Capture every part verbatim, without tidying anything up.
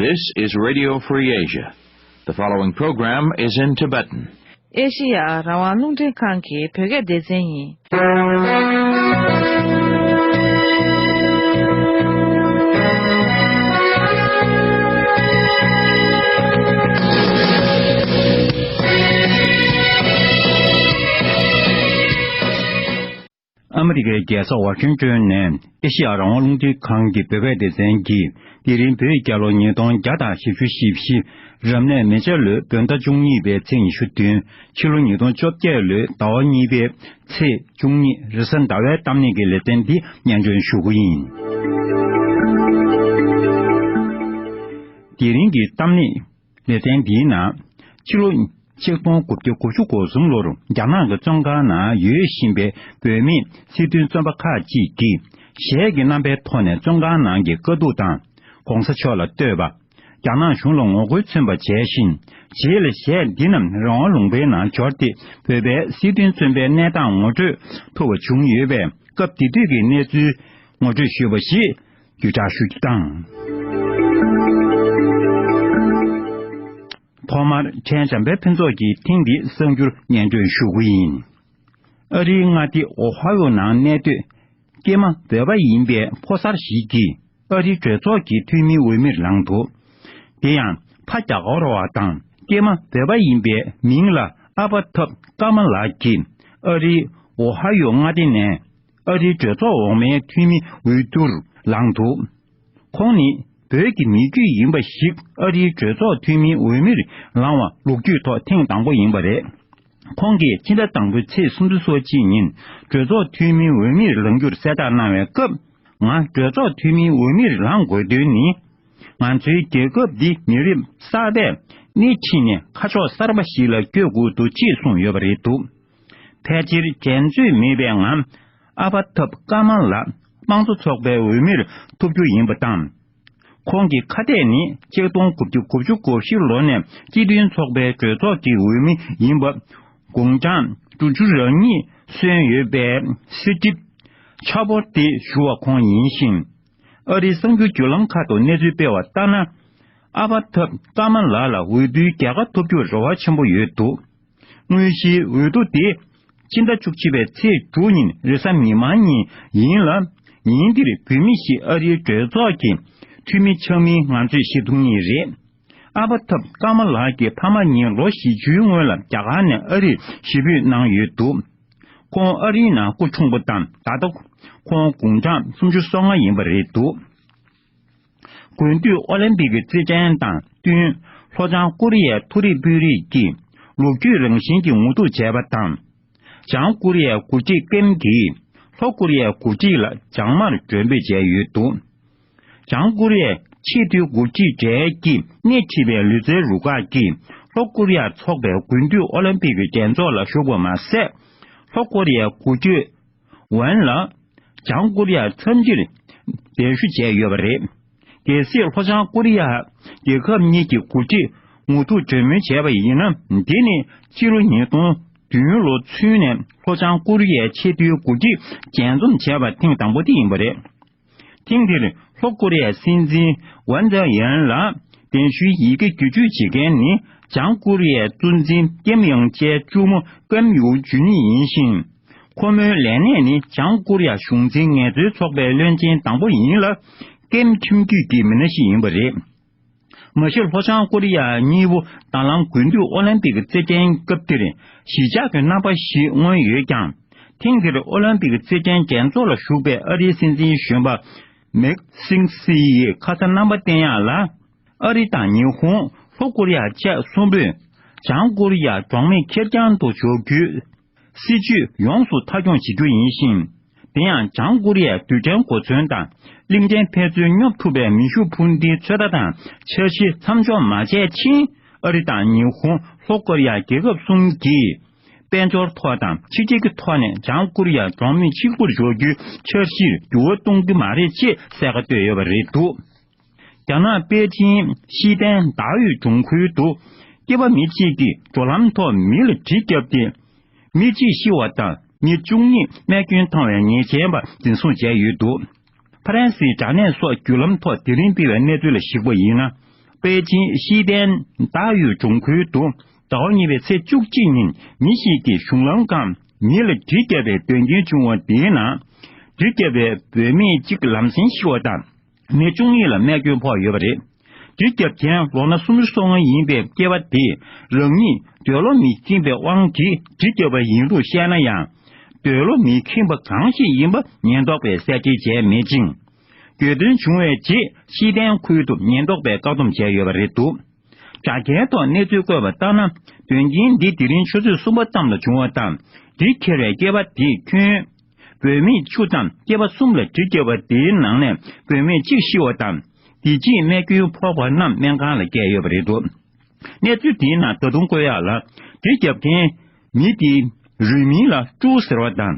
This is Radio Free Asia. The following program is in Tibetan. ཨེ་ཤི་ཡ་རང་དབང་རླུང་འཕྲིན་ཁང་གི་བོད་སྐད་སྡེ་ཚན་ཡིན། ཨ་མི་རི་ཀའི་རྒྱལ་ས་ཝ་ཤིང་ཏོན་ནས་ཨེ་ཤི་ཡ་རང་དབང་རླུང་འཕྲིན་ཁང་གི་བོད་སྐད་སྡེ་ཚན་གྱིས། དེ་རིང་བོད་རྒྱལ་ལོ་ཉིས་སྟོང་བརྒྱ་དང་བཞི་བཅུ་ཞེ་བཞི། རབ་གནས་མེ་བྱ་ལོའི་བོད་ཟླ་བཅུ་གཉིས་པའི་ཚེས་ཉི་ཤུ་བདུན། ཕྱི་ལོ་ཉིས་སྟོང་བཅོ་བརྒྱད་ལོའི་ཟླ་བ་གཉིས་པའི་ཚེས་བཅུ་གཉིས། རེས་གཟའ་ཟླ་བའི་གཏམ་གླེང་གི་ལེ་ཚན་འདི་སྙན་སྒྲོན་ཞུ་གི་ཡིན། དེ་རིང་གི་གཏམ་གླེང་ལེ་ཚན་འདིའི་ནང་། ཕྱི་ལོ་ཆིག་སྟོང་དགུ་བརྒྱ་དགུ་བཅུ་གོ་གསུམ་ལོར་རྒྱ་ནག་གི་བཙོན་ཁང་ནང་ཡོད་བཞིན་པའི་བོད་མིའི་སྲིད་དོན་བཙོན་པ་ཁག་ཅིག་གིས་གཞས་ཀྱི་རྣམ་པའི་ཐོག་ནས་བཙོན་ཁང་ནང་གི་དཀའ་སྡུག་དང་། གོང་ས་མཆོག་ལ་བསྟོད་པ། རྒྱ་ནག་གཞུང་ལ་ངོ་རྒོལ་མཚོན་པ་བྱས་ཤིང་། རྗེས་ལ་གཞས་འདི་རྣམས་རང་དབང་ལུང་པའི་ནང་འབྱོར་ཏེ། བོད་པའི་སྲིད་དོན་བཙོན་པའི་གནས་སྟངས་ངོ་སྤྲོད་ཐུབ་པ་བྱུང་ཡོད་པས། སྐབས་དེ་དུས་ཀྱི་གནས་ཚུལ་ངོ་སྤྲོད་ཞུས་པ་ཞིག་བརྒྱུད་བསྒྲགས་ཞུ་རྒྱུ་དང་། ཐོག་མར་ཕྲན་བྱམས་པའི་ཕུན་ཚོགས་ཀྱིས་ཐེངས་འདིའི་གསར་འགྱུར་སྙན་སྒྲོན་ཞུ་གི་ཡིན། ཨ་རིའི་མངའ་སྡེ་ཨོ་ཧ་ཡོ་ནང་གནས་སྡོད་སྐྱེས་མ་བོད་པ་ཡིན་པའི་ཕོ་གསར་ཞིག་གིས་ཨ་རིའི་གྲོས་ཚོགས་ཀྱི་འཐུས་མིའི་འོས་མིར་ལངས་འདུག་དེ་ཡང་ཕ་རྒྱ་གར་བ་དང་སྐྱེས་མ་བོད་པ་ཡིན་པའི་མིང་ལ་ཨ་པ་ཐབ་ཀ་མ་ལགས་ཀྱིས་ཨ་རིའི་ཨོ་ཧ་ཡོ་མངའ་སྡེ་ནས། ཨ་རིའི་གྲོས་ཚོགས་འོག་མའི་འཐུས་མི་འོས་བསྡུར་ལངས་འདུག་ཁོང་ནི་བོད་ཀྱི་མི་རྒྱུད་ཡིན་པ་ཞིག་ཨ་རིའི་གྲོས་ཚོགས་འཐུས་མིའི་འོས་མིར་ལངས་བ་ལོ་རྒྱུས་ཐོག་ཐེངས་དང་པོ་ཡིན་པ་རེད། ཁོང་གིས་ཕྱི་ཟླ་དང་པོའི་ཚེས་སུམ་ཅུ་སོ་གཅིག་ཉིན་གྲོས་ཚོགས་འཐུས་མིའི་འོས་མིར་ལངས་རྒྱུར་གསལ་བསྒྲགས་གནང་བའི་སྐབས། ང་གྲོས་ཚོགས་འཐུས་མིའི་འོས་མིར་ལངས་དགོས་དོན་ནི། ང་ཚོའི་རྒྱལ་ཁབ་འདི་མི་རབས་གསར་པས་སྣེ་ཁྲིད་ནས་ཁ་ཕྱོགས་གསར་པ་ཞིག་ལ་བསྐྱོད་དགོས་འདུག་ཅེས་གསུངས་ཡོད་པ་རེད་འདུག་ཕལ་ཆེར་འགྲན་རྩོད་མེད་པའི་ངང་ཨ་པ་ཐབ་ཀ་མ་ལགས་དམངས་གཙོ་ཚོགས་པའི་འོས་མིར་ཐོབ་རྒྱུ་ཡིན་པ་དང་། ཁོང་གི་ཁ་གཏད་ནི་ཆིག་སྟོང་དགུ་བརྒྱ་དགུ་བཅུ་གོ་བཞི་ལོ་ནས་སྤྱི་མཐུན་ཚོགས་པའི་གྲོས་ཚོགས་ཀྱི་འོས་མི་ཡིན་པ། དགུང་གྲངས་དྲུག་ཅུ་རེ་གཉིས་སོན་ཡོད་པའི་སྲིད་ཁྲི་ཆ་བོར་ཏེ་ཞུ་བ་ཁོང་ཡིན་ཞིང་། ཨ་རིའི་གསར་འགྱུར་བརྒྱུད་ལམ་ཁག་ཏུ་གནས་ཚུལ་སྤེལ་བ་ལྟར་ན། ཨ་པ་ཐབ་ཀ་མ་ལགས་ལ་འོས་བསྡུའི་རྒྱལ་ཁ་ཐོབ་རྒྱུར་རེ་བ་ཆེན་པོ་ཡོད་འདུག་དངོས་གཞིའི་འོས་བསྡུ་དེ་ཕྱི་ཟླ་བཅུ་གཅིག་པའི་ཚེས་དྲུག་ཉིན་རེས་གཟའ་མིག་དམར་ཉིན་ཡིན་ལ། ཉིན་འདིར་བོད་མི་ཞིག་ཨ་རིའི་གྲོས་ཚོགས་ཀྱི་འཐུས་མི་ཆགས་མིན་ང་ཚོས་ཤེས་ཐུབ་ངེས་རེད། ཨ་པ་ཐབ་ཀ་མ་ལགས་ཀྱི་ཕ་མ་གཉིས་ལོ་བཞི་བཅུའི་སྔོན་ལ་རྒྱ་གར་ནས་ཨ་རིར་གཞིས་སྤོས་གནང་ཡོད་འདུག་ཁོང་ཨ་རིའི་ནང་སྐུ་འཁྲུངས་པ་དང་། ད་ལྟ་ཁོང་དགུང་གྲངས་སུམ་ཅུ་སོ་ལྔ་ཡིན་པ་རེད་འདུག་དགུན་དུས་ཨོ་ལིམ་པིག་གི་རྩེད་འགྲན་དང་བསྟུན། ལྷོ་བྱང་ཀོ་རི་ཡའི་མཐོ་རིམ་དཔོན་རིགས་ཀྱིས་ལོ་རྒྱུས་རང་བཞིན་གྱི་ངོ་ཐུག་བྱས་པ་དང་། བྱང་ཀོ་རི་ཡའི་འགོ་ཁྲིད་ཀེམ་གྱིས་ལྷོ་ཀོ་རི་ཡའི་འགོ་ཁྲིད་ལ་བྱང་མར་མགྲོན་འབོད་བྱས་ཡོད་འདུག་བྱང་ཀོ་རི་ཡའི་ཆེས་མཐོའི་འགོ་ཁྲིད་གྲས་ཀྱིས་སྣེ་ཁྲིད་པའི་ལུས་རྩལ་རུ་ཁག་གིས་ལྷོ་ཀོ་རི་ཡར་འཚོགས་པའི་དགུན་དུས་ཨོ་ལིམ་པིག་གི་འགྲན་ཚོགས་ལ་ཞུགས་པ་མ་ཟད། ལྷོ་ཀོ་རི་ཡའི་འགོ་ཁྲིད་ཝན་ལ་བྱང་ཀོ་རི་ཡར་འཚམས་འདྲིར་གདན་ཞུ་བྱས་ཡོད་པ་རེད། གལ་སྲིད་ལྷོ་བྱང་ཀོ་རི་ཡ་རྒྱལ་ཁབ་གཉིས་ཀྱི་འགོ་ཁྲིད་ངོ་ཐུག་གྲོས་མོལ་བྱས་པ་ཡིན་ན། འདི་ནི་སྤྱི་ལོ་ཉིས་སྟོང་བདུན་ལོ་ཚུན་ནས་ལྷོ་བྱང་ཀོ་རི་ཡའི་ཆེས་མཐོའི་འགོ་ཁྲིད་མཇལ་འཛོམས་བྱས་པ་ཐེངས་དང་པོ་དེ་ཡིན་པ་རེད། ཐེངས་འདིར་ལྷོ་ཀོ་རི་ཡའི་སྲིད་འཛིན་ཝན་ཛེ་ཡན་ལ་གདན་ཞུའི་ཡི་གེ་བརྒྱུད་སྤྲོད་བྱེད་མཁན་ནི་བྱང་ཀོ་རི་ཡའི་གཙོ་འཛིན་ཀེམ་ཡང་ཅེའི་གཅུང་མོ་ཀེམ་ཡུའུ་ཇུན་ཡིན་ཞིང་། ཁོ་མོའི་ལས་གནས་ནི་བྱང་ཀོ་རི་ཡ་གཞུང་འཛིན་ངལ་རྩོལ་ཚོགས་པའི་བློན་ཆེན་དང་པོ་ཡིན་ལ། ཀེམ་ཁྱིམ་རྒྱུད་ཀྱི་མི་སྣ་ཞིག་ཡིན་པ་རེད། མ་གཞི་ལྷོ་བྱང་ཀོ་རི་ཡ་གཉིས་པོ་ད་ལམ་དགུན་དུས་ཨོ་ལིམ་པིག་རྩེད་འགྲན་སྐབས་འདིར་གཞིས་ཆགས་ཀྱི་རྣམ་པ་ཞིག་མངོན་ཡོད་ཀྱང་། ཐེངས་འདིར་ཨོ་ལིམ་པིག་རྩེད་འགྲན་རྒྱལ་ཚོགས་ལ་ཞུགས་པའི་ཨ་རིའི་སྲིད་འཛིན་གཞོན་པ་མེག་སིང་སི་ཡིས་ཁ་སང་རྣམ་པ་བསྟན་ཡག་ལ། ཨ་རི་དང་ཉི་ཧོང་། ལྷོ་ཀོ་རི་ཡ་བཅས་གསུམ་པོས་བྱང་ཀོ་རི་ཡ་གྲོགས་མེད་ཁེར་རྐྱང་དུ་འཇོག་རྒྱུའི་སྲིད་ཇུས་ཡོངས་སུ་མཐའ་འཁྱོངས་བྱེད་རྒྱུ་ཡིན་ཞིང་། དེ་ཡང་བྱང་ཀོ་རི་ཡའི་རྡུལ་ཕྲན་གོ་མཚོན་དང་གླིང་ཕྲན་ཕན་ཚུན་སྙོབ་ཐུབ་པའི་མེ་ཤུགས་འཕུར་མདེལ་ཚོད་ལྟ་དང་འཆར་གཞི་མཚམས་འཇོག་མ་བྱས་ཕྱིན། ཨ་རི་དང་ཉི་ཧོང་། ལྷོ་ཀོ་རི་ཡ་རྒྱལ་ཁབ་གསུམ་གྱིས་དཔལ་འབྱོར་ཐོག་དང་ཕྱི་འབྲེལ་གྱི་ཐོག་ནས་བྱང་ཀོ་རི་ཡ་གྲོགས་མེད་གཅིག་པུར་འཇོག་རྒྱུའི་འཆར་གཞིར་འགྱུར་བ་གཏོང་གི་མ་རེད་ཅེས་གསལ་ཁ་བཏོད་ཡོད་པ་རེད་འདུག་རྒྱ་ནག་པེ་ཅིན་ཤི་ཏན་ཟླ་འོད་སྒྲུང་ཁུལ་དུ་སྐྱེས་པ་མི་གཅིག་གིས་གྲོལ་ལམ་ཐོག་མི་ལ་གྲི་བརྒྱབ་སྟེ། མི་གཅིག་ཤི་བ་དང་མི་བཅུ་གཉིས་རྨས་སྐྱོན་བཏང་བའི་ཉེས་ཅན་པ་འཛིན་བཟུང་བྱས་ཡོད་འདུག་ཕ་རན་སིའི་དྲ་གནས་སོགས་བརྒྱུད་ལམ་ཐོག་དེ་རིང་སྤེལ་བའི་གནས་ཚུལ་ལ་གཞིགས་པ་ཡིན་ན། པེ་ཅིན་ཤི་ཏན་ཏཱ་ཡུས་ལྗོངས་ཁུལ་དུ་ཟླ་བ་གཉིས་པའི་ཚེས་བཅུ་གཅིག་ཉིན་མི་ཞིག་གིས་གཞུང་ལམ་སྒང་མི་ལ་གྲི་བརྒྱབ་པའི་དོན་རྐྱེན་བྱུང་བ་དེའི་ནང་། གྲི་བརྒྱབ་པའི་བུད་མེད་གཅིག་ལམ་སེང་ཤི་བ་དང་། མི་བཅུ་གཉིས་ལ་རྨས་སྐྱོན་ཕོག་ཡོད་པ་རེད། གྲི་བརྒྱབ་མཁན་ལོ་ན་སུམ་ཅུ་སོ་ལྔ་ཡིན་པའི་སྐྱེས་པ་དེས་རང་ཉིད་འདོད་བློ་མི་ཁེངས་པའི་དབང་གིས་གྲི་བརྒྱབ་པ་ཡིན་ལུགས་བཤད་ན་ཡང་། འདོད་བློ་མི་ཁེངས་པ་གང་ཞིག་ཡིན་པ་ཉེན་རྟོག་པས་གསལ་འགྲེལ་བྱས་མེད་ཅིང་། གྱོད་དོན་བྱུང་བའི་རྗེས་ཤི་ཏན་ཁུལ་དུ་ཉེན་རྟོག་པས་བཀག་སྡོམ་བྱས་ཡོད་པ་རེད་འདུག་དྲ་རྒྱའི་ཐོག་གནས་ཚུལ་བཀོད་པ་ལྟར་ན། དོན་རྐྱེན་འདི་དེ་རིང་ཆུ་ཚོད་གསུམ་པ་ཙམ་ལ་བྱུང་བ་དང་། གྲི་ཁྱེར་བའི་སྐྱེས་པ་དེས་ཁྱོན་བུད་མེད་བཅུ་དང་སྐྱེས་པ་གསུམ་ལ་གྲི་བརྒྱབ་པ་དེའི་ནང་ནས་བུད་མེད་གཅིག་ཤི་བ་དང་། དེ་རྗེས་རྨས་སྐྱོན་ཕོག་པ་རྣམས་སྨན་ཁང་ལ་བསྐྱལ་ཡོད་པ་རེད་འདུག་གནས་ཚུལ་དེའི་ནང་ད་དུང་བཀོད་ཡག་ལ། གྲི་བརྒྱབ་མཁན་མི་དེའི་རུས་མིང་ལ་ཀྲུའུ་ཟེར་བ་དང་།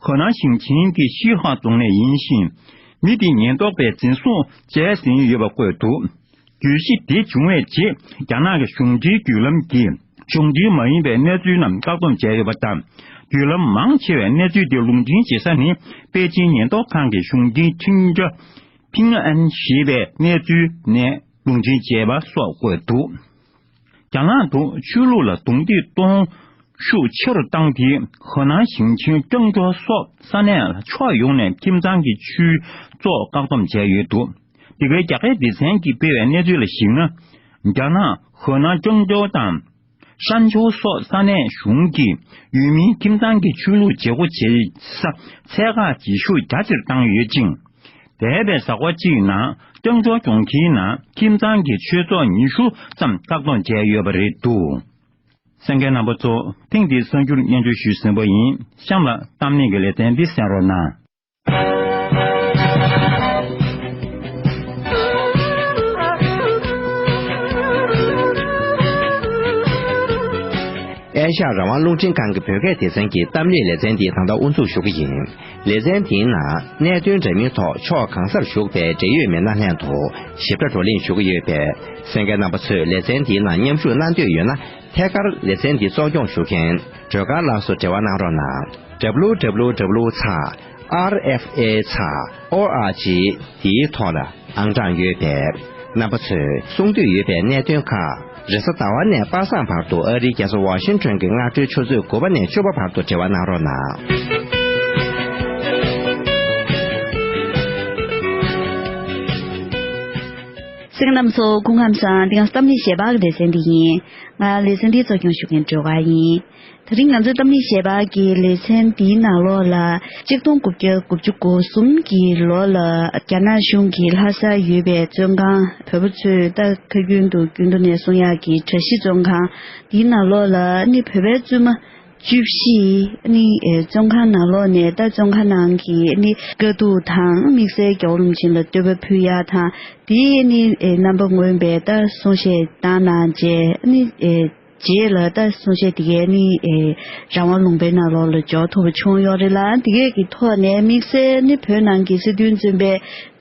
ཧོ་ནན་ཞིང་ཆེན་གྱི་ཤིན་ཧྭ་རྫོང་ནས་ཡིན་ཞིང་། མི་དེ་ཉེན་རྟོག་པས་འཛིན་བཟུང་བྱས་ཟིན་ཡོད་པ་བཀོད་འདུག་གྱོད་གཞི་དེ་བྱུང་བའི་རྗེས་རྒྱ་ནག་གི་གཞུང་འབྲེལ་བརྒྱུད་ལམ་གྱིས་གཞུང་འབྲེལ་མ་ཡིན་པའི་གནས་ཚུལ་རྣམས་བཀག་སྡོམ་བྱས་ཡོད་པ་དང་། བརྒྱུད་ལམ་མང་ཆེ་བས་གནས་ཚུལ་དེ་ལུང་འདྲེན་བྱེད་ས་ནི་པེ་ཅིན་ཉེན་རྟོག་ཁང་གི་གཞུང་འབྲེལ་ཁྲིམས་རྒྱ་ཕིང་ཨན་ཞེས་པའི་གནས་ཚུལ་ནས་ལུང་འདྲེན་བྱས་པ་སོགས་བཀོད་འདུག་རྒྱ་ནག་ཏུ་ཆོས་ལུགས་ལ་རྡུང་རྡེག་གཏོང་ཤུགས་ཆེ་རུ་བཏང་སྟེ། ཧོ་ནན་ཞིང་ཆེན་ཀྲང་ཅོ་སོགས་ས་གནས་ལ་ཕྱོགས་ཡོངས་ནས་ཁྱིམ་ཚང་གི་ཆོས་ཚོགས་བཀག་སྡོམ་བྱས་ཡོད་འདུག་འདི་གའི་རྒྱ་སྐད་སྡེ་ཚན་གྱིས་སྤེལ་བའི་གནས་ཚུལ་ལ་གཞིགས་ན། རྒྱ་ནག་ཧོ་ནན་ཀྲང་ཅོ་དང་ཧྲན་ཆོ་སོགས་ས་གནས་གཞུང་གིས་ཡུལ་མིའི་ཁྱིམ་ཚང་གི་ཆོས་ལུགས་བྱེད་སྒོ་བྱེད་ས་ཚད་བཀག་བྱེད་ཤུགས་རྒྱ་ཆེར་བཏང་ཡོད་ཅིང་། འདས་པའི་གཟའ་འཁོར་གཅིག་ནང་ཀྲང་ཅོ་ལྗོངས་ཁྱིའི་ནང་ཁྱིམ་ཚང་གི་ཆོས་ཚོགས་ཉི་ཤུ་ཙམ་བཀག་སྡོམ་བྱས་ཡོད་པ་རེད་འདུག་གསན་མཁན་རྣམ་པ་ཚོ། ཐེངས་འདིའི་གསར་འགྱུར་སྙན་སྒྲོན་ཞུས་ཟིན་པ་ཡིན། གཤམ་ལ་གཏམ་གླེང་གི་ལེ་ཚན་འདི་གསན་རོགས་གནང་། ཨེ་ཤ་ཡ་རང་དབང་རླུང་འཕྲིན་ཁང་གི་བོད་སྐད་སྡེ་ཚན་གྱི་གཏམ་གླེང་ལེ་ཚན་འདི་ད་ལྟ་དབུ་འཛུགས་ཞུ་གི་ཡིན། ལེ་ཚན་འདིའི་ནང་གནད་དོན་འདྲ་མིན་ཐོག་ཕྱོགས་གང་སར་བཞུགས་པའི་འབྲེལ་ཡོད་མི་སྣ་ལྷན་དུ་ཞིབ་ཕྲ་བགྲོ་གླེང་ཞུ་གི་ཡོད་པས། གསན་མཁན་རྣམ་པ་ཚོས་ལེ་ཚན་འདིའི་ནང་མཉམ་ཞུགས་གནང་འདོད་ཡོད་ན། ཐད་ཀར་ལེ་ཚན་འདི་གཙོ་སྐྱོང་ཞུ་མཁན་སྒྲོལ་དཀར་ལགས་སུ་འབྲེལ་བ་གནང་རོགས་གནང་། W W W ཚེག་R F A ཚེག O R G དེའི་ཐོག་ལ་ཨང་གྲངས་ཡོད་པས། རྣམ་པ་ཚོས་གསུང་འདོད་ཡོད་པའི་གནད་དོན་ཁག་རེས་གཟའ་ཟླ་བ་ནས་པ་སངས་བར་དུ། ཨ་རིའི་རྒྱལ་ས་ཝ་ཤིང་ཊོན་གྱི་སྔ་དྲོའི་ཆུ་ཚོད་དགུ་པ་ནས་བཅུ་པ་བར་དུ་འབྲེལ་བ་གནང་རོགས་གནང་། གསན་མཁན་རྣམ་པ་ཚོ་སྐུ་ཁམས་བཟང་། འདི་ང་གཏམ་གླེང་ཞལ་པར་གྱི་ལེ་ཚན་འདི་ཡིན། ང་ལེ་ཚན་འདིའི་གཙོ་སྐྱོང་ཞུ་མཁན་སྒྲོལ་དཀར་ཡིན། དེ་རིང་ང་ཚོའི་གཏམ་གླེང་ཞལ་པར་གྱི་ལེ་ཚན་འདིའི་ནང་ལོགས་ལ། གཅིག་སྟོང་དགུ་བརྒྱ་དགུ་བཅུ་གོ་གསུམ་གྱི་ལོ་ལ་རྒྱ་ནག་གཞུང་གིས་ལྷ་སར་ཡོད་པའི་བཙོན་ཁང་། བོད་པ་ཚོས་ད་ཁ་རྒྱུན་དུ་རྒྱུན་དུ་ནས་གསུང་ཡག་གི་གྲྭ་བཞི་བཙོན་ཁང་འདིའི་ནང་ལོགས་ལ་ནི་བོད་པའི་བཙུན་མ་བཅུ་བཞི་ནི་ཨེ་བཙོན་ཁང་ནང་ལོགས་ནས། ད་བཙོན་ཁང་ནང་གི་ནི་དཀའ་སྡུག་དང་། དམིགས་བསལ་རྒྱལ་བ་རིན་པོ་ཆེ་ལ་བསྟོད་པ་ཕུལ་ཡག་དང་། དེའི་ནི་ཨེ་རྣམ་པ་མངོན་པའི་ད་གསུང་བཤད་བཏང་གནང་བྱས་ནི་ཨེ། རྗེས་ལ་ད་གསུང་བཤད་དེ་གའི་ནི་ཨེ་རང་དབང་ལུང་པའི་ནང་ལོགས་ལ་འབྱོར་ཐུབ་པ་བྱུང་ཡོད་རེད་ལ། དེ་གའི་གི་ཐོག་ནས་དམིགས་བསལ་ནི་བོད་ནང་གི་སྲིད་དོན་བཙོན་པའི་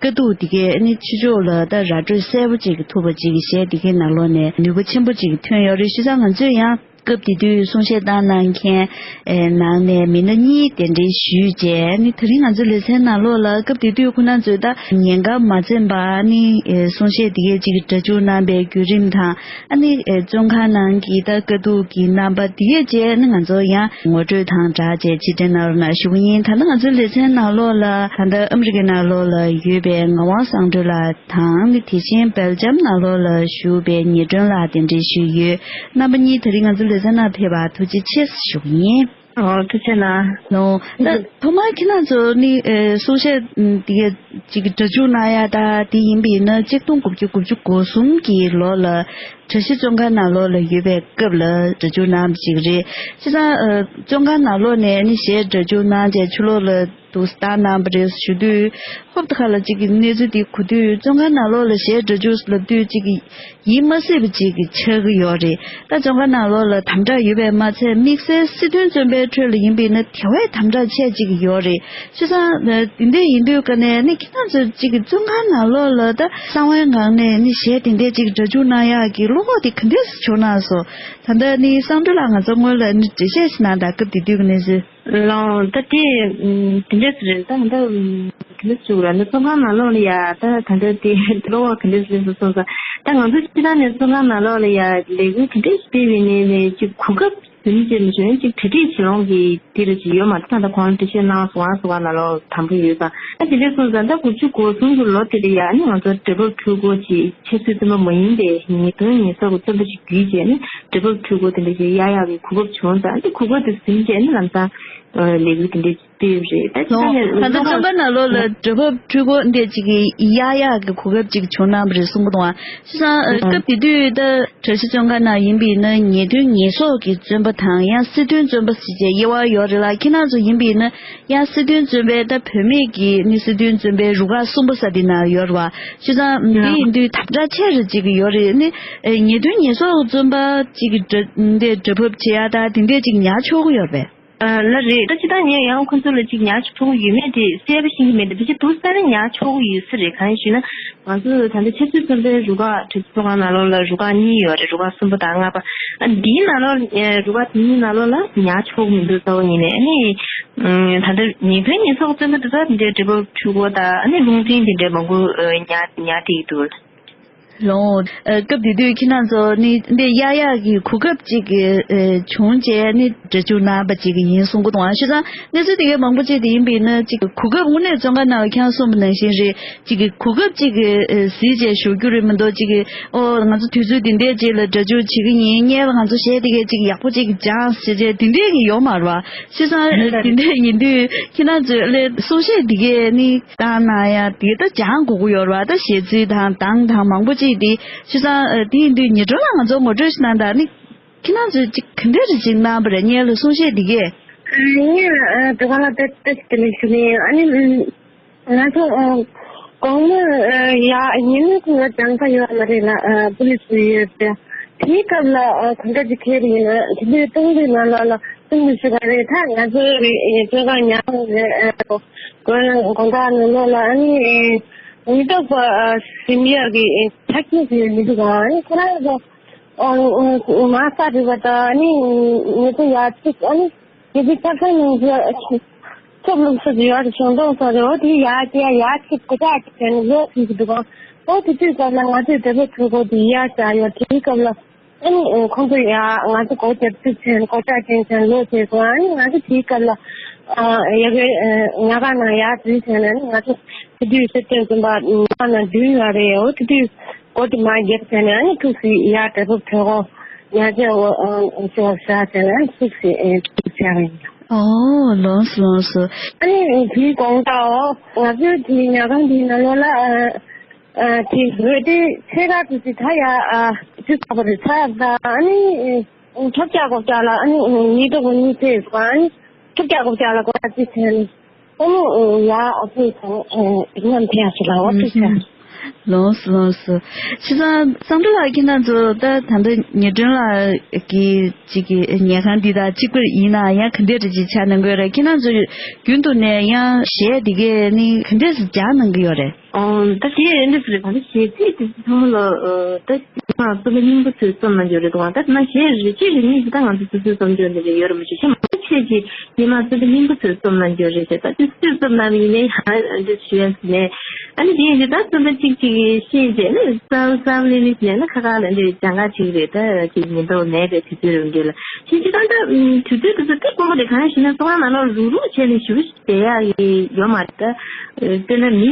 དཀའ་སྡུག་དེ་གའི་ནི་ཕྱི་ཕྱོགས་ལ་ད་ར་སྤྲོད་གསལ་པོ་ཅིག་གི་ཐུབ་པ་ཅིག་གི་གཞས་དེ་གའི་ནང་ལོགས་ནས་ནུས་པ་ཆེན་པོ་ཅིག་གི་ཐོན་ཡོད་རེད། བྱས་ཙང་ང་ཚོས་ཡང་སྐབས་དེ་དུས་གསུང་བཤད་བཏང་གནང་མཁན་ཨེ་ནང་ནས་མི་སྣ་གཉིས་གདན་འདྲེན་ཞུས་བྱས་ནི། དེ་རིང་ང་ཚོའི་ལེ་ཚན་ནང་ལོགས་ལ་སྐབས་དེ་དུས་ཁོ་རང་ཚོས་ད་ཉེན་ཁ་མ་འཛེམས་པར་ནི་ཨེ་གསུང་བཤད་དེ་གའི་ཅིག་སྒྲ་འཇུག་གནང་པའི་བརྒྱུད་རིམ་དང་། ཨ་ནི་ཨེ་བཙོན་ཁང་ནང་གི་ད་དཀའ་སྡུག་གི་རྣམ་པ་དེ་གའི་བཅས་ནི་ང་ཚོ་ཡང་ངོ་སྤྲོད་དང་སྦྲགས་བྱས་ཕྱིར་དྲན་གནང་རོགས་གནང་ཞུ་གི་ཡིན། ད་ལྟ་ང་ཚོའི་ལེ་ཚན་ནང་ལོགས་ལ་ད་ལྟ་ཨ་མི་རི་ཀའི་ནང་ལོགས་ལ་ཡོད་པའི་ངག་དབང་བསམ་གྲུབ་ལགས་དང་། ནི་དེ་བཞིན་སྦེལ་ཇམ་ནང་ལོགས་ལ་བཞུགས་པའི་ཉི་སྒྲོན་ལགས་གདན་འདྲེན་ཞུས་ཡོད། རྣམ་པ་གཉིས་དེ་རིང་ང་ཚོའི་ལེ་ཚན་ནང་ཕེབས་པར་ཐུགས་རྗེ་ཆེ་ཞུ་གི་ཡིན། ཨོ། ཐུགས་རྗེ་གནང་། ལོ། ད་ཐོག་མར་ཁྱེད་རང་ཚོ་ནི་ཨེ་གསུང་བཤད་འདི་ག་ཅིག་སྒྲ་འཇུག་གནང་ཡ་ད་དེ་ཡིན་པ་ཡིན་ན། གཅིག་སྟོང་དགུ་བརྒྱ་དགུ་བཅུ་གོ་གསུམ་གྱི་ལོ་ལ་གྲྭ་བཞི་བཙོན་ཁང་ནང་ལོགས་ལ་ཡོད་པའི་སྐབས་ལ་སྒྲ་འཇུག་གནང་བ་ཅིག་རེད། བྱས་ཙང་ཨ་བཙོན་ཁང་ནང་ལོགས་ནས་ནི་གཞས་སྒྲ་འཇུག་གནང་བྱས་ཕྱི་ལོགས་ལ་འདུག་སེ་བཏང་གནང་བ་རེད་ཞུ་དུས། ཧོབ་ཏེ་ཁ་ལ་ཅིག་གི་གནས་ཚུལ་འདི་གོ་དུས། བཙོན་ཁང་ནང་ལོགས་ལ་གཞས་སྒྲ་འཇུག་ལབ་དུས་ཅིག་གི་ཡིད་མ་སྲིད་པ་ཅིག་གི་ཆགས་ཀྱི་ཡོད་རེད། ད་བཙོན་ཁང་ནང་ལོགས་ལ་དམ་དྲག་ཡོད་པས་མ་ཚད། དམིགས་བསལ་སྲིད་དོན་བཙོན་པའི་ཁྲོད་ལ་ཡིན་པས་ན་དེ་བས་དམ་དྲག་ཆེ་ཅིག་ཡོད་རེད། བྱས་ཙང་དེ་འདྲ་ཡིན་དུས་ཀ་ནས་ནི་ཁྱེད་རང་ཚོ་ཅིག་གི་བཙོན་ཁང་ནང་ལོགས་ལ་ད་གསང་བའི་ངང་ནས་ནི་གཞས་དེ་འདྲ་ཅིག་སྒྲ་འཇུག་གནང་ཡག་གི་བློ་ཁོག་དེ་ག་འདྲས་སེ་བྱུང་ན་སོ། ད་ལྟ་ནི་བསམ་གྲུབ་ལགས་ང་ཚོ་སྔོན་ལ་ནི་འགྲེལ་བཤད་ཞིག་གནང་དང་། སྐབས་དེ་དུས་ཀྱི་གནས་ཚུལ། ལོང་ད་དེ་དེ་འདྲས་རེད། ད་ད་དེ་འདྲས་ཞུ་ར་ནི་བཙོན་ཁང་ནང་ལོགས་ལ་ཡ་ད་ད་འདྲས་དེ་གློ་བ་ག་འདྲས་རེད་སོང་ཙང་། ད་ང་ཚོ་སྤྱི་བཏང་ནས་བཙོན་ཁང་ནང་ལོགས་ལ་ཡ་ལས་འགུལ་དེ་འདྲས་སྤེལ་བའི་ནས་ནས་ཅིག་གོ་སྐབས་ཟིན་བྱས་མི་བྱུང་ཅིག་གྲ་སྒྲིག་བྱེད་ལོང་གི་དེ་རུ་ཅིག་ཡོད་མ་རེད། ད་ད་ཁོང་ལ་འགྲེལ་བཤད་གནང་སོང་ང་སོང་ང་ནང་ལོགས་དམ་པོ་ཡོད་ཙང་། ད་དེ་འདྲས་སོང་ཙང་ད་དགུ་བཅུ་གོ་གསུམ་གྱི་ལོ་དེ་ལ་ཡ་ནི་ང་ཚོ་བགྲེས་པོ་ཕྲུ་གུ་ཅིག་ཆབ་སྲིད་བཙོན་པ་མ་ཡིན་པའི་ཉེས་དོན་ཉེས་གསོག་གི་བཙོན་པ་ཞིག་བརྒྱུད་བྱས་ནི་བགྲེས་པོ་ཕྲུ་གུ་དེ་འདྲ་ཞིག་གཡར་ཡག་གི་གོ་སྐབས་བྱུང་ཙང་། འདི་གོ་སྐབས་དེ་ཟིན་བྱས་ནི་ལམ་སང་ལས་འགུལ་དེ་འདྲ་སྤེལ་རེད། ད་ཅི་ལོ། ད་ད་ལྟ་བཙོན་ཁང་ནང་ལོགས་ལ་བགྲེས་པོ་ཕྲུ་གུ་འདི་ཅིག་གི་གཡར་ཡག་གི་གོ་སྐབས་ཅིག་བྱུང་གནང་བ་རེད་གསུང་གི་འདུག་ཨ། བྱས་ཙང་སྐབས་དེ་དུས་ད་གྲྭ་བཞི་བཙོན་ཁང་ནང་ཡིན་པའི་ན་ཉེས་དོན་ཉེས་གསོག་གི་བཙོན་པ་དང་ཡང་སྲིད་དོན་བཙོན་པ་ཟེར་བྱས་དབྱེ་བ་ཡོད་རེད་ལ། ཁྱེད་རང་ཚོ་ཡིན་པའི་ན་ཡང་སྲིད་དོན་བཙོན་པའི་ད་བུད་མེད་ཀྱི་ནི་སྲིད་དོན་བཙོན་པའི་རུ་ཁག་གསུམ་པ་ས་དེ་ན་ཡོད་རེད་བ། བྱས་ཙང་འདི་ཡིན་དུས་དམ་དྲག་ཆེ་རུ་ཅིག་ཡོད་རེད། ནི་ཉེས་དོན་ཉེས་གསོག་བཙོན་པ་ཅིག་གི་འདི་འདྲ་ཕབ་བྱེད་ཡ་ད་དེ་འདྲས་ཅིག་ཉར་ཆོག་གི་ཡོད་པས། ལ་རེད། ད་ཅི་ད་ངས་ཡང་ཁོ་ཚོ་ལ་ཅིག་ཉར་ཆོག་གི་ཡོད་མེད་དེ་གསལ་པོ་ཤེས་ཀྱི་མེད། དེ་བྱས་ཏེ་དུ་ས་ནས་ཉར་ཆོག་གི་ཡོད་ས་རེད། གང་ཡིན་ཞུས་ན་ང་ཚོ་ད་ལྟ་ཆབ་སྲིད་བཙོན་པའི་རུ་ཁག་གྲྭ་བཙོན་ཁང་ནང་ལོགས་ལ་རུ་ཁག་གཉིས་ཡོད་རེད། རུ་ཁག་གསུམ་པ་དང་ལྔ་པ། ཨ་འདིའི་ནང་ལོགས་རུ་ཁག་དེ་གཉིས་ནང་ལོགས་ལ་ཉར་ཆོག་གི་མི་འདུག་རྩ་བ་ཉིད་ནས། ཨ་ནི། ད་ལྟ་ཉེས་དོན་ཉེས་གསོག་བཙོན་པ་དེ་ཚོ་འདི་འདྲའི་བགྲེས་པོ་ཕྲུ་གུ་དང་ཨ་ནི་རླུང་འཕྲིན་དེ་འདྲའི་མང་པོ་ཉར་ཉར་བསྡད་ཀྱི་འདུག་ལོ། སྐབས་དེ་དུས་ཁྱེད་རང་ཚོ་ནི་འདི་གཡར་ཡག་གི་གོ་སྐབས་ཅིག་བྱུང་རྗེས་ནི་སྒྲ་འཇུག་གནང་བ་ཅིག་ཡིན་གསུང་གི་འདུག་ཨ། བྱས་ཙང་གནས་ཚུལ་དེ་གའི་མང་པོ་ཅིག་དེ་ཡིན་པས་ན་ཅིག་གོ་སྐབས་དངོས་གནས་བཙོན་ཁང་ནང་ཁྱེད་རང་གསུངས་པ་ནང་བཞིན་རེད། ཅིག་གི་གོ་སྐབས་ཅིག་གི་ཨེ་གཟིགས་བྱས་ཞུ་རྒྱུ་རེད་མི་འདུག་ཅིག་གི་ཨོ་ང་ཚོ་དུས་ཚོད་འདི་འདྲའི་རྗེས་ལ་སྒྲ་སྒྱུར་བྱེད་ཀྱི་ཡིན། སྔོན་ལ་ང་ཚོ་གཞས་འདི་གའི་ཅིག་ཡག་པོ་ཅིག་སྦྱངས་ཟེར་བྱས་འདི་འདྲའི་གི་ཡོད་མ་རེད་བ། བྱས་ཙང་འདི་འདྲའི་ཡིན་དུས་ཁྱེད་རང་ཚོས་ཨ་ལས་གསུང་བཤད་འདི་གའི་ནི་བཏང་གནང་ཡ་འདི་ད་སྦྱང་དགོས་ཀྱི་ཡོད་རེད་བ། ད་གཞས་ཚིག་དང་གདངས་དང་མང་པོ་ཅིག་འདི། བྱས་ཙང་འདི་ཡིན་དུས་ཉི་སྒྲོན་ལགས་ང་ཚོ་ངོ་སྤྲོད་ཞིག་གནང་དང་ནི། ཁྱེད་རང་ཚོས་ཅིག་ག་འདྲ་རེ་ཅིག་གནང་བ་རེད། སྔོན་ལ་གསུང་བཤད་འདི་གས། ངས་ཨ་དེ་ག་ལ་ཏོག་ཙམ་དེ་ལས་ཞུ་ནས། ཨ་ནི་ང་ཚོ་ཨ་གོང་མ་ཨ་ཡ་ཉིན་མོ་ཁོང་ལ་སྦྱང་ས་ཡོད་མ་རེད་ལ། ཨ་པུ་ལི་སི་ཡོད་དེ། དེའི་སྐབས་ལ་ཨ་གང་འདྲ་ཅིག་ཁེལ་ཡིན་ན་དེ་འདྲའི་སྟོང་པའི་ནང་ལ་ལ་སྟོང་པའི་ཞུ་ག་རེད། ད་ང་ཚོ་རེ་ཨེ་བཙོན་ཁང་ཉར་རེད། ཨ་དགོན་དགོན་བདག་ནང་ལོགས་ལ་ཨ་ནི་ཨེ་ཉེན་རྟོག་པ་ཨ་ཟིན་ཡག་གི་ཨེ་ཆ་རྐྱེན་ཞིག་མི་འདུག་ག་ཨ་ནི་ཁོ་རང་ཚོ། ཨ་ཨ་མ་རྩ་སྒྲིག་པ་དང་ཨ་ནི་ཉེ་དུ་ཡར་ཚིག་ཨ་ནི་ཉེ་དུ་ཆ་ཚང་ནང་ཚོ་ཁྱོད་ལུགས་སྲོལ་ཡོད་རེད། བྱུང་དོན་སོགས་རེད། འོ་དེ་ཡར་བསྐྱལ་ཡར་ཚིག་གོ་ཆ་ཅིག་བྱས་ནས་ལོག་ཚིག་གི་འདུག་ག་འོ་དེ་དུས་སྐབས་ལ་ང་ཚོས་དེ་ཚོ་ཐུག་གོ་དེ་ཡར་བཞག་ཡོད། དེའི་སྐབས་ལ་ཨ་ནི་ཁོང་ཚོ་ཡ་ང་ཚོ་གོ་རྒྱབ་ཚིག་བྱས་ནས་གོ་ཆ་ཅན་བྱས་ནས་ལོག་བྱས་སོང་། ཨ་ནི་ང་ཚོ་དེའི་སྐབས་ལ་ཨ་ཡ་གི་ཉལ་ཁང་ནང་ཡར་འཛུལ་བྱས་ནས་ཨ་ནི་ང་ཚོ་དེ་དུས་སྲིད་དོན་བཙོན་པ་ཉལ་ཁང་ནང་འདུས་ཡོད་རེད། འོ་དེ་དུས། སྒོ་དེ་མར་བརྒྱབ་བྱས་ནས་ཨ་ནི་ཐུགས་སུ་ཡར་དྲག་པོ་ཐོན་གོ། ཉལ་ཆས་འོ་ཨ་ཅོག་བཞག་བྱས་ནས་ཨ་ནི་ཐུགས་སུ་ཨེ་ཐུགས་བྱས་པ་ཡིན། ཨོ་ལོངས་སོ་ལོངས་སོ། ཨ་ནི་དེའི་དགོང་དག་འོ་ང་ཚོའི་དེའི་ཉལ་ཁང་དེའི་ནང་ལོགས་ལ་ཨ་ཨ་དེ་འོད་དེ་ཕྱེད་ཀ་དེ་ཅིག་ད་ཡ་ཨ་དུས་ཚ་པོ་རེད། ཚ་ཡག་ད་ཨ་ནི་ཨ་ཐོབ་རྒྱག་གོ་རྒྱག་ལ་ཨ་ནི་ཉེན་རྟོག་པ་གཉིས་ཕེབས་སོང་། ཨ་ནི་ཐོབ་རྒྱག་གོ་རྒྱག་ལ་གོ་ཡ་ཅིག་བྱས་ནས། ཨ་ནི་ཡ་ཨ་ཕའི་ཚང་མཉམ་ཕེབས་སོང་ལ་འོ་ཐུགས་རྗེ་ཆེ། ལོངས་སོ་ལོངས་སོ། བྱས་ཙང་བསམ་གྲུབ་ལགས་ཁྱེད་རང་ཚོ་ད་ད་ལྟ་ཉི་སྒྲོན་ལགས་ཀྱི་གཅིག་གི་ཉལ་ཁང་འདི་དང་གཅིག་པ་ཡིན་ན་ཡང་ག་འདྲས་རེ་ཅིག་ཆགས་གནང་གི་ཡོད་རེད། ཁྱེད་རང་ཚོ་རྒྱུན་དུ་ནས་ཡང་གཞས་འདི་གས་ནི་ག་འདྲས་སེ་སྦྱང་གནང་གི་ཡོད་རེད། ཨོ་ད་དེ་འདྲས་རེད། ད་གཞས་ཚིག་དེ་ཚོ་ཚང་མ་ལ་ཨ་ད་ང་ཚོ་ལ་སྙིང་པོ་ཚོས་རྩོམ་གནང་རྒྱུ་རེད་འདུག་ད་ང་ད་གཞས་རེ་གཅིག་རེ་གཉིས་ཅིག་ད་ང་ཚོ་སོ་སོའི་རྩོམ་འབྱོར་འདི་འདྲས་ཡོད་རེད་མ་གཞི་ཆེ་མང་ཆེ་ཅིག་ཉི་མ་ཚོ་དེ་སྙིང་པོ་ཚོས་རྩོམ་གནང་རྒྱུ་རེད་ཟེར། ད་དེ་སུས་རྩོམ་གནང་ཡིན་ནའི་ཡང་འདི་ཞུ་ཡ་ཟེར་ནས། ཨ་ནི་དེ་ཡིན་དུས་ད་རྩོམ་པ་གཅིག་གཅིག་གིས་ཤེས་བྱས་ནས་གསར་གསར་ལེ་ལེ་ཟེར་ནས་ན་ཁ་ཁ་ལ་འདི་སྦྱང་ག་ཅིག་རེད། ད་ཅིག་ཉེན་རྟོག་མེད་པའི་དུས་ཚོད་རེད་འདི་ལ་ཤེས་ཅི་ད་ད་དུས་ཚོད་དེ་ཚོ་དེ་དཀོན་པོ་རེད། གང་ཡིན་ཞུས་ན་བཙོན་ཁང་ནང་ལ་རུག་རུག་བྱས་ནས་ཞུ་བསྡད་ཡ་ཡོད་མ་རེད། ད་དཔེར་ན་མི་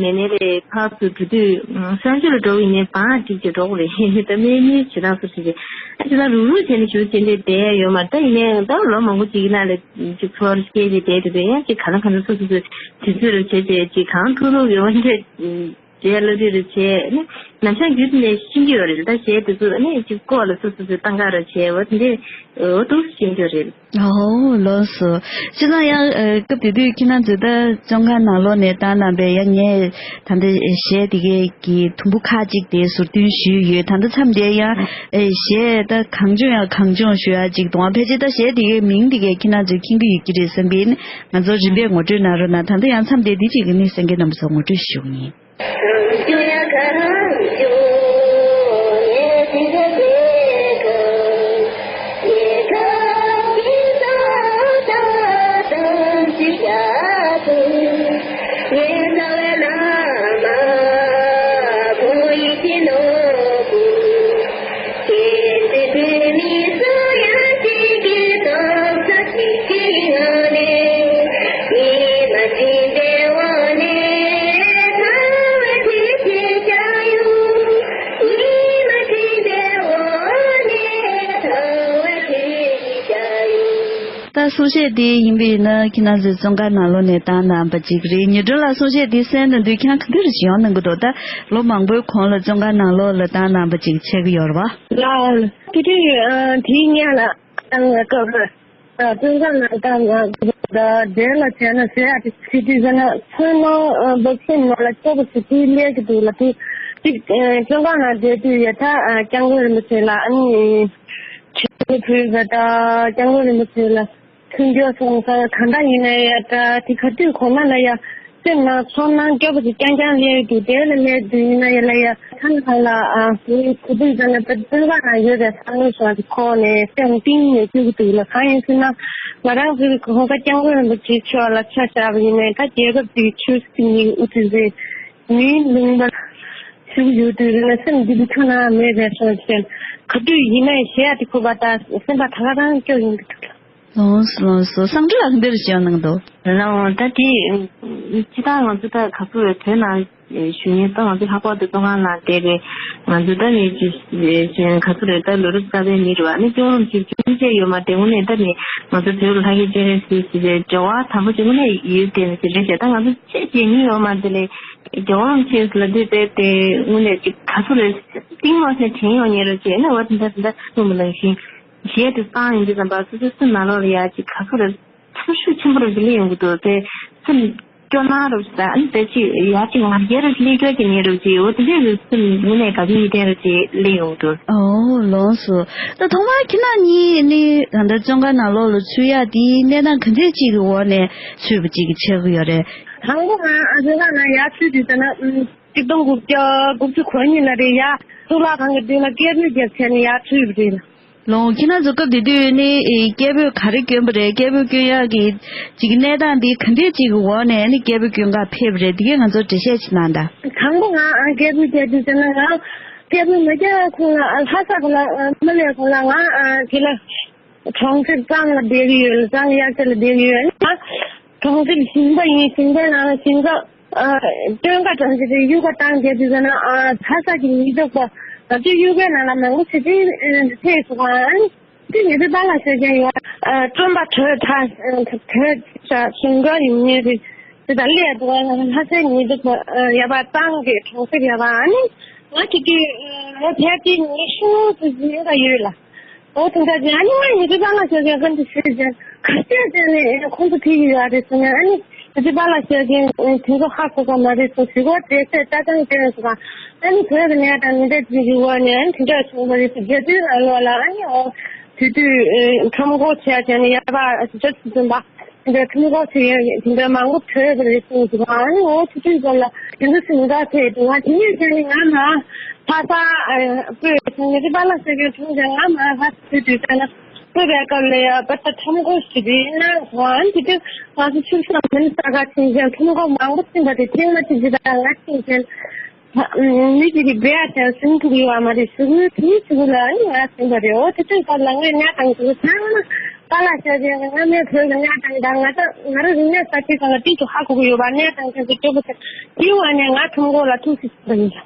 མེད་ནས་རེད་ཕར་ཚུར་འགྲོ་དུས་གསང་སྤྱོད་ལ་འགྲོ་བ་ཡིན་ནའི་བང་སྒྲིག་ཅིག་འགྲོ་དགོས་རེད། ད་སྨན་གཉེར་བྱེད་སྟངས་སོགས་ཞིག་རེད། ཨ་ཅི་ད་རུག་རུག་བྱས་ནས་ཞུ་བྱས་ནས་བསྡད་ཡ་ཡོད་མ་རེད། ད་ཡིན་ནའི་ད་ལོ་མང་པོ་ཅིག་ནང་ལ། ཅིག་ཚོར་སྐྱེས་ཏེ་བསྡད་དེ་བས་ཡང་ཅིག་གང་ལ་གང་འཚམ་སོ་སོ་སོའི་དུས་ཚོད་ལ་བྱས་བྱས་ཅིག་གང་ཐུག་ཐུག་ཡོང་འདྲ་བྱས་བློ་གྲོས་རེ་བྱས་ནི་ནམ་ཞག་རྒྱུན་ནས་ཤེས་ཀྱི་ཡོད་རེད། ད་གཞས་དེ་ཚོ་ནི་ཅིག་ལྐོག་ལ་སོ་སོ་སོའི་ཏང་ཀ་ར་བྱས་འོ་དེ་འདྲས་འོ་འདུག་ཤེས་ཀྱི་ཡོད་རེད། ཨོ་ལགས་སོ། བྱས་ཙང་ཡང་སྐབས་དེ་དུས་ཁྱེད་རང་ཚོས་ད་བཙོན་ཁང་ནང་ལོགས་ནས་བཏང་གནང་པའི་ཡང་ངས་ད་ལྟ་གཞས་དེ་གའི་གི་དུམ་བུ་ཁག་ཅིག་དེ་ཟུར་འདོན་ཞུས་ཡོད། ད་ལྟ་མཚམས་དེ་ཡང་ཨེ་གཞས་ད་གངས་ལྗོངས་ཡང་གངས་ལྗོངས་ཞུ་ཡ་ཅིག་འདུག་ཨ། ཕལ་ཆེར་ད་གཞས་དེ་གའི་མིང་དེ་གའི་ཁྱེད་རང་ཚོས་མཁྱེན་གྱི་ཡོད་ཀྱི་རེད་བསམ་གྱི་ཡིན། ང་ཚོ་རིམ་པས་ངོ་སྤྲོད་གནང་རོགས་གནང་། ད་ལྟ་ཡང་མཚམས་དེ་འདི་གཅིག་གི་ནི་གསན་མཁན་རྣམ་པ་ཚོ་ངོ་སྤྲོད་ཞུ་གི་ཡིན། གསུང་བཤད་དེ་ཡིན་པས་ན་ཁྱེད་རང་ཚོའི་བཙོན་ཁང་ནང་ལོགས་ནས་བཏང་གནང་བ་ཅིག་རེད། ཉི་སྒྲོན་ལགས་གསུང་བཤད་དེ་གསན་ན་དུས་ཁྱང་ག་འདྲ་ཞིག་ཡོང་གནང་གི་འདུག་ད་ལོ་མང་པོའི་གོང་ལ་བཙོན་ཁང་ནང་ལོགས་ལ་བཏང་གནང་བ་ཅིག་ཆགས་ཀྱི་ཡོད་རེད་བ། ལགས་དེ་དུས་དེའི་སྔོན་ལ་བཏང་བའི་སྐབས་རེད། བཙོན་ཁང་ནང་བཏང་ན་ད་དེ་ལ་བྱས་ན་ཟེར་ཡ་དེ་ཕྱི་དུས་ཟེར་ན་ཚོད་ནང་འབབ་སེམས་ནང་ལ་སྐྱོ་པོ་ཞིག་དེ་སླེབས་ཀྱི་འདུག་ལ། དེ་དེ་བཙོན་ཁང་ནང་བསྡད་དུས་ཡ་ད་སྐྱབས་མགོན་རིན་པོ་ཆེ་ལ་ཨ་ནི་ཆོས་ཕུལ་བ་དང་སྐྱབས་མགོན་རིན་པོ་ཆེ་ལ་མཐུན་འགྱུར་སོང་ཙང་གང་འདྲ་ཡིན་ན་ཡ་ད་དེ་ག་དུས་གོ་ན་ལ་ཡ་སེམས་ནང་ཚོར་སྣང་སྐྱོ་པོ་ཞིག་རྐྱང་རྐྱང་སླེབས་ཀྱི་འདུག་དེ་ལ་སླེབས་དུས་ཡིན་ན་ཡ་ལ་ཡ་ཐང་ཐང་ལ་ཨ་དེ་ག་དུས་ཟེར་ན་ད་བཙོན་ཁང་ནང་ཡོད་པའི་བསམ་བློ་སོགས་ཀྱི་ཁོག་ནས་སེམས་གཏིང་ནས་སྐྱོ་གི་འདུག་ལ། གང་ཡིན་ཟེར་ན་ང་རང་ཚོའི་གོང་ས་སྐྱབས་མགོན་རིན་པོ་ཆེ་མཆོག་ལ་ཆ་བཞག་པ་ཡིན་ནའི་ད་རྒྱལ་ཁབ་འདིའི་ཆོས་སྲིད་གཉིས་ཀྱི་དབུ་ཁྲིད་རེད། མིའི་ལུང་པ་ཞུགས་ཡོད་དུས་རེད་ན་སེམས་འདི་འདི་ཁྱོད་ན་མེད་པའི་སོང་ཞེས་ག་དུས་ཡིན་ནའི་ཞེ་ཡ་དེ་ཁུ་བ་ད་སེམས་པ་ད་ག་རང་སྐྱོ་ཡིན་གི་འདུག་ལོངས་སོ་ལོངས་སོ། གསང་སྒྲོལ་ལགས་འདིར་བྱོན་གནང་འདུག་ལགས་འོང་ད་དེ་སྤྱི་བཏང་ང་ཚོ་ད་ག་ཚོད་བོད་ནང་བཞུགས་ཡིན་ད་ང་ཚོ་ལྷག་པར་དུ་བཙོན་ཁང་ནང་བསྡད་པའི་ང་ཚོ་ད་ནི་ཅི་ག་ཚོད་རེད་ད་ལོ་རབས་གསར་པའི་མི་རེད་བ་ནི་སྐྱོ་རུང་ཅིག་ཅུང་ཟད་ཡོད་མ་རེད། དངོས་གནས་ད་ནི་ང་ཚོ་བོད་ལ་ལྷ་སྐྱིད་སྤྱན་རས་གཟིགས་ཞེས་པའི་འབྲེལ་བ་དམ་པོ་ཅིག་དངོས་གནས་ཡོད་དེ་ནི་ཅི་རེད་ཞེ་ད་ང་ཚོ་ཆེས་བརྗེད་ཉིན་ཡོད་མ་རེད་དེ་ལས་རྒྱལ་བ་རིན་པོ་ཆེ་ལ་འདི་བལྟས་ཏེ་དངོས་གནས་ཅིག་ག་ཚོད་རེད་གཏིང་ནང་ནས་དྲན་ཡོང་ཉེ་རུ་བྱས་ན་བ་དེ་འདྲ་དེ་འདྲ་གསུངས་པ་ནང་བཞིན་གཞས་དེ་བཏང་ཡོང་དུས་ཙམ་པ་སོ་སོའི་སེམས་ནང་ལོགས་ལ་ཡ་ཅིག་ག་ཚོད་རེད་ཚོར་ཤུགས་ཆེན་པོ་རུ་སླེབས་ཡོང་གི་འདུག་དེ་སེམས་སྐྱོ་སྣང་རུ་ཟ་ཨ་ནི་དེ་ཅིག་ཡ་ཅིག་ང་རྒྱལ་རུ་སླེབས་སྐྱོ་གི་ཉེ་རུ་ཅིག་འོ་དེ་འདྲའི་རུ་སེམས་དངོས་གནས་དགའ་སྐྱིད་གཉིས་ལྡན་རུ་ཅིག་སླེབས་ཡོང་གི་འདུག་ཨོ་ལོངས་སོ། ད་ཐོག་མར་ཁྱེད་རང་གཉིས་ནི་ད་ལྟ་བཙོན་ཁང་ནང་ལོགས་ལ་ཚུད་ཡ་དེའི་གནས་སྟངས་ག་འདྲས་ཅིག་གི་འོག་ནས་ཚུད་པ་ཅིག་ཆགས་ཀྱི་ཡོད་རེད། དང་པོ་ང་ཨ་ཟེ་ལ་ན་ཡར་ཚུད་དུས་ཙ་ན་ཨུམ་ཆིག་སྟོང་དགུ་བརྒྱ་དགུ་བཅུ་གོ་གཉིས་ལ་རེད་ཡ། གཙུག་ལག་ཁང་གི་མདུན་ལ་སྐད་འབོད་རྒྱབ་བྱས་ནས་ཡར་ཚུད་པ་རེད། ལོ་ཁྱེད་རང་ཚོ་སྐབས་དེ་དུས་ནི་སྐད་འབོད་ག་རེ་བསྐྱོན་པ་རེད། སྐད་འབོད་བསྐྱོན་ཡག་གི་ཅིག་གནས་སྟངས་འདི་ག་འདྲས་ཅིག་གི་འོག་ནས་ནི་སྐད་འབོད་བསྐྱོན་གར་ཕེབས་པ་རེད། འདི་གས་ང་ཚོར་འགྲེལ་བཤད་ཅིག་གནང་དང་། དང་པོ་ང་ཨ་སྐད་འབོད་རྒྱག་དུས་ཙ་ན་ང་སྐད་འབོད་མ་རྒྱག་གོང་ལ་ཨ་ལྷ་ས་གོང་ལ་ཨ་མ་སླེབས་གོང་ལ་ང་ཨ་དེ་ལ་གྲོང་གསེབ་གཙང་ལ་བསྡད་ཀྱི་ཡོད་ལ་གཙང་གཡག་རྩེ་ལ་བསྡད་ཀྱི་ཡོད་ལ་ང་གྲོང་གསེབ་ཞིང་པ་ཡིན། ཞིང་པའི་ནང་ལ་ཞིང་ཁ་ཨ་སྟོན་ཁ་གྲོང་གསེབ་དེ་གཡུག་ཁ་བཏང་བསྡད་དུས་ཙ་ན་ཨ་ལྷ་ས་གི་མི་སྡུག་པ་ང་ཚོའི་གཡུག་ཁའི་ནང་ལ་མང་པོ་ཞེ་ཅིག་ཨ་ཕེབས་སོང་ཨ་ནི་དེ་ངེད་ཚོའི་པཱ་ལགས་ཤོད་མཁན་ཡོད་ཨ་སྤྲོན་པ་གྲོས་ད་གྲོས་ཞིང་ཁ་ཡིན་ངེད་ཚོའི་དེ་དང་སླེབས་འདུག་ཨ་ལྷ་སའི་མི་སྡུག་པ་ཡ་པ་གཙང་གི་གྲོང་གསེབ་ཡ་པ་ཨ་ནི་ང་དེ་དུས་ལོ་ཕལ་ཆེར་ཉི་ཤུ་ཙམ་ཡིན་པ་ཡོད་ལ། འོ་དེ་འདྲ་ཅིག་ཨ་ནི་ང་ཡི་གེ་པཱ་ལགས་ཤོད་མཁན་ཀུན་ཏུ་ཞུས་ཀྱང་ག་སྟེ་བྱས་ནས་ཁོང་ཚོ་ཕེབས་ཀྱི་ཡོད་རེད་ཟེར་ནས་ཨ་ནི་ཡི་གེ་པཱ་ལགས་ཤོད་མཁན་དེ་ཚོ་ཧ་གོ་ག་མ་རེད་ཟེར་ཞུ་སྒོ་སྤྲད་ཚད་ད་ཐང་སྤྲད་སོང་ཨ་ནི་བོད་ཀྱི་གནས་སྟངས་མི་འདྲ་ཅིག་གི་འོག་ནས་ཨ་ནི་དེ་འདྲ་བྱུང་བ་རེད་ཟེར་རྒྱ་དུས་ནང་ལོགས་ལ་ཨ་ནི་འོ་དེ་དུས་ཁྲོམ་སྐོར་བྱས་བྱས་ནས་ཡར་པ་ཞུ་ཆ་ཞུ་བྱུང་བ། དེ་འདྲའི་ཐུན་མོང་ཚོ་ཡོད་དེ་འདྲའི་མང་པོ་ཐོས་པ་རེད་གསུངས་འདུག་ཨ་ནི་འོ་ཆུ་ཚོད་ཙམ་ལ་དེ་འདྲ་ཞིག་འདྲ་ཐོས་འདུག་ང་དེ་ནས་བྱས་ནས་ང་མ་ཕ་ས་སྤོས་སོང་ངེད་ཚོ་པཱ་ལགས་ཟེར་མཁན་དྲུང་ཆེ་ང་མ་ཕ་ས་ཐོས་དུས་ཙམ་ལ་སྤོས་པའི་སྐབས་ལ་ཡ་པ་ས་ཁྲོམ་སྐོར་ཞིག་རེད་གནང་སོང་ཨ་ནི་དེ་དུས་ང་ཚོ་ཆུ་ཚོད་མིན་ས་ག་ཕྱིན་ཀྱང་ཁྲོམ་སྐོར་མང་པོ་ཕྱིན་པ་དེ་ཐེངས་མ་གཅིག་ཅིག་དང་ང་ཕྱིན་ཀྱང་། མི་དེ་གི་བེ་ཨ་ཅག་ཟིན་ཐུབ་ཡོད་བ་མ་རེད་ཟེར་གི་དེའི་ཚུལ་ལ་ནི་ང་ཟིན་པ་རེད། འོ་དེ་དུས་སྐབས་ལ་ངས་གནས་སྟངས་དེ་ཚོ་ཚང་མ་པཱ་ལགས་ཤོད་མཁན་ང་མའི་བོད་ཀྱི་གནས་སྟངས་དང་ང་ཚོ་ང་རང་རིག་གནས་གསར་བརྗེ་སྒང་ལ་དེ་ཚོ་ཧ་གོ་གི་ཡོད་པ་གནས་སྟངས་དེ་ཚོ་སྐྱོ་པོ་ཟེར་དེའི་འོག་ནས་ང་ཁྲོམ་སྐོར་ལ་ཐུག་སྲིད་པ་ཡིན།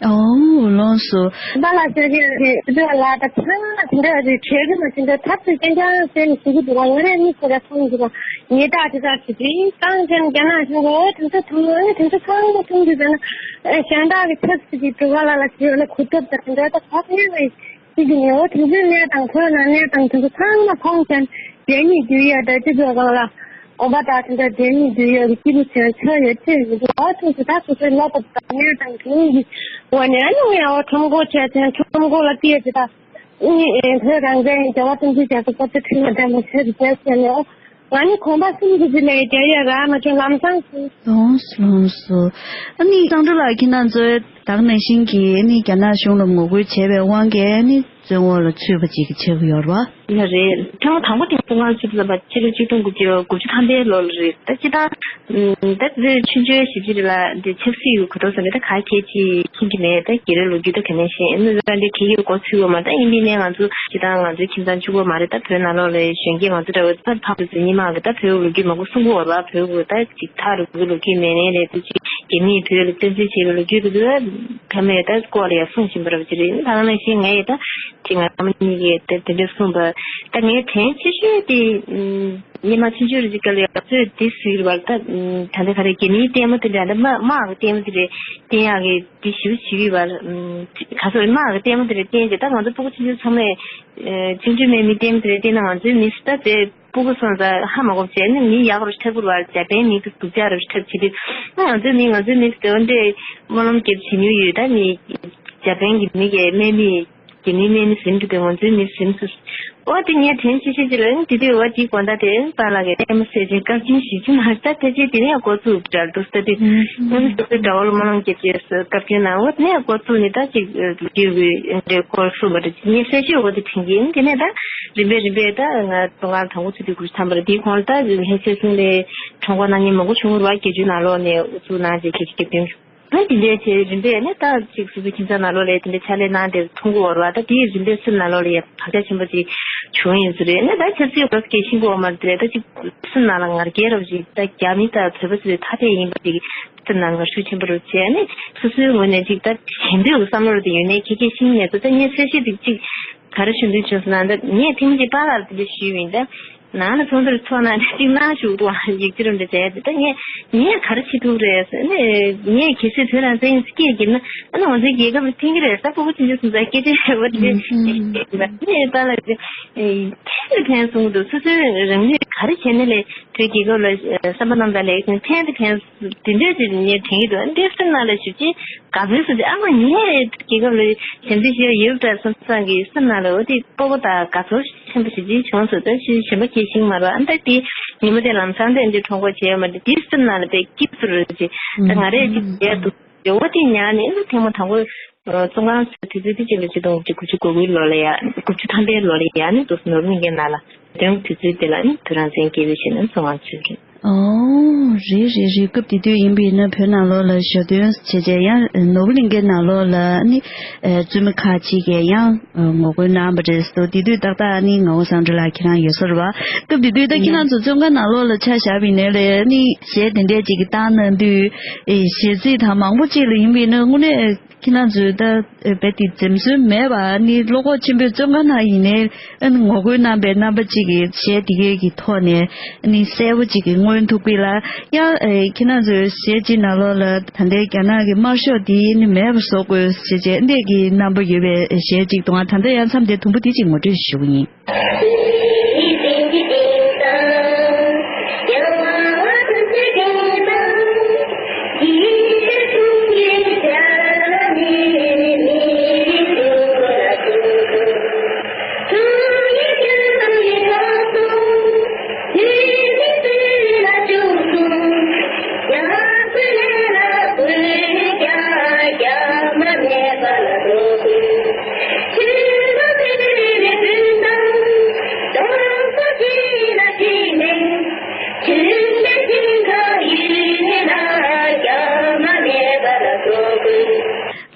ཨོ་ལགས་སོ། པཱ་ལགས་ཤོད་མཁན་རེད་དེ་ཚོ་ལ་ད་ཚང་མ་དེ་འདྲ་རེད་བྲལ་གི་མ་ཟིན་པའི་ཐབས་ཚུལ་རྐྱང་རྐྱང་བྱས་ནས་ཞུ་གི་འདུག་ང་རང་གཉིས་ཁོ་ར་མཐོང་གི་འདུག་ཉེས་རྟགས་དེ་དག་ཞུ་དུས་གཙང་ཅན་རྒྱ་ནག་གཞུང་གི་འོ་དེ་ཚོ་ཐུག་ནས་དེ་ཚོ་ཚང་མ་མཐོང་དུས་ཙམ་ན་གཞན་དག་གི་ཆབ་སྲིད་ཀྱི་གྲུ་ཁ་ལ་ལ་ཞིག་ཡོད་ན་གོ་ཐོབ་དང་དེ་འདྲ་ད་གོ་ཉན་ནས་ཞིག་གི་ནས་འོ་དེ་ཚོའི་གནས་དང་བོད་ནང་གནས་དང་དེ་ཚོ་ཚང་མ་མཐོང་ཙང་རྒྱ་ཉིད་འདུལ་ཡ་དང་སྤྱི་ཚོགས་སྒང་ལ་འོ་བ་དང་དེ་འདྲ་རྒྱ་ཉིད་འདུལ་ཡ་གི་སྐྱིད་པོ་བྱས་ཆོག་ཡོད་ཅེས་མི་འདུག་འོ་ཐུག་སུ་ད་སོ་སོའི་བློ་སྟོབས་དང་གནས་དང་དེ་གཉིས་ཀྱི་འོ་ནས་ཨ་ནི་ངས་འོ་ཁྲོམ་སྐོར་བྱས་ཙང་ཁྲོམ་སྐོར་ལ་བལྟས་ཙང་ད། ཨེ་བོད་རང་བཙན་རྒྱལ་བ་དཔལ་ལྡན་རྒྱ་མཚོ་སྐུ་ཚེ་ཁྲི་ལོ་བརྟན་པ་ཞེས་བྱས་ཟེར་ནས་ང་ནི་གོམ་པ་གསུམ་གྱི་རྗེས་ལ་རྒྱ་ཡིག་རག་མ་བྱུང་ལམ་སང་སོང་། ལོངས་ལོངས་སོ། ཨ་ནི་གཙང་སྒྲོལ་ལགས་ཁྱེད་རང་ཚོའི་ད་ག་ནང་བཞིན་གྱི་ཨ་ནི་རྒྱ་ནག་གཞུང་ལ་ངོ་རྒོལ་བྱས་པའི་དབང་གིས་ཨ་ནི་བཙོན་འོག་ལ་ཚུད་པ་ཅིག་ཆགས་ཀྱི་ཡོད་རེད་བ། ཡ་རེད། ཐེངས་མ་དང་པོ་དེ་བཙོན་ཁང་ཚུད་པ་ལ་ཕྱི་ལོ་ཆིག་སྟོང་དགུ་བརྒྱ་དགུ་བཅུ་ཐམ་པའི་ལོ་ལ་རེད། ད་སྤྱིར་བཏང་ད་དེ་ཆུང་ཆུང་ཞིབ་ཕྱི་རེད་ལ་འདི་ཆབ་སྲིད་ཡོད་གོ་ཐོག་ཟེར་ནས་ད་ག་གལ་ཆེ་མཁྱེན་གྱི་མེད། ད་རྒྱལ་རབས་ལོ་རྒྱུས་ད་ག་ནས་ཤེས་ཨ་ནི་ད་འདི་གལ་ཡོད་གོ་ཚུལ་ཡོད་མ་ད་ཡིན་པའི་ནས་ང་ཚོ་སྤྱིར་བཏང་ང་ཚོའི་ཁྱིམ་ཚང་གཅིག་པོ་མ་རེད། ད་བོད་ནང་ལོགས་ལ་གཞོན་སྐྱེས་ང་ཚོ་འདྲ་བོ་ད་ཕག་ཏུ་ཟིན་ཉི་མ་གི་ད་བོད་ལོ་རྒྱུས་མང་པོ་གསུང་གི་ཡོད་རེད་བ། བོད་གི་ད་ཅིག་ཐག་རིང་པོའི་ལོ་རྒྱུས་མེད་ནའི་རེད། ད་ཅིག་རྒྱ་མིས་བོད་ལ་བཙན་འཛུལ་བྱས་པའི་ལོ་རྒྱུས་དེ་ཚོ་ཕ་མས་ད་སྐོར་ལ་ཡ་གསུང་བཞིན་པ་འདྲ་བོ་ཅིག་རེད། ད་ག་ནང་བཞིན་ངས་ད་ ང་ཨ་མ་གཉིས་ཀས་དེ་དེ་འདྲ་གསུངས་པ། ད་ངའི་དྲན་ཆེ་ཤོས་དེ་ཨུམ། སྔོན་མ་ཆུང་ཆུང་རེད་ཅིག་སྐབས་ལ་ཡང་ཚོས་དེ་ཟེར་བར་ད་ཨུམ། ད་ལྟ་ག་རེ་རྒྱ་མིའི་ལྟད་མོ་དེ་འདྲ་ད་དམག་དམག་གི་ལྟད་མོ་དེ་འདྲ་བསྟན་ཡག་གི་དེ་ཞེ་པོ་བྱེད་ཀྱི་ཡོད་པར་ཨུམ། ག་ཚོད་དམག་གི་ལྟད་མོ་དེ་འདྲ་བསྟན་རྗེས་ད་ང་ཚོ་སྤུ་གུ་ཆུང་ཆུང་ཚང་མས་ཨེ། ཆུང་ཆུང་སྨན་མི་ལྟད་མོ་དེ་འདྲ་བསྟན་ན་ང་ཚོའི་མི་ཚེ་ད་དེ། སྤུ་གུ་སོང་ཙང་ཧ་མ་གོ་བྱས་ནས་མི་ཡག་རུ་འཁྲབ་དགོས་པར་འཇར་པན་མི་གི་སྡུག་ཅག་རུ་འཁྲབ་བྱེད་དུས། ང་ང་ཚོའི་མི་ང་ཚོའི་མི་དེ་འདྲའི་སྨོན་ལམ་རྒྱབ་བྱེད་མྱོང་ཡོད། ད་ནི་འཇར་པན་གྱི་མི་གི་སྨན་མི་གི་མི་སྨན་མི་ཟིན་གྱི་དེ་ང་ཚོའི་མི་ཟིན་སུ། འོ་དེ་ངས་དྲན་ཆེ་ཆེ་ཅི་ལ་ནི་དེ་དུས་འོ་དེའི་དགོང་དག་དེ་པཱ་ལགས་ཀྱི་ལྟད་མོ་གསར་ཆེན་སྐབས་ཆེན་ཞིག་ཅི་མ་ད་དེ་རྗེས་དེ་ནས་འགོ་བཙུགས་འདྲ་འདུག་ས་དེ་ང་ཚོ་སོ་སོའི་དགྲ་བོ་ལ་སྨོན་ལམ་རྒྱབ་ཅེས་སྐབས་ཆེན་ནང་འོ་དེ་ནས་འགོ་བཙུགས་ནས་ད་ཅིག་དེ་གི་འདྲའི་སྐོར་གསུངས་པ་རེད། ངས་གསལ་ཤོས་འོ་དེ་དྲན་གྱི་ཡིན། དེ་ནས་ད། རིམ་པས་རིམ་པས་ད་ང་བཙོན་ཁང་དང་པོ་ཚུད་དུས་དགུ་བཅུ་ཐམ་པ་རེད། དེའི་གོང་ལ་ད་ལྷ་སའི་སྲིང་ལས་ཁྲོམ་སྐོར་གནང་མཁན་མང་པོ་བྱུང་བ་རེད་བ། བརྒྱད་ཅུའི་ནང་ལོགས་ནས་ཨུ་ཚུགས་གནང་བྱས་ཁྱེད་ཀྱི་སྐྱབས་མགོན་ད་དེ་འདྲས་བྱས་རིམ་པས་ནས་ད་ཅིག་སོ་སོའི་ཁྱིམ་ཚང་ནང་ལོགས་ལ་དེ་འདྲས་ཕྱག་ལས་གནང་དེར་མཐོང་གི་ཡོད་རེད་བ། ད་དེའི་རིམ་པས་སེམས་ནང་ལོགས་ལ་ཡ་བག་ཆགས་ཆེན་པོ་ཅིག་བྱུང་ཡིན་ས་རེད། ནས་ད་ཆབ་སྲིད་སྐོར་སྐད་ཤེས་གོ་མ་རེད་དེ་རེད། ད་ཅིག་སེམས་ནང་ལ་ང་རྒྱལ་རབས་ཅིག་ད་རྒྱ་མི་ད་བོད་པ་ཚོའི་ཐ་དད་ཡིན་པ་ཅིག་སེམས་ནང་ངར་ཤུགས་ཆེན་པོ་རུ་བྱས་ནས་སོ་སོའི་ངོས་ནས་ཅིག་ད་གཞན་དོན་གྱི་བསམ་བློ་རུ་དེ་ཡོད་ནས་ཁྱེད་ཀྱིས་ཤེས་ངེས་སོ། ད་ངས་གསལ་བཤད་དེ་ཅིག་ག་རེ་ཞུ་འདོད་བྱུང་སོང་ན། ད་ངས་ཐེངས་གཅིག་པཱ་ལགས་ལ་དེ་འདྲ་ཞུས་པ་ཡིན། ད་ནང་ལ་ཚོགས་འདུར་ཚོགས་གནང་ནས་ཅིག་གནང་ཞུ་འདུག་ཡིག་ཆ་རུ་འདྲ་བྱས་ཏེ། ད་ངས་ངས་ག་རེ་བྱེད་ཐུབ་རེད་ཟེར་ནས། ངས་གལ་སྲིད་བོད་རང་བཙན་སྐད་བརྒྱབ་ན་ཨ་ནི་ང་ཚོའི་རྒྱལ་ཁབ་ལ་ཕན་གྱི་རེད། ད་སྤུ་གུ་ཆུང་ཆུང་སོང་ཙང་སྐད་ཆ་རེ་བ་དེ་འདྲ་ཞིག་ཡིན་པ་ནས། པཱ་ལགས་ཀྱིས་ཕན་དང་ཕན་གསུང་གི་འདུག་སོ་སོའི་རང་ནུས་ག་རེ་བྱས་ནས་ལས་བོད་རྒྱལ་ཁབ་ལ་བསམ་པ་རྣམ་དག་ལས་ཕན་དང་ཕན། དེ་འདྲས་ཅིག་ངས་དྲན་གྱི་འདུག་འདིར་སེམས་ནང་ལ་ཞིབ་ཅིང་དགའ་ཚོར་ཟེར་ཏེ། ཨ་མ་ངས་རྒྱལ་ཁབ་ལ་ཞབས་འདེགས་ཞུ་ཡ་ཡོད་པ་འདྲ་བསམ་བསམ་གྱི་སེམས་ནང་ལ་འོ་དེ་སྤོབས་པ་དང་དགའ་ཚོར་ཆེན་པོ་ཞིག་ཅིག་བྱུང་སོང་། ད་ཅི་གཞན་པ་སྐད་ཤེས་མ་རེད། ཨ་ད་དེ་ཉིན་མོ་དེ་ལམ་སང་དེ་འདྲ་གྲོངས་པ་བྱས་ཡོད་མ་རེད། དེ་སེམས་ནང་ལ་དཔེ་སྐྱིད་པོ་རེད་ཅེས། ད་ང་རས་ཅིག་བྱས་འདུག་འོ་དེ་ཉར་ནས་ཨ་ཐེངས་མ་དང་པོ་བཙོན་ཁང་ཚུད་དུས་ཚོད་དེ་ཅིག་ལ་ཆིག་སྟོང་དགུ་བརྒྱ་དགུ་བཅུ་གོ་དགུའི་ལོ་ལ་ཡ། དགུ་བཅུ་ཐམ་པའི་ལོ་ལ་ཡ་ནི་འདུག་ནོར་གླིང་གའི་ནང་ལ། དོན་དུས་ཚོད་དེ་ལ་ནི་བོད་རང་བཙན་སྐད་འབོད་བྱས་ནས་བཙོན་ཁང་ཚུད་རེད། ཨོ། རེད་རེད་རེད། སྐབས་དེ་དུས་ཡིན་པས་ན་བོད་ནང་ལོགས་ལ་ཞབས་བརྟན་བྱས་བྱས་ཡང་ནོར་བུ་གླིང་གའི་ནང་ལོགས་ལ་ནི་བཙུན་མ་ཁག་ཅིག་གིས་ཡང་ངོ་རྒོལ་གནང་བ་རེད་སོ། དེ་དུས་ཏག་ཏག་ནི་ངག་དབང་བསམ་གྲུབ་ལགས་ཁྱེད་རང་ཡོད་ས་རེད་བ། སྐབས་དེ་དུས་ད་ཁྱེད་རང་ཚོ་བཙོན་ཁང་ནང་ལོགས་ལ་ཆ་བཞག་པ་ཡིན་ན་ལས་ནི་གཞས་དེ་འདྲས་ཅིག་གི་བཏང་གནང་དུས་གཞས་ཚིག་དང་མང་པོ་ཅིག་ལ་ཡིན་པས་ན་དངོས་གནས། ཁྱེད་རང་ཚོས་ད་རྦད་དེ་འཛེམ་ཟོན་མེད་པ་ནི་བློ་ཁོག་ཆེན་པོས་བཙོན་ཁང་ནང་ཡིན་ནའི་ཨ་ནི་ངོ་རྒོལ་གནང་པའི་རྣམ་པ་གཅིག་གི་གཞས་དེ་གའི་གི་ཐོག་ནས་ཨ་ནི་གསལ་པོ་གཅིག་གི་མངོན་ཐུབ་ཀྱི་ལ། ཡང་ཨེ་ཁྱེད་རང་ཚོའི་གཞས་གཅིག་ནང་ལོགས་ལ་ད་ལྟའི་རྒྱ་ནག་གི་དམར་ཤོག་དེ་ནི་མེད་པ་བཟོ་དགོས་ཞེས་བྱས་འདས་ཀྱི་རྣམ་པ་ཡོད་པའི་གཞས་གཅིག་འདུག་ད་ལྟ་ཡང་མཚམས་དེ་དུམ་བུ་དེ་གཅིག་ངོ་སྤྲོད་ཞུ་གི་ཡིན།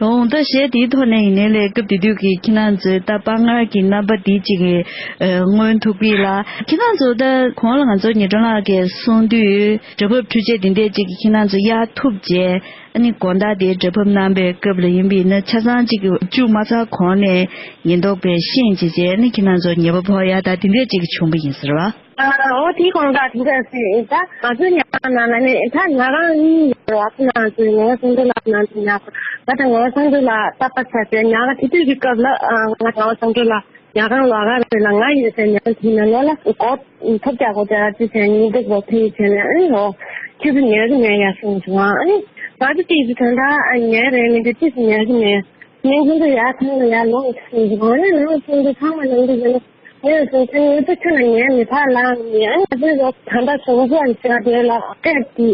ལོང་ད་གཞས་དེའི་ཐོག་ནས་ཡིན་ནའི་ལས་སྐབས་དེ་དུས་ཀྱི་ཁྱེད་རང་ཚོའི་ད་དཔའ་ངར་གྱི་རྣམ་པ་འདི་གཅིག་གི་མངོན་ཐུབ་ཀྱི་ལ། ཁྱེད་རང་ཚོ་ད་གོང་ལ་ང་ཚོ་ཉི་སྒྲོན་ལགས་ཀྱིས་གསུངས་དུས་སྒྲ་ཕབ་འཕྲུལ་ཆས་འདི་འདྲས་གཅིག་གི་ཁྱེད་རང་ཚོ་གཡར་ཐུབ་རྗེས། ཨ་ནི་དགོང་དག་དེའི་སྒྲ་ཕབ་གནང་པའི་སྐབས་ལ་ཡིན་པས་ན་ཆ་ཚང་གཅིག་གི་བཅུག་མ་ཚར་གོང་ནས་ཉེན་རྟོག་པས་ཤེས་བྱས་རྗེས་ཨ་ནི་ཁྱེད་རང་ཚོ་ཉེས་པ་ཕོག་ཡ་ད་དེ་འདྲས་གཅིག་བྱུང་པ་ཡིན་ཟེར་བ། ཨོ་དེའི་གོང་ད་དེ་འདྲ་ཟེར་ད་ང་ཚོའི་ཉག་ག་ནང་ལ་ནི་ད་ཉག་ག་གཉིས་ཡོད་རེད་བ། ཁོ་ན་ཚོའི་ངག་དབང་བསམ་གྲུབ་ལགས་ནང་དུ་ཉག་ག་ད་ངག་དབང་བསམ་གྲུབ་ལགས་ད་པ་ཆ་ཟེར་ཉག་ག་དེ་དུས་ཀྱི་སྐབས་ལ་ང་ངག་དབང་བསམ་གྲུབ་ལགས་ཉག་ག་ལོགས་ཀ་རེད་ལ། ང་ཡོད་སའི་ཉག་ག་དེའི་ནང་ལོགས་ལ་སྒོ་ཐོབ་རྒྱག་སྒོ་རྒྱག་ཅི་བྱས་ནས་འདུག་གོ་ཕེ་བྱས་ནས་ཨ་ནི་ཨོ་ཁྱོད་ཚོ་ཉལ་གི་མེད་ཡ་གསུངས་བྱུང་། ཨ་ནི་ང་ཚོ་དེ་ཚོ་ད་ལྟ་ཉལ་རེད་མི་འདུག་ཅི་ཞིག་ཉལ་གི་མེད། ངས་ཁྱོད་ཚོ་ཡར་ཐང་ལ་ཡར་ལོངས་གསུངས་བྱུང་། ཨ་ནི་ལོངས་སོང་དུས་ཚང་མ་ལངས་དུས་ཟེར་ན། ངས་སོང་ཚེ་ངས་ཚེ་ཁྱོད་ལ་ཉལ་མི་ཕར་ལངས་ནས་ཨ་ང་ཚོའི་རོགས་ད་ལྟ་གཞུང་ཚོགས་བྱ་དེ་ལ་སྐད་དེ་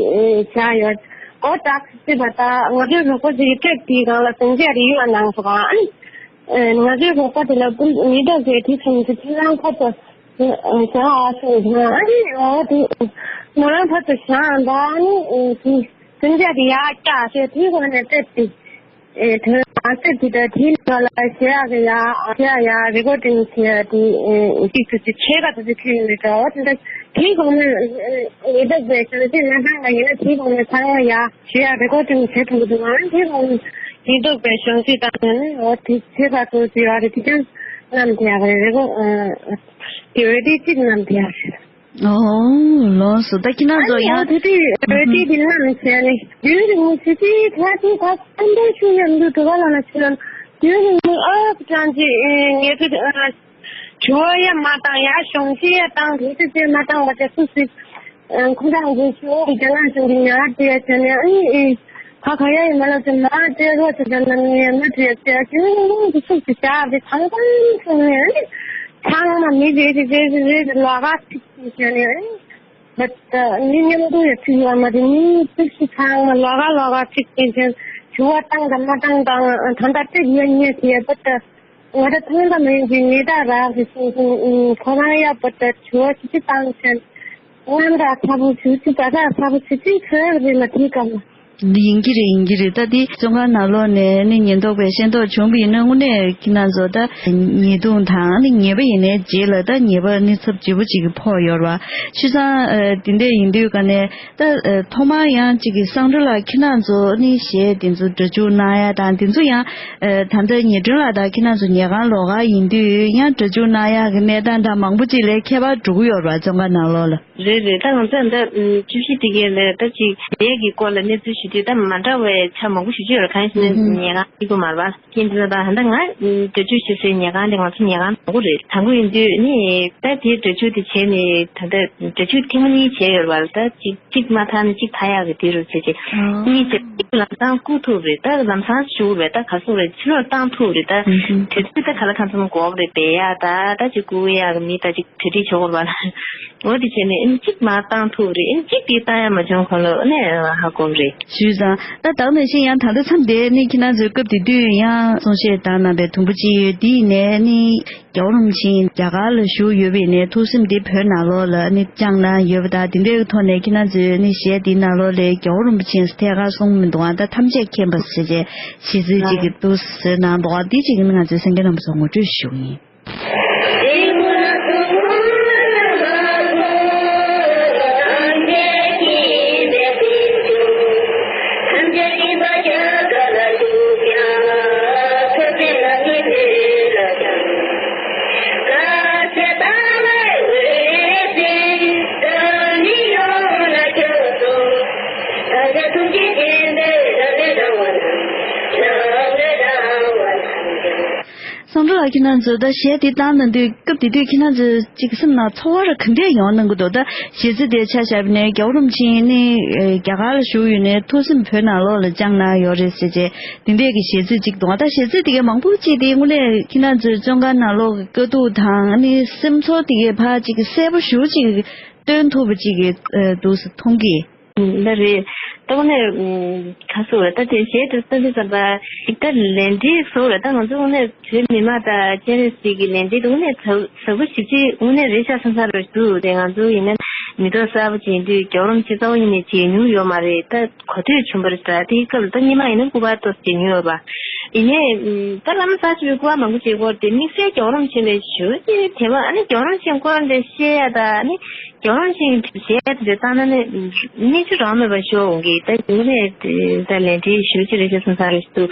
བྱ་ཡོད་གོ་དྲག་སྲིད་པ་ད་ང་ཚོའི་རོགས་པ་ཅིག་གིས་སྐད་དེའི་སྒང་ལ་ཟིང་ཆ་རེ་ཡོད་གནང་སོང་། ཨ་ནི་ང་ཚོའི་རོགས་པ་དེ་ལ་སྐུ་མི་འདྲ་ཟེར་དེ་ཚོ་མི་ཚེ་ཁྱེད་རང་ཕར་ཚུར་བྱ་ཨ་སོང་ཟིང་ཨ་ནི་འོ་དེ་ང་རང་ཕར་ཚུར་བྱ་ཨ་འདྲ་ཨ་ནི་དེ་ཟིང་ཆ་དེ་ཡར་བཀྱག་ཟེར་དེའི་སྒང་ནས་སྐད་དེ། ཨེ་དོན་ཨ་ཙི་དེ་ལྟར་དེའི་ནང་ལ་བྱེད་ཡག་གི་ཡ་བྱེད་ཡག་ཡ་རི་ཀོ་ཌིང་བྱེད་ཡག་དེ་ཨེ་གཅིག་ཏུ་ཅིག་ཆད་པ་དེ་ཚོ་ཁྱེར་ཡོང་གི་འདྲ་བ་དེ་འདྲ་དེའི་གོང་ནས་ཨེ་ཡི་དྭགས་པའི་བྱང་སེམས་གནས་སྟངས་ལ་ཡིན་ན་དེའི་གོང་ནས་ཚང་མ་ཡ་བྱེད་ཡག་རི་ཀོ་ཌིང་བྱེད་ཐུབ་ཀྱི་འདུག་ཨ་དེའི་གོང་ནས་ཡི་དྭགས་པའི་བྱང་སེམས་བཏང་ནས་ནི་འོ་དེ་བྱེད་པ་ཚོ་ཅིག་ཡོད་རེད། དེ་ཀྱང་ བསྣམས་བསྡད་ཡག་རེད། རེད་གོ། ཨ། དེ་འོད་སྡེར་གཅིག་བསྣམས་བསྡད་ཡག་རེད། ཨོ། ལགས་སོ། ད་ཁྱེད་རང་ཚོ་ཡང་། ཨ་ནི་འོ་དེ་དུས་འོད་སྡེར་དེ་བསྣམས་བྱས་ནས་དུས་རིང་མོ་ཞེ་ཅིག་ཐག་ཅིག་ཐག་ཚན་པའི་ཤུགས་ཡོད་འདུག་འགྲོ་བ་ལ་ན་ཆུ་ལ་དུས་རིང་མོ་ཨ་ཀྲང་ཅིག་ངེད་ཚོ་ཨ། ཇོ་ཡ་མ་བཏང་ཡ་གཞོང་ཞིག་ཡ་བཏང་དེ་ཚོ་ཅེས་མ་བཏང་བ་དེ་སུ་སུས། ཁོང་ཚང་གི་ཤོག་གི་རྒྱ་ནག་གཞུང་གི་ཉ་དེ་ཡ་བྱས་ནས་ཨ་ནི་ཨེ། ཁ་ཁ་ཡ་ཡི་མ་ལ་ཚོ་མ་དེ་རོ་ཚོ་དེ་ན་ནི་ཡ་མ་དེ་ཡ་དེ་ཡ་དེ་ནི་ནི་གི་སུ་སུ་བྱ་བའི་ཚང་ཚང་སོང་ནས་ཨ་ནི་ཚང་མ་མི་རེ་རེ་རེ་རེ་རེ་ལོག་ག་ཚིག་ཚིག་བྱས་ནས་ཨ་ནི་བ་ད་ནི་མཉམ་དུ་ཡ་ཚིག་ཡོད་མ་དེ་ནི་ཚིག་སུ་ཚང་མ་ལོག་ག་ལོག་ག་ཚིག་ཚིག་བྱས་ཞུ་བ་བཏང་དང་མ་བཏང་དང་ད་ལྟ་ཚིག་ཡོད་ཉེ་དེ་ཡ་བ་ད། ང་ད་ཐང་ད་མེད་ཀྱི་ནི་ད་རག་གི་སོང་སོང་ཁོ་རང་ཡག་པོ་ད་ཆུ་བ་ཆུ་ཆུ་བཏང་ཆེན། ང་ད་ཚ་པོ་ཆུ་ཆུ་ད་ད་ཚ་པོ་ཆུ་ཆུ་ཚོད་རེད་ལ་དེ་སྐབས་ལ། འདི་ཡིན་གྱི་རེད། ཡིན་གྱི་རེད། ད་འདི་བཙོན་ཁང་ནང་ལོགས་ནས་ནི་ཉེན་རྟོག་པས་ཤེས་རྟོགས་བྱུང་བ་ཡིན་ན་དངོས་གནས་ཁྱེད་རང་ཚོ་ད་ཉེས་རྡུང་དང་ནི་ཉེས་པ་ཡིན་ནའི་རྗེས་ལ་ད་ཉེས་པ་ནི་ཚབས་ཆེ་པོ་ཅིག་ཕོག་ཡོད་རེད་བ། བྱས་ཙང་དེ་འདྲ་ཡིན་དུས་ག་ནས། ད་ཨ་ཐོག་མར་ཡང་གཅིག་གི་སང་ཀྲི་ལགས་ཁྱེད་རང་ཚོ་ནི་གཞས་དེ་ཚོ་སྒྲ་འཇུག་གནང་ཡ་དང་དེ་ཚོ་ཡང་ཨ་ད་ལྟ་ཉི་སྒྲོན་ལགས་དང་ཁྱེད་རང་ཚོ་ཉལ་ཁང་ལོགས་ཀ་ཡིན་དུས་ཡང་སྒྲ་འཇུག་གནང་ཡ་གི་གནས་སྟངས་དང་མང་པོ་ཅིག་ལས་ཁྱད་པར་འགྲོ་གི་ཡོད་རེད་བཙོན་ཁང་ནང་ལོགས་ལ། རེད་རེད། ད་ང་ཚོས་ད་བཅུ་བཞི་དེ་གའི་ལས་ད་ཅིག་ལས་ཀྱི་སྐོར་ལ་གནས་ཚུལ་ཞུ་དུས་ད་མ་འདྲ་བའི་ཆ་མང་པོ་ཞིག་ཡོད་རེད། གང་ཡིན་ཟེར་ན་ཉལ་ཁང་གཅིག་པུ་མ་རེད་བ། ཁྱེད་འདི་ལ་ད་ཧ་ད་ང་སྒྲ་འཇུག་བྱེད་སའི་ཉལ་ཁང་དེ་ང་ཚོ་ཉལ་ཁང་དང་པོ་རེད། དང་པོ་ཡིན་དུས་ནི་ད་དེའི་སྒྲ་འཇུག་དེ་བྱས་ནས་ད་ལྟ་སྒྲ་འཇུག་ཐེངས་མ་གཉིས་བྱས་ཡོད་རེད་བ། ད་གཅིག་གཅིག་མ་ཐག་ནས་གཅིག་ཐག་ཡག་གི་དེ་རུ་བྱས་རྗེས་གཉིས་བྱས་གཅིག་ལམ་སང་བསྐུར་ཐུབ་རེད། ད་ལམ་སང་ཞུ་རེད། ད་ག་སོག་རེད། ཕྱི་ལོགས་བཏང་ཐུབ་རེད། ད་དེ་དུས་ད་ག་ལ་གང་འཚམ་འགོག་རེད་པས་ཡ། ད་ད་ཅིག་བསྐུར་ཡག་གི་མི་ད་ཅིག་གྲ་སྒྲིག་བྱེད་དགོས་རེད་བ། འོ་དེ་བྱས་ནས་ཨེ་གཅིག་མར་བཏང་ཐུབ་རེད། ཨེ་གཅིག་དེ་བཏང་ཡ་མ་བྱུང་གོང་ལ་ཨ་ནི་ཧ་གོ་རེད། ཞུས་ཙང་ད་ད་ནང་བཞིན་ཡང་ད་ལྟ་མཚམས་དེ་ནི་ཁྱེད་རང་ཚོའི་སྐབས་དེ་དུས་ཡང་གསུང་བཤད་བཏང་གནང་པའི་དུམ་བུ་གཅིག་ཡོད། དེ་ཡིན་ནའི་ནི་རྒྱལ་བ་རིན་པོ་ཆེ་རྒྱ་གར་ལ་བཞུགས་ཡོད་པའི་ནས་ཐུགས་སེམས་དེ་བོད་ནང་ལོགས་ལ་ནི་བཅངས་གནང་ཡོད་པ་དང་དེ་འདྲའི་ཐོག་ནས་ཁྱེད་རང་ཚོའི་ནི་གཞས་དེའི་ནང་ལོགས་ལ་རྒྱལ་བ་རིན་པོ་ཆེ་ཐད་ཀར་གསུངས་མི་འདུག་ཨ་ད་ཐམས་ཅད་མཁྱེན་པ་ཟེར་བྱས་གཞས་ཚིག་ཅིག་གི་འདུག་ཟེར་གནང་འདུག་ཨ་འདི་ཅིག་ནི་ང་ཚོའི་གསན་མཁན་རྣམ་པ་ཚོ་ངོ་སྤྲོད་ཞུ་གི་ཡིན། སང་ཀྲི་ལགས་ཁྱེད་རང་ཚོ་ད་གཞས་འདི་བཏང་གནང་དུས་སྐབས་དེ་དུས་ཁྱེད་རང་ཚོ་གཅིག་སེམས་ནང་ཚོར་བ་ར་ག་འདྲས་ཡོང་གནང་གི་འདུག་ད་གཞས་ཚིག་དེ་ཆ་བཞག་པ་ནས་རྒྱལ་བ་རིན་པོ་ཆེ་ནི་རྒྱ་གར་ལ་བཞུགས་ཡོད་ནས་ཐུགས་སེམས་བོད་ནང་ལོགས་ལ་བཅངས་གནང་ཡོད་རེད་ཟེར་བྱས་དེ་འདྲས་ཀྱི་གཞས་ཚིག་ཅིག་འདུག་ད་གཞས་ཚིག་དེ་གའི་མང་པོ་ཅིག་དེ་དངོས་གནས་ཁྱེད་རང་ཚོའི་བཙོན་ཁང་ནང་ལོགས་ཀྱི་དཀའ་སྡུག་དང་ནི་སེམས་ཚོར་དེ་གའི་ཕར་ཅིག་གསལ་པོ་ཞེ་པོ་ཅིག་སྟོན་ཐུབ་པ་ཅིག་གི་འདུག་སེ་མཐོང་གི། ད་རེད། ད་དངོས་གནས་ཁ་སོ་རེད། ད་དེ་གཞས་དེ་ལྟ་དུས་ཙམ་པ་ད་ལས་འབྲས་སོ་རེད། ད་ང་ཚོ་དངོས་གནས་བོད་མི་མང་དང་སྤྱན་རས་གཟིགས་ཀྱི་ལས་འབྲས་དེ་དངོས་གནས་ཟབ་ཟབ་པོ་ཞེ་པོ་ཅིག་དངོས་གནས་རེད་ཤག་བསམ་ས་རེད་འདུག་དེ་ང་ཚོ་ཡིན་ན་མི་ཐོག་གསར་པ་ཅིག་ཡིན་དུས་རྒྱལ་བ་རིན་པོ་ཆེ་རྩ་བ་ཉིད་ནས་མཇལ་མྱོང་ཡོད་མ་རེད། ད་གོ་ཐོས་བྱུང་བ་རེད་ཤག་དེའི་སྐབས་ལ་ད་སྔོན་མ་ཡིན་ན་སྐུ་པར་ཏོག་ཙམ་མཇལ་མྱོང་ཡོད་པ། ཡིན་ནའི་ད་བླ་མ་གསར་བྱེས་པའི་སྐུ་པར་མང་པོ་མཇལ་གྱི་ཡོད་རེད་དེ་དམིགས་བསལ་རྒྱལ་བ་རིན་པོ་ཆེ་ལ་ཞེ་པོ་ཅིག་དད་པ། ཨ་ནི་རྒྱལ་བ་རིན་པོ་ཆེའི་སྐོར་འདི་བཤད་ཡ་ད་ཨ་ནི། རྒྱལ་བ་རིན་པོ་ཆེའི་གཞས་དེ་བཏང་ན་ནི་གནས་ཚུལ་རང་མེད་པ་ཤོར་འོང་གི། ད་དེ་ནས་ད་ལས་འབྲས་ཞུ་ཅི་རེད་ཅེས་གསུངས་ས་རེད་ཤག་འདུག་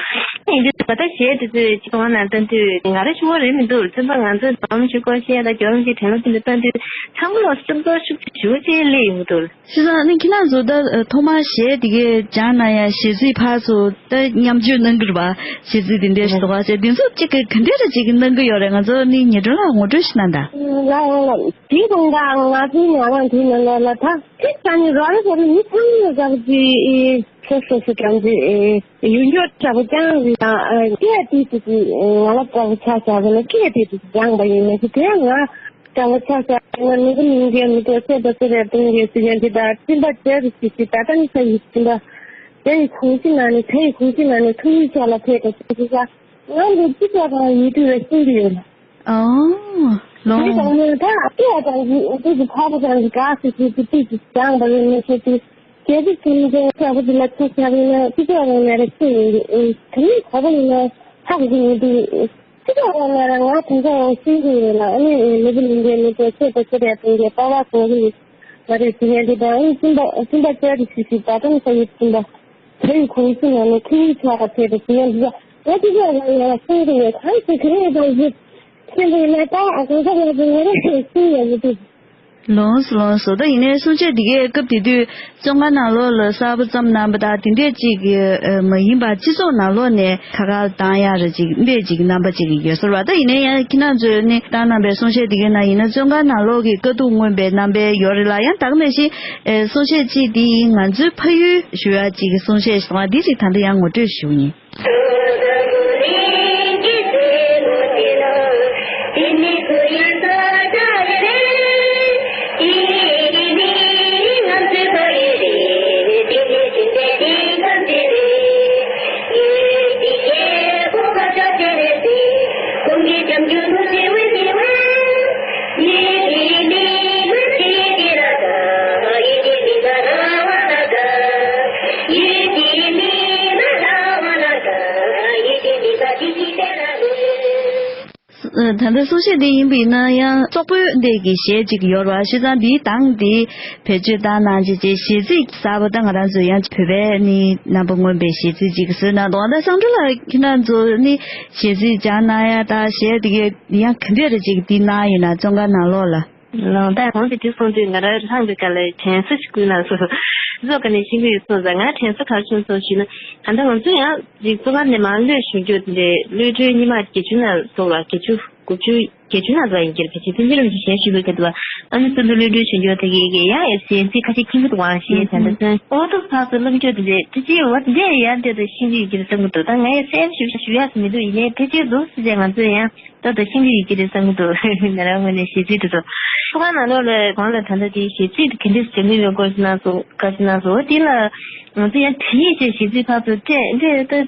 ཡིན་དུས་ད་ལྟ་གཞས་དེ་ཚོས་ཅིག་ང་ནང་བཏང་དུས་ང་རང་ཞུ་བ་རེད་མི་འདུག་ཚན་པ་ང་ཚོའི་རྒྱལ་བ་རིན་པོ་ཆེའི་སྐོར་བཤད་ཡ་ད་རྒྱལ་བ་རིན་པོ་ཆེའི་དྲན་ལོ་དེ་འདྲ་བཏང་དུས་ཚང་མ་ལ་སེམས་ཚོར་ཤུགས་ཆེ་ཞེ་པོ་ཅིག་སླེབས་ཡོང་གི་འདུག་བྱས་ཙང་ནི་ཁྱེད་རང་ཚོ་ད་ཐོག་མར་གཞས་དེ་གའི་སྦྱངས་གནང་ཡ་གཞས་ཚིག་ཕར་ཚུར་ད་མཉམ་སྤྱོད་གནང་གི་རེད་པ། གཞས་ཚིག་དེ་འདྲས་ཞིག་འདུག་ག་ཟེར་དེ་ཚོ་གཅིག་གི་ག་འདྲས་རེ་གཅིག་གི་གནང་གི་ཡོད་རེད། ང་ཚོ་ནི་ཉི་སྒྲོན་ལགས་ངོ་སྤྲོད་ཞིག་གནང་དང་། ལགས་ལགས་ལགས། དེའི་དགོངས་དག་ང་ཚོའི་ཉལ་ཁང་དེའི་ནང་ལོགས་ལ་ད་ཁྱེད་ཅག་ནི་རོ་རེ་རོ་རེ་མི་ཚང་མས་ཟ་བ་ཅིག་ཁྱེད་སོ་སོ་ཙམ་ཅིག་ཡུལ་འགྱུར་འདྲ་པོ་ཀྱང་རེད་དང་སྐད་དེ་དེ་ཅིག་ང་ལ་འདྲ་པོ་ཆ་བཞག་པ་ན་སྐད་དེ་དེ་ཅིག་སྦྱངས་པ་ཡིན་ན་ཅིག་དེ་ང་འདྲ་པོ་ཆ་བཞག་པ་ན་མི་གི་མིང་གི་མི་ཏོ་ཚེ་དང་ཚེ་རེ་གཏོང་གི་ཚེ་ཡན་དེ་དང་སེམས་པ་བྱས་རེ་ཅིག་ཅིག་ད་ལྟ་ནི་ས་ཡི་སེམས་པ་དེ་ཡི་ཁུངས་ཅིག་ན་ནི་དེ་ཡི་ཁུངས་ཅིག་ན་ནི་ཐུགས་ཡིད་ཆ་ལ་ཕེབས་དང་ཅིག་ཅིག་ས་ང་འདི་ཅི་ཆ་གང་ཡིད་དུ་རེ་སེམས་ཀྱི་ཡོད་ལ། ཨོ། ལོ། དེ་དང་ནི་ད་ལྟ་དང་གི་དེ་གི་ཕ་བུ་དང་གི་དགའ་སི་ཅི་ཅི་ཅི་ཅི་ཅང་བ་ཡིན་མི་ཤེས་ཏེ་སྐད་ཅིག་ཙམ་ཅང་ཕ་བུ་དེ་ལ་ཆ་ཆ་བ་ཡིན་ན་ཅི་ཅི་རང་ཡ་རེ་ཤེས་ཡིན་གི་ཨེ་དེ་ནི་ཕ་བུ་ཡིན་ན་ཧ་གི་ཡིན་དུ་ཅི་ཅི་རང་ཡ་ར་ང་དེ་ཚོ་རང་ཤེས་གི་ཡོད་ལ་ཨ་ནི་མི་བུ་ལིང་གའི་མི་ཚོ་ཆེ་ད་ཆེ་རེ་དང་གི་པ་བ་གོ་གི་མ་རེད་ཟེར་ཡ་འདི་དང་ཨེ་སེམས་པ་སེམས་པ་ཅི་རེ་ཤི་ཤི་ད་དང་ས་ཡིད་སེམས་པ། དེ་ཡི་ཁུངས་སུ་ང་ནི་ཁྱེད་ཡིག་ཆ་ག་ཕེབས་པ་ཟེར་ཡ་འདི་ལ་ང་ཅི་ཟེར་ལ་ཡ་ལ་སེང་གི་ཡོད་གང་ཞིག་གི་རེད་དང་ཡིག་ ཁྱོད་ཀྱིས་ལོ་ལྟར་ཨ་ཀུན་ཁྱབ་ཡོད་ཀྱི་ངོ་རིག་ཤིག་ཤེས་ཡོད་ཀྱི་འདུག་ལོངས་སུ་ལོངས་སུ། ད་ཡིན་ནའི་གསུང་བཤད་འདི་གའི་སྐབས་དེ་དུས་བཙོན་ཁང་ནང་ལོགས་ལ་གསར་པ་བརྩམས་གནང་པ་དང་དེ་འདྲས་ཅིག་ཨ་མ་ཡིན་པར་སྤྱི་ཚོགས་ནང་ལོགས་ནས་ཁ་ཁ་བཏང་ཡག་རེ་ཅིག་འདྲས་ཅིག་རྣམ་པ་ཅིག་ཡོད་ས་རེད་བ། ད་ཡིན་ནའི་ཡང་ཁྱེད་རང་ཚོས་ནི་བཏང་གནང་པའི་གསུང་བཤད་འདི་གའི་ནང་ཡིན་ན་བཙོན་ཁང་ནང་ལོགས་ཀྱི་དཀའ་སྡུག་མངོན་པའི་རྣམ་པ་ཡོད་རེད་ལ། ཡང་དེ་ག་ནང་བཞིན་ཨེ་གསུང་བཤད་ཅིག་འདི་ཡིན་ང་ཚོའི་ཕ་ཡུལ་ཞུ་ཡག་ཅིག་གི་གསུང་བཤད་ཞིག་དང་འདི་ཅིག་ད་ལྟ་ཡང་ངོ་སྤྲོད་ཞུ་ཡིན། ད་ལྟ་གསུང་བཤད་འདི་ཡིན་པ་ཡིན་ན་ཡང་སོག་པོའི་འདས་ཀྱི་གཞས་ཅིག་ཡོད་རེད་བ། བྱས་ཙང་འདིའི་གདངས་འདི་བེད་སྤྱོད་བཏང་གནང་བྱས་བྱས་གཞས་ཚིག་གསར་པ་ད་ང་རང་ཚོས་ཡང་བོད་པའི་ནི་རྣམ་པ་མངོན་པའི་གཞས་ཚིག་ཅིག་བཟོས་གནང་འདུག་ད་བསམ་གྲུབ་ལགས་ཁྱེད་རང་ཚོ་ནི་གཞས་ཚིག་སྦྱངས་གནང་ཡ་ད་གཞས་དེ་གའི་ཡང་ག་འདྲས་རེ་ཅིག་འདི་གནང་ཡོད་ན་བཙོན་ཁང་ནང་ལོགས་ལ། ལགས་ད་གོང་དུ་དྲི་སོང་དུས་ང་རང་ལྷང་དུ་ག་ལ་དྲན་གསོ་ཞིག་བསྐུལ་གནང་སོང་། བཟོ་ག་ནས་ཤེས་ཀྱི་ཡོད་སོང་ཙང་ང་དྲན་གསོ་ག་རེ་བྱུང་སོང་ཞུས་ན་ད་ལྟ་ང་ཚོ་ཡང་ཅིག་བཙོན་ཁང་ནས་མར་གློད་བྱུང་རྒྱུ་དེ་འདྲའི་གློད་གྲོལ་ཉི་མ་བརྒྱད་ཅུ་ན་སོགས་ལ་བརྒྱད་ཅུ་དགུ་བཅུ་བརྒྱད་ཅུ་ན་འགྲོ་ཡིན་གྱི་རེད། ཕལ་ཆེར་དེ་འདྲ་རང་ཅིག་གཞན་ཞུས་པའི་ཐད་དུ་ཨ་ནི་སུ་འདུ་གློད་གྲོལ་བྱུང་རྒྱུ་དེ་གའི་གི་ཡང་ཨེ་སི་ཨེ་སི་ཁ་ཤས་ཁྱིམ་གྱི་དབང་ཤེས་ད་ལྟ་སོན་ཨོ་ཏོ་ཕག་ཏུ་སློབ་འཇོག་དེ་འདྲའི་དེ་ཅིའི་འོ་དེ་འདྲའི་ཡང་དེ་དུ་ཤེས་ཀྱི་ཡོད་ཀྱི་རེད་བསམ་གྱི་འདུག་ད་ང་ཡང་སེམས་ཞུ་ཞུ་ཡག་མི་འདུག་ཡིན་ནའི་དེ་ཅིའི་འདུག་ཟེར་ང་ཚོས་ཡང་། ད་ལྟ་ཤིང་རིགས་ཡི་གེ་རེད་བསམ་གྱི་འདུག་ང་རང་ངོས་ནས་གཞས་ཚིག་དེ་ཚོ། ཚོགས་ཁང་ནང་ལོགས་ལ་གོང་ལ་ད་ལྟ་དེའི་གཞས་ཚིག་དེ་ག་འདྲས་བྱེད་མུས་ཡོད་སྐོར་ཞིག་གནང་སོང་། བཀའ་ཞིག་གནང་སོང་། འོ་དེ་ལ་ང་ཚོ་ཡང་དེ་ཡིས་བྱས་གཞས་ཚིག་ཕར་ཚུར་སྤྲད་འདྲས་ད་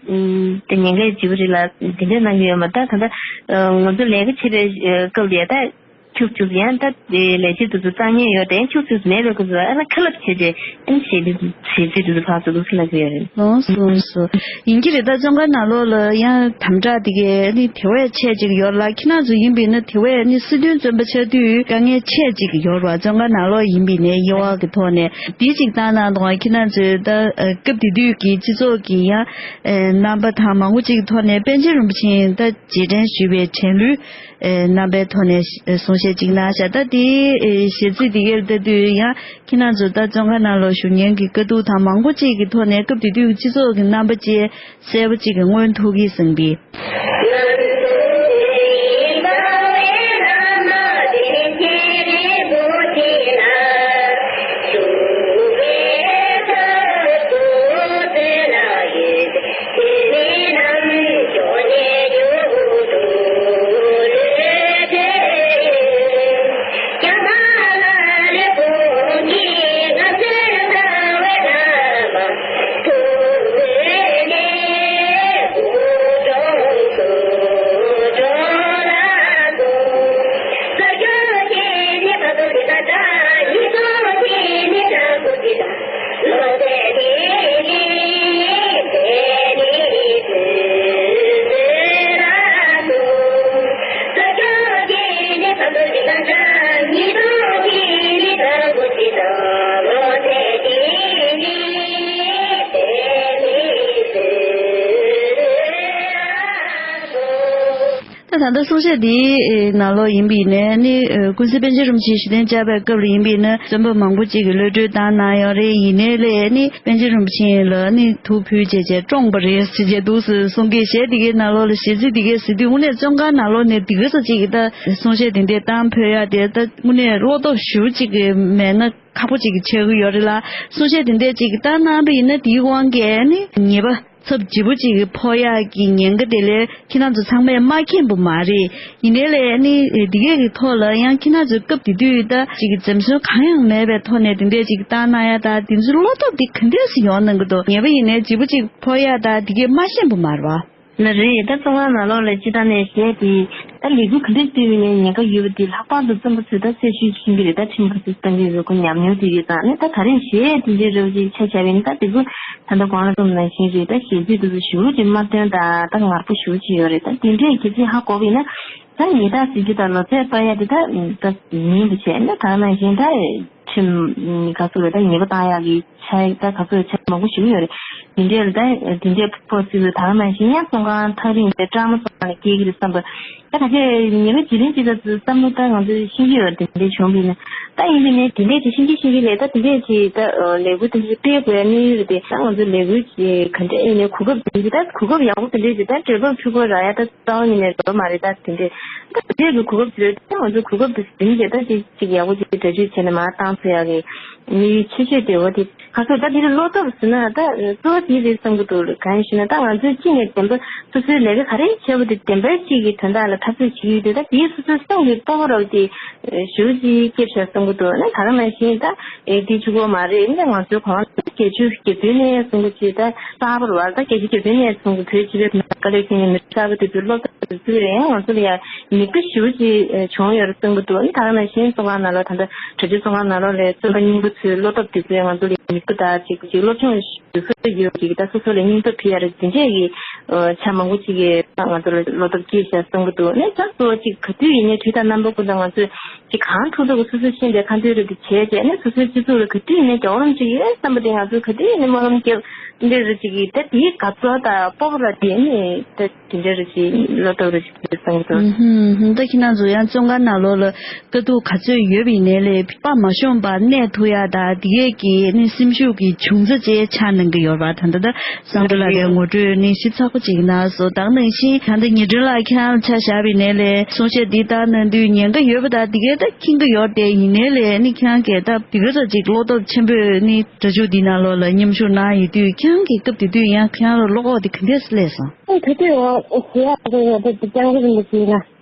དེ་ཉེན་ཁའི་བརྗིད་པོ་རེད་ལ་དེ་འདྲས་གནང་གི་ཡོད་མ་ད་ད་ལྟ་ང་ཚོ་ལས་ཀ་བྱེད་པའི་སྐབས་ལ་ད་ཁྱུག་ཁྱུག་ཡང་ད་ལས་བྱེད་དེ་ཚོ་གཙང་ཉེས་ཡོད་དེ་ཁྱུག་ཁྱུག་མེད་པའི་སྐབས་སུ་ཨ་ན་ཁ་ལབ་བྱས་རྗེས་ཨ་ནི་གཞས་འདི་གཞས་ཚིག་དེ་ཚོ་ཕར་ཚུར་ལུགས་སུ་ལབ་ཀྱི་ཡོད་རེད། ལོངས་སུ་ལོངས་སུ། ཡིན་གྱི་རེད། ད་བཙོན་ཁང་ནང་ལོགས་ལ་ཡང་དམ་དྲག་དེ་གའི་ནི་དེ་བས་ཆེ་ཅིག་ཡོད་ལ། ཁྱེད་རང་ཚོ་ཡིན་པས་ན་དེ་བས་ནི་སྲིད་དོན་བཙོན་པ་ཆགས་དུས་དཀའ་ངལ་ཆེ་ཅིག་ཡོད་རེད་བ། བཙོན་ཁང་ནང་ལོགས་ཡིན་པས་ནས་དབྱེ་བ་གི་ཐོག་ནས་འདི་ཅིག་བཏང་གནང་དང་། ཁྱེད་རང་ཚོས་ད་སྐབས་དེ་དུས་ཀྱི་སྤྱི་ཚོགས་ཀྱི་ཡང་རྣམ་པ་དང་མང་པོ་ཅིག་གི་ཐོག་ནས་པཎ་ཆེན་རིན་པོ་ཆེ་ད་རྗེས་དྲན་ཞུས་པའི་དྲན་གླུ་རྣམ་པའི་ཐོག་ནས་གསུང་བཤད་ཅིག་གནང་ཤག་ད་དེའི་གཞས་ཚིག་དེ་གའི་ལྟ་དུས་ཡང་། ཁྱེད་རང་ཚོ་ད་བཙོན་ཁང་ནང་ལ་བཞུགས་མཁན་གྱི་དཀའ་སྡུག་དང་མང་པོ་ཅིག་གི་ཐོག་ནས་སྐབས་དེ་དུས་སྤྱི་ཚོགས་ཀྱི་རྣམ་པ་ཅིག་གསལ་པོ་ཅིག་གི་མངོན་ཐུག་གི་ཟིན་པས། ད་ད་ལྟ་གསུང་བཤད་འདིའི་ནང་ལོགས་ཡིན་པའི་ནས་ནི་ཀུན་གཟིགས་པཎ་ཆེན་རིན་པོ་ཆེ་ཞུ་གཏན་བཅར་བའི་སྐབས་ལ་ཡིན་པའི་ནི་བཙོན་པ་མང་པོ་ཅིག་གིས་གློད་གྲོལ་བཏང་གནང་ཡོད་རེད། ཡིན་ནའི་ལས་ནི་པཎ་ཆེན་རིན་པོ་ཆེ་ལ་ནི་ཐུགས་ཕུལ་བྱས་བྱས་བཀྲོངས་པ་རེད་ཟེར་བྱས་འདུག་ཟེར་གསུང་གི་གཞས་འདི་གའི་ནང་ལོགས་ལ་གཞས་ཚིག་འདི་གའི་ཟེར་དུས་དངོས་གནས་བཙོན་ཁང་ནང་ལོགས་ནས་འདི་ག་ཚོད་ཅིག་གི་ད་གསུང་བཤད་འདི་འདྲའི་བཏང་ཕོད་ཡག་དེ་ད་དངོས་གནས་བློ་སྟོབས་ཞེ་པོ་ཅིག་གི་མེད་ན་ཁག་པོ་ཅིག་གི་ཆགས་ཀྱི་ཡོད་རེད་ལ། གསུང་བཤད་འདི་འདྲའི་ཅིག་གི་བཏང་གནང་བ་ཡིན་ན་དེའི་དབང་གིས་ནི་ཉེས་པ་ཚབས་ལྗིད་པོ་ཅིག་གི་ཕོག་ཡག་གི་ཉེན་ཁ་དེ་ལས་ཁྱེད་རང་ཚོ་ཚང་མས་མ་མཁྱེན་པ་མ་རེད། ཡིན་ནའི་ལས་ནི་འདི་གས་ཀྱི་ཐོག་ལ་ཡང་ཁྱེད་རང་ཚོའི་སྐབས་དེ་དུས་ད་ཅིག་གི་འཛེམ་ཟོན་གང་ཡང་མེད་པའི་ཐོག་ནས་དེ་འདྲས་ཅིག་བཏང་གནང་ཡ་ད་དེ་ཚོའི་བློ་སྟོབས་དེ་ག་འདྲས་སེ་ཡོང་གནང་གི་འདུག་ཉེས་པ་ཡིན་ནའི་ལྗིད་པོ་ཅིག་ཕོག་ཡ་ད་འདི་གས་མ་ཤེས་པ་མ་རེད་བ། ལ་རེད། ད་བཙོན་ཁང་ནང་ལོགས་ལ་སྤྱི་བཏང་ནས་གཞས་དེ་ད་ལས་འགུལ་ག་འདྲས་སྤེལ་བའི་ནས་ཉེན་ཁ་ཡོད་པ་དེ་ལྷག་པར་དུ་བཙོན་པ་ཚོས་ད་གསལ་ཤོས་ཤེས་ཀྱི་རེད། ད་ཁྲིམས་ག་ཚོད་གཏང་གི་ཡོད་ཁོ་ཉམས་མྱོང་དེ་ཡོད་ཙང་ནི་ད་ད་རེས་གཞས་དེ་འདྲའི་རབ་ཅིག་ཆ་བཞག་པ་ཡིན་ན་ད་དེ་ཚོ་ད་ལྟ་གོང་ལ་གསུངས་ནང་བཞིན་རེད། ད་གཞས་ཚིག་དེ་ཚོ་ཞེ་པོ་ཅིག་མ་བཏོན་ད་ད་ངར་པོ་ཞེ་པོ་ཅིག་ཡོད་རེད། ད་དེ་འདྲས་གལ་སྲིད་ཧ་གོ་བ་ཡིན་ན་ད་ཉེས་རྡུང་ཟེར་རྒྱུ་ད་ལོ་ཚད་སྤར་ཡ་དེ་ད་ད་མིན་འདུག་བྱས་ན་ད་ནང་བཞིན་ད། ཁྲིམས་ག་ཚོད་རེད་ད་ཉེས་པ་བཏང་ཡག་གི་ཆ་ད་ག་ཚོད་ཆ་མང་པོ་ཞིག་ཡོད་རེད། དེ་འདྲའི་ད་དེ་འདྲའི་ཕོ་སི་ལ་ད་ག་ནང་བཞིན་ཡང་བཙོན་ཁང་ཐག་རིང་དེ་སྐྲག་མ་སོང་ནས་སྐྱེལ་གི་རེད་བསམ་པ་ ད་ག་ཚོད་ཉེ་བའི་བརྒྱུད་རིམ་ཅིག་ལ་བསམ་བློ་ད་ང་ཚོས་ཤེས་ཀྱི་ཡོད་དེ་འདྲ་བྱུང་བ་ཡིན་ན། ད་ཡིན་པ་ཡིན་ནའི་དེ་འདྲས་ཅིག་ཤེས་ཀྱི་ཤེས་ཀྱི་ལས་ད་དེ་འདྲས་ཅིག་ད་ལས་འགུལ་དེ་འདྲས་སྤེལ་དགོས་ཡ་གནས་ཡོད་རེད་དེ། ད་ང་ཚོ་ལས་འགུལ་ཅིག་ག་འདྲས་ཡིན་ནའི་གོ་སྐབས་དེ་འདྲས་ད་གོ་སྐབས་ཡག་པོ་དེ་འདྲས་ཅིག་ད་འབྲས་བུ་ཕུལ་དགོས་རག་ཡ་ད་རྩ་བ་ཉིད་ནས་རེད་མ་རེད། ད་དེ་འདྲས་ད་དེ་འདྲས་ཀྱི་གོ་སྐབས་དེ་རེད། ད་ང་ཚོ་གོ་སྐབས་དེ་ཟིན་བྱས་ད་ཅིག་ཅིག་ཡག་པོ་ཅིག་གྲ་སྒྲིག་བྱས་ནས་མར་བཏང་ཐུབ་ཡག་གི་དམིགས་ཡུལ་ཆེ་ཤོས་དེ་འོ་དེ། ཁ་སང་ད་འདིར་བློ་སྟོབས་ཟེར་ན་ད་གཙོ་བོ་དེ་རེད་བསམ་གྱི་འདུག་གང་ཡིན་ཞེ་ན། ད་ང་ཚོས་གཅིག་ནས་བདེན་པ་སོ་སོའི་ལས་ཀ་ག་རེ་བྱས་པ་དེ་བདེན་པ་གཅིག་གི་དོན་དག་ལ་འཐབ་རྩོད་བྱེད་ཀྱི་ཡོད་དུས། ད་དེའི་སོ་སོའི་སེམས་ཀྱི་སྤོབས་པ་རབ་དེ་ཞེ་པོ་ཅིག་སྐྱེས་བཞག་བསམ་གྱི་འདུག་ཨ་ནི་ད་ག་ནང་བཞིན་ད་ཨེ་དེ་གཅིག་པོ་མ་རེད། ཨ་ནི་ང་ཚོའི་གོང་ལ་བརྒྱད་ཅུ་གྱ་བདུན་ནས་བཟུང་གི་ཅིག་ད་གསར་པ་རེད་བ། ད་བརྒྱད་ཅུ་གྱ་བདུན་ནས་བཟུང་གི་བོད་སྤྱི་པའི་དཀའ་ལས་ཁྱོན་ནས་མི་གསར་པ་དེ་ཚོའི་སློབ་གྲྭ་དེ་ཚོའི་རེད། ང་ཚོ་ལ་ཡང་མིག་དཔེ་ཞེ་པོ་ཅིག་བྱུང་ཡོད་རེད་བསམ་གྱི་འདུག་ཨ་ནི་ད་ག་ནང་བཞིན་བཙོན་ཁང་ནང་ལོགས་ད་ལྟ་གྲ་སྒྲིག་བཙོན་ཁང་ནང་ལོགས་ལ་བཙོན་པ་རྙིང་པ་ཚོའི་བློ་སྟོབས་དེ་ཚོས་ང་ཚོ་ལ་མིག་དཔེ་ལྟར་ཅིག་ཅིག་སློབ་སྦྱོང་ཞུ་སྲོལ་ཡོད་ཅིག་ད་སོ་སོ་ལ་སྙིང་སྟོབས་ཕུལ་ཡ་རེད། དེ་འདྲས་ཀྱི་ཆ་མང་པོ་ཅིག་གིས་ང་ཚོ་ལ་བློ་སྟོབས་སྐྱེས་ཤག་བསམ་གྱི་འདུག་ཨ་ནི་ད་གཙོ་བོ་ཅིག་ག་དུས་ཡིན་ནའི་དུས་དང་རྣམ་པ་ཀུན་ཏུ་ང་ཚོས་ཅིག་གང་ཐུབ་ཐུབ་ཀྱིས་སོ་སོའི་ཤེས་ཡོན་དེ་ཁ་འདོན་རེ་དེ་བྱས་བྱས་ནས་སོ་སོའི་སྤྱི་ཚོགས་ལ་ག་དུས་ཡིན་ནའི་རྒྱལ་བ་རིན་པོ་ཆེ་ཡོད་བསམ་པ་དེ་ང་ཚོས་ག་དུས་ཡིན་ནའི་སྨོན་ལམ་རྒྱབ་འདྲ་རེ་ཅིག་གིས་ད་དེའི་དགའ་ཚོར་དང་སྤོབས་པ་ར་དེ་ནི་ད་དེ་འདྲ་རེ་ཅིག་བློ་སྟོབས་རེ་ཅིག་ཡོད་བསམ་གྱི་འདུག་ཧུམ་ཧུམ། ད་ཁྱེད་རང་ཚོ་ཡང་བཙོན་ཁང་ནང་ལོགས་ལ་དཀའ་སྡུག་ག་ཚོད་ཡོད་པ་ཡིན་ནའི་ལས་དཔའ་མ་ཞུམ་པར་གནས་ཐུབ་ཡ་དང་དེ་གས་ཀྱི་ནི་སེམས་ཤུགས་ཀྱི་འབྱུང་རྩ་བཅས་ཆགས་གནང་གི་ཡོད་པ་ད་ལྟ་ད་བསམ་གྲུབ་ལགས་ཀྱིས་ངོ་སྤྲོད་ནི་ཞིབ་ཚགས་པོ་ཅིག་གནང་སོང་། ད་ག་ནང་བཞིན་ད་ལྟ་ཉི་སྒྲོན་ལགས་ཁྱེད་རང་ལ་ཆ་བཞག་པ་ཡིན་ནའི་ལས་གསུང་བཤད་འདི་ལྟར་གནང་དུས་ཉེན་ཁ་ཡོད་པ་དང་དེ་གས་ད་མཁྱེན་གྱི་ཡོད་རེད། ཡིན་ནའི་ལས་ནི་ཁྱེད་རང་གིས་ད་དེ་ག་ཚོད་ཅིག་བློ་སྟོབས་ཆེན་པོས་ནི་སྒྲ་འཇུག་འདི་ནང་ལོགས་ལ་མཉམ་ཞུགས་གནང་ཡོད་དུས་ཁྱེད་རང་གི་སྐབས་དེ་དུས་ཡང་ཁྱེད་རང་ལ་བློ་ཁོག་དེ་ག་འདྲས་སླེབས་སོང་། ཨ་ད་དུང་ཞེ་ཡག་རེད། ཡོད་དེ་སྐྱབས་མགོན་རིན་པོ་ཆེ་ལ་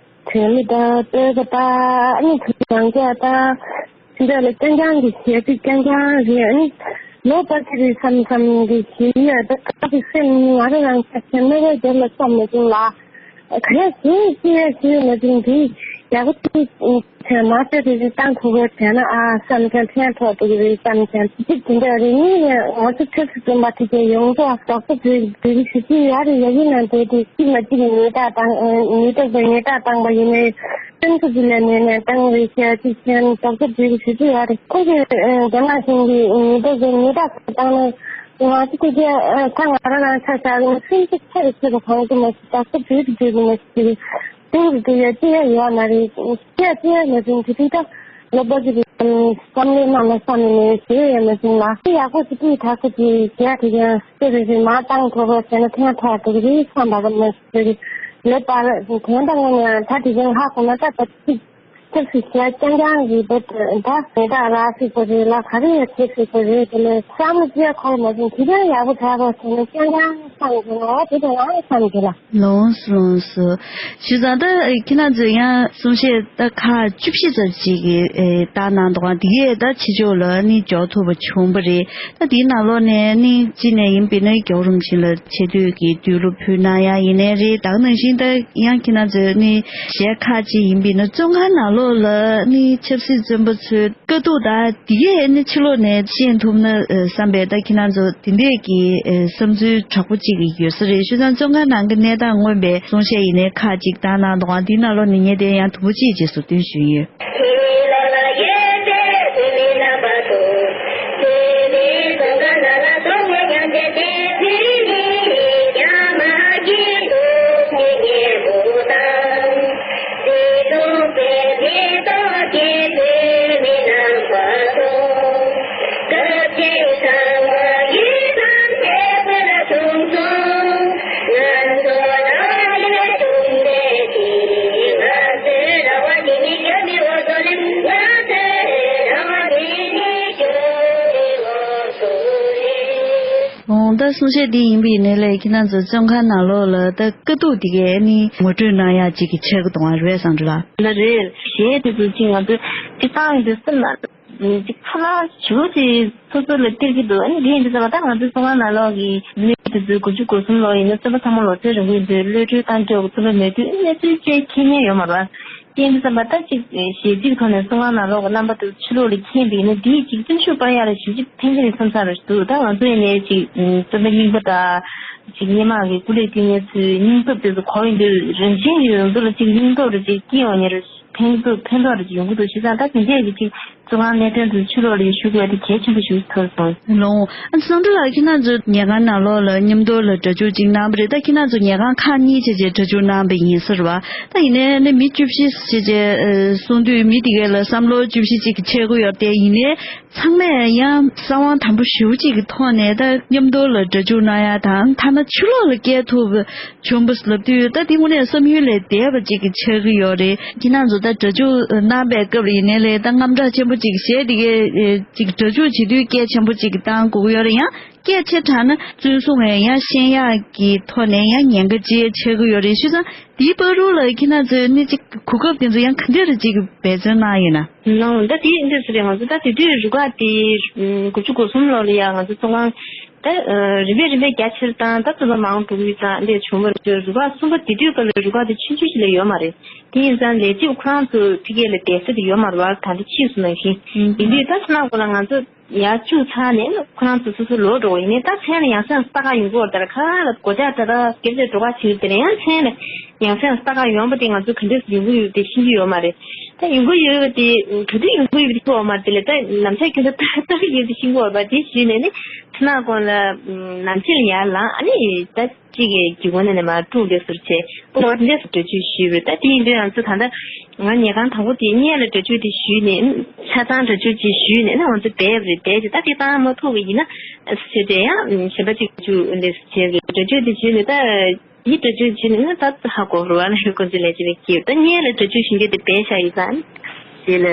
དྲན་གླུ་དང་བསྟོད་པ་དང་ཨ་ནི་གུས་ཞབས་ཀྱང་དང་དེ་འདྲ་ལ་རྐྱང་རྐྱང་གི་ཞལ་གཟིགས་རྐྱང་རྐྱང་རེད། ཨ་ནི་ལོ་བར་གྱི་རེད་བསམ་བསམ་གི་ཞེ་ཡག་ད་ག་གི་སེམས་ནི་ང་རང་རང་ཆ་ཆེན་མེད་པའི་རྒྱབ་ལ་བསམ་མི་འདུག་ལ། ག་རེ་བྱེད་ཅི་ཡ་ཞུས་ན་ཅིང་དེ་ཡག་པོ་ཅིག་ཚེ་མ་ཚེ་དེ་ཅིག་བཏང་ཐུབ་པ་བྱས་ན་ཨ་བསམ་ཀྱང་ཕན་ཐོགས་ཐུབ་ཀྱི་རེད་བསམ་ཀྱང་ཅི་ཅིག་དེ་འདྲ་རེད། ངས་ཡང་ང་ཚོ་ཆབ་སྲིད་བཙོན་པ་དེ་གའི་ཡོངས་རྫོགས་རྡོག་རྩ་བརྒྱབ་བསྡད་ཀྱི་ཞུ་ཅི་ཡ་རེད། ཡ་ཡིན་ན་དེ་དེ་གཅིག་ན་གཅིག་ཉེས་དག་བཏང་ཉེས་དག་དང་ཉེས་དག་བཏང་པ་ཡིན་ནའི་སེམས་ཁུར་ཅིག་ལ་ནས་ནས་བཏང་རེད་ཤག་ཅིག་བྱས་ན་རྡོག་རྩ་བརྒྱབ་ཀྱི་ཞུ་ཅི་ཡ་རེད། ཁོང་གིས་རྒྱ་ནག་གཞུང་གིས་ཉེས་དག་དང་ཉེས་དག་བཏང་ན། ང་ཚོ་དེ་གའི་ད་ང་རང་རང་ཆ་བཞག་ན་སེམས་ཤུགས་ཆེ་རུ་ཆེ་རུ་གཏོང་གི་མ་ཞིག་རྡོག་རྩ་བརྒྱབ་རྒྱུ་མ་ཞིག་དེ་རུ་དེ་ཡ་ཅི་ཡ་ཡོད་མ་རེད། ཅི་ཡ་ཅི་ཡ་མ་ཟིན་དེ་དུས་ད་ལོ་པ་གི་བསམ་བློའི་ནང་ལ་བསམ་ནས་ཞེ་ཡ་མ་ཟིན་ལ་ཡག་པོ་ཞིག་དེ་ད་ཁོ་དེ་རྒྱ་དེ་ཡང་ཅི་རེད་རེད་མ་བཏང་ཐུབ་པ་བྱས་ན་ཕན་ཐོགས་འགྲོ་གི་རེད་བསམ་པ་གི་མ་ཞིག་རེད། ལོ་པ་དོན་དག་ངོ་ནས་ད་དེ་ཡང་ཧ་གོ་ན་ད་ད་ཅིག་ཆབ་སྲིད་བྱས་རྐྱང་རྐྱང་གི་བོད་དུ་ད་མེ་སྟག་ར་སྲིད་པ་རེད་ལ་ག་རེ་ཡ་བྱེད་སྲིད་པ་རེད། དེ་ལས་བསམ་བློ་ཅི་ཡ་འཁོར་མ་བྱུང་། དེ་འདྲ་ཡག་པོ་དྲག་པ་བྱས་ན་རྐྱང་རྐྱང་བསམ་གྱི་ང་དེ་འདྲ་ཡང་བསམ་གྱི་ལ། ལོངས་སུ་ལོངས་སུ། ཞུ་ཙང་ད་ཁྱེད་རང་ཚོས་ཡང་གསུང་བཤད་ད་ཁག་བཅུ་བཞི་ཙམ་ཅིག་གི་བཏང་གནང་འདུག་ག་དེ་གས་ད་ཕྱི་ཕྱོགས་ལ་ནི་འཇོག་ཐུབ་པ་བྱུང་བ་རེད། ད་དེའི་ནང་ལོགས་ནས་ནི་གཅིག་ནས་ཡིན་པས་ན་རྒྱལ་བ་རིན་པོ་ཆེ་ལ་ཆེ་བསྟོད་ཀྱི་འདུད་རོལ་ཕུལ་གནང་ཡ་ཡིན་ནའི་རེད། ད་ག་ནང་བཞིན་ད་ཡང་ཁྱེད་རང་ཚོས་ནི་གཞས་ཁག་ཅིག་ཡིན་པས་ན་བཙོན་ཁང་ནང་ལོགས་ལ་ནི་ཆབ་སྲིད་བཙོན་པ་ཚོའི་དཀའ་སྡུག་དང་དེ་གས་ནི་ཕྱི་ལོགས་ནས་ཤེས་ཐུབ་ན་བསམ་པས་ད་ཁྱེད་རང་ཚོ་དེ་འདྲས་ཀྱི་བསམ་ཚུལ་དྲག་པོ་ཅིག་ཡོད་ས་རེད། བྱས་ཙང་བཙོན་ཁང་ནང་གི་གནས་སྟངས་མངོན་པའི་གསུང་བཤད་ཡིན་ནའི་ཁག་ཅིག་བཏང་གནང་འདུག་ག་དེའི་ནང་ལོགས་ནས་ངས་དེ་ཡང་དུམ་བུ་གཅིག་རྗེས་སུ་སྟོན་ཞུས་ཡོད། ཨོང་། ད་གསུང་བཤད་འདི་ཡིན་པ་ཡིན་ནའི་ལས་ཁྱེད་རང་ཚོ་བཙོན་ཁང་ནང་ལོགས་ལ་ད་དཀའ་སྡུག་འདི་གས་ནི་ངོ་སྤྲོད་གནང་ཡག་ཅིག་གི་ཆགས་ཀྱི་འདུག་ག་རེད་བསམ་འདུག་ལ། ལ་རེད། གཞས་དེ་ཚོ་ཅིག་ང་ཚོས་ཅིག་བཏང་ཡོང་དུས་སེམས་ལ་ཅིག་ཁ་ལག་ཞེ་པོ་ཅིག་སོ་སོ་ལ་སྟེར་གྱི་འདུག་ཨ་ནི་འདི་ཡིན་དུས་ཙམ་པ་ད་ང་ཚོའི་བཙོན་ཁང་ནང་ལོགས་ཀྱི་མི་དེ་ཚོའི་དགུ་བཅུ་གོ་གསུམ་ལོ་ཡིན་ན་བཙོན་པ་ཚང་མ་ལོ་ཚད་རིང་པོ་ཡིན་དུས་གློད་གྲོལ་བཏང་རྒྱུ་བཙོན་པ་མེད་དུས་གནས་ཚུལ་ཅིག་མཁྱེན་མཁན་ཡོད་མ་རེད་བ། རྐྱེན་དུ་བསམ་པ་ད་ཅིག་གཞས་ཚིག་ཐོག་ནས་བཙོན་ཁང་ནང་ལོགས་ཀྱི་རྣམ་པ་དེ་ཕྱི་ལོགས་ལ་མཁྱེན་པ་ཡིན་ན་འདིས་ཅིག་སེམས་ཤུགས་སྤར་ཡག་ལ་ཞེ་ཅིག་ཕན་གྱི་རེད་བསམ་ས་རེད་འདུག་ད་ང་ཚོ་ཡིན་ནའི་ཅིག་བཙོན་པ་རྙིང་པ་དང་ཅིག་སྔོན་མ་གི་སྐུ་ལས་བསྐྱོན་མཁན་ཚོའི་སྙིང་སྟོབས་དེ་ཚོ་གོ་ཡོང་དུས་རང་བཞིན་གྱིས་ང་ཚོ་ལ་ཅིག་སྙིང་སྟོབས་རེ་ཅིག་སྐྱེ་ཡོང་མཁན་རེད། ཕན་ཐོགས་ཕན་ཐོགས་རེ་ཅིག་ཡོང་གི་འདུག་བྱས་ཙང་ད་དེ་འདྲས་ཀྱི་ཅིག་ ཚོ་ཁང་གནད་དོན་དུ་ཕྱི་ལོགས་ལ་ཞུགས་དགོས་དེ་གལ་ཆེན་པོ་ཞིག་ཐོག་སོང་། ལོང་། ཨ་ནི་བསམ་གྲུབ་ལགས་ཁྱེད་རང་ཚོ་ཉལ་ཁང་ནང་ལོགས་ལ་མཉམ་དུ་ལ་སྒྲ་སྒྱུར་ཅིག་གནང་བ་རེད། ད་ཁྱེད་རང་ཚོ་ཉལ་ཁང་ཁག་གཉིས་བྱས་བྱས་སྒྲ་སྒྱུར་གནང་བ་ཡིན་ཟེར་བ། ད་ཡིན་ནའི་ནི་མི་བཅུ་བཞི་བྱས་བྱས་གསུང་དུས་མི་དེ་གས་ལ་བསམ་བློ་བཅུ་བཞི་ཅིག་འཆར་གི་ཡོད་དེ། ཡིན་ནའི་ཚང་མས་ཡང་གསང་བ་དམ་པོ་ཞེ་པོ་ཅིག་གི་ཐོག་ནས་ད་མཉམ་དུ་ལ་སྒྲ་སྒྱུར་གནང་ཡ་དང་ཐ་ན་ཕྱི་ལོགས་ལ་སྐད་ཐུབ་བྱུང་བ་ལབ་དུས་ད་དེ་དངོས་གནས་བསམ་ཡུལ་ལས་འདས་པ་ཅིག་གི་ཆགས་ཀྱི་ཡོད་རེད། ཁྱེད་རང་ཚོ་ད་སྒྲ་སྒྱུར་གནང་པའི་སྐབས་ལ་ཡིན་ནའི་ལས་ད་དངངས་སྐྲག་ཆེན་པོ་ཅིག་བྱས་དེ་གས་ཅིག་སྒྲ་སྒྱུར་བྱེད་དུས་སྐད་ཆེན་པོ་ཅིག་བཏང་དགོས་ཀྱི་ཡོད་རེད། ཡང་སྐད་ཆེ་དྲགས་ན་བཙོན་སྲུང་བས་ཡང་ཤེས་ཡག་གི་ཐོག་ནས་ཡང་ཉེན་ཁ་ཅིག་ཆགས་ཀྱི་ཡོད་རེད། བྱས་ཙང་དེའི་བར་དུ་ལ་ཁྱེད་རང་ཚོས་ནི་ཅིག་གོ་སྐབས་དེ་ཚོ་ཡང་ག་འདྲ་རེ་ཅིག་འབད་བརྩོན་གནང་ཡོད་ན། ལོང་། ད་དེ་འདྲ་ཟེར་རེད། ང་ཚོ་ད་དེ་དུས་རུ་ཁག་དེ་དགུ་བཅུ་གོ་གསུམ་ལོ་ལ་ཡང་ང་ཚོ་ཚོང་ཁང་ད་རིམ་པས་རིམ་པས་རྒྱ་ཆེར་བཏང་། ད་བཙོན་པ་མང་དྲགས་ཙང་འདི་བྱུང་བ་རེད། རུ་ཁག་གསུམ་པ་དེ་དུས་སྐབས་ལ་རུ་ཁག་དེ་ཆུང་ཆུང་ཞིག་ལས་ཡོད་མ་རེད། དེ་ཡིན་ཙང་ལས་བྱེད་ཁོ་རང་ཚོ་ཕ་གི་ལ་བསྡད་ས་དེ་ཡོད་མ་རེད་བ། ད་འདི་ཕྱིས་སོང་ནང་བཞིན། ཡིན་དུས་ད་ཁོ་རང་ཁོ་ལ་ང་ཚོ་ཡར་བཅུག་ཚར་ནས་ཁོ་རང་ཚོ་སོ་སོ་ལོག་འགྲོ་བ་ཡིན་ནའི་ད་མཚན་ལ་ཡང་སེ་ཡང་ལྟ་ག་ཡོང་གི་ཡོད་རེད། ད་ར་ཁ་ལ་སྒོ་ལྕགས་ད་ད་སྐེ་ཚེ་འགྲོ་ག་བྱེད་ཀྱི་དེ་རེད། ཡང་མཚན་ལ་ཡང་སེ་ཡང་ལྟ་ག་ཡོང་བ་དེ་ང་ཚོ་ག་འདྲས་ཡོང་གི་ཡོད་དེ་ཤེས་ཀྱི་ཡོད་མ་རེད། ད་ཡོང་གི་ཡོད་པ་དེ་ག་དུས་ཡོང་གི་ཡོད་པ་དེ་ཤེས་ཀྱི་ཡོད་མ་རེད། དེ་ལས་ད་ནམ་ཞག་ཁྱོད་ཚོ་ལྟ་ལྟ་གི་ཡོད་དེ་ཤེས་ཀྱི་ཡོད་པ་དེ་ཞུས་ནས་ནི་ཐ་ན་ཁོང་ལ་ནམ་ཕྱེད་ལ་ཡར་ལངས། ཨ་ནི་ད་གཅིག་གི་སྒོ་ནས་ནས་མར་དཀྲུག་འདེབས་ཟུར་བྱས་ཁོ་ལ་འདེབས་སུ་འགྲེལ་བརྗོད་ཞུས་པ་རེད། ད་དེ་ཡིན་དུས་ང་ཚོ་ད་ལྟ་ང་ཉལ་ཁང་དང་པོ་དེ་སྔོན་ལ་འགྲེལ་བརྗོད་དེ་ཞུས་ནས་ཆ་ཚང་འགྲེལ་བརྗོད་ཅིག་ཞུས་ནས་ན་ང་ཚོ་བསྡད་པ་རེད། བསྡད་ཅིག་ད་དེ་བཏང་མ་ཐུབ་པ་ཡིན་ན་ཟེར་དེ་ཡང་གཞན་པ་ཅིག་འགྲེལ་བརྗོད་འདེབས་སུ་བྱས་རེད། འགྲེལ་བརྗོད་དེ་ཞུས་ནས་ད་དེ་འགྲེལ་བརྗོད་ཞུས་ནས་ན་ད་ཧ་གོ་རུ་བ་ལ་ཧེ་ཀོན་ཅི་ལས་ཅི་ལས་སྐྱེས་ད་སྔོན་ལ་འགྲེལ་བརྗོད་ཞུ་རྒྱུ་དེ་བས་ཤ་ཡིན་ཙང་ཞེས་ལ་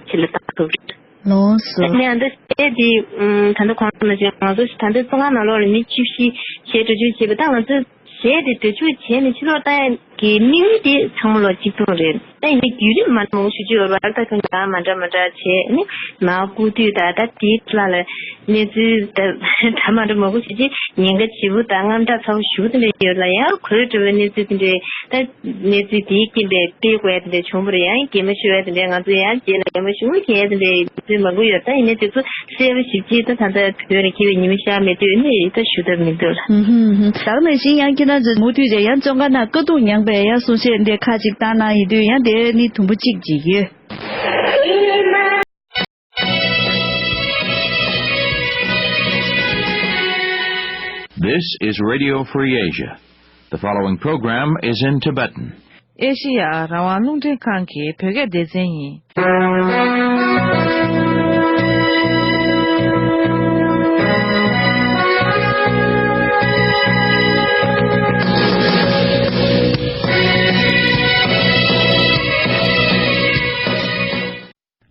ཕྱི་ལ་བཏང་ཐུབ་རེད། ལོངས་སུ། ད་ནི་ཨ་འདི་ཞེས་དེ་ད་ལྟ་གོང་ས་མ་ཞིག་ང་ཚོ་ད་ལྟ་བཙོན་ཁང་ནང་ལོགས་ལ་མི་བཅུ་བཞི་ཞེས་འགྲེལ་བརྗོད་བྱས་པ་ད་ང་ཚོ་ཞེས་དེ་འགྲེལ་བརྗོད་བྱས་ནས་ཕྱི་ལོགས་ལྟ་ཡ་གི་དམིགས་ཡུལ་དེ་ཚང་མ་ལོ་གཅིག་མཚུངས་རེད། ད་ཡིན་ནའི་བརྒྱུད་རིམ་མ་མང་པོ་ཞུ་རྒྱུ་ཡོད་རེད་བ། ད་ཁྱོད་འདྲ་མ་འདྲ་མ་འདྲ་བྱས་ནི་མ་བཀུག་དུས་ད་ད་དེའི་ལ་ལ་གནས་ཚུལ་ད་འདྲ་མ་འདྲ་མང་པོ་ཞུ་རྒྱུ་ཉེན་ཁ་ཆེ་པོ་དང་དངངས་སྐྲག་ཚ་པོ་ཞེ་པོ་དེ་འདྲ་ཡོད་ལ་ཡང་གོ་རེ་འགྲོ་བའི་གནས་ཚུལ་དེ་འདྲའི་ད། གནས་ཚུལ་དེའི་རྐྱེན་པས་སྤེལ་དགོས་ཡ་དེ་འདྲ་བྱུང་བ་རེད། ཡང་གད་མོ་ཤོར་ཡ་དེ་འདྲ་ང་ཚོ་ཡང་རྗེས་ལ་གད་མོ་ཤོར་མཁན་དེ་འདྲའི་གནས་ཚུལ་མང་པོ་ཡོད། ད་ཡིན་ནའི་དེ་ཚོ་གསལ་པོ་ཞིབ་ཅིག་ད་ད་ལྟ་བོད་ནས་འཁྱེར་བའི་ཉི་མ་ཤར་མེད་དུས་ནི་ད་ཞུ་ཐབས་མི་འདུག་ལ། ཧུམ་ཧུམ་ཧུམ། ད་ག་ནང་བཞིན་ཡང་ཁྱེད་རང་ཚོ་མུ་མཐུད་ཅིག་ཡང་བཙོན་ཁང་ནང་དཀའ་སྡུག་མྱངས་པའི་ཡང་གསུང་བཤད་འདི་ཁག་ཅིག་བཏང་གནང་ཡོད་དུས་ཡང་དེ་ནི་དུམ་བུ་གཅིག་ཅིག་ཡོད། This is Radio Free Asia. The following program is in Tibetan. ཨེ་ཤེ་ཡ་རང་དབང་རླུང་འཕྲིན་ཁང་གི་བོད་སྐད་སྡེ་ཚན་ཡིན།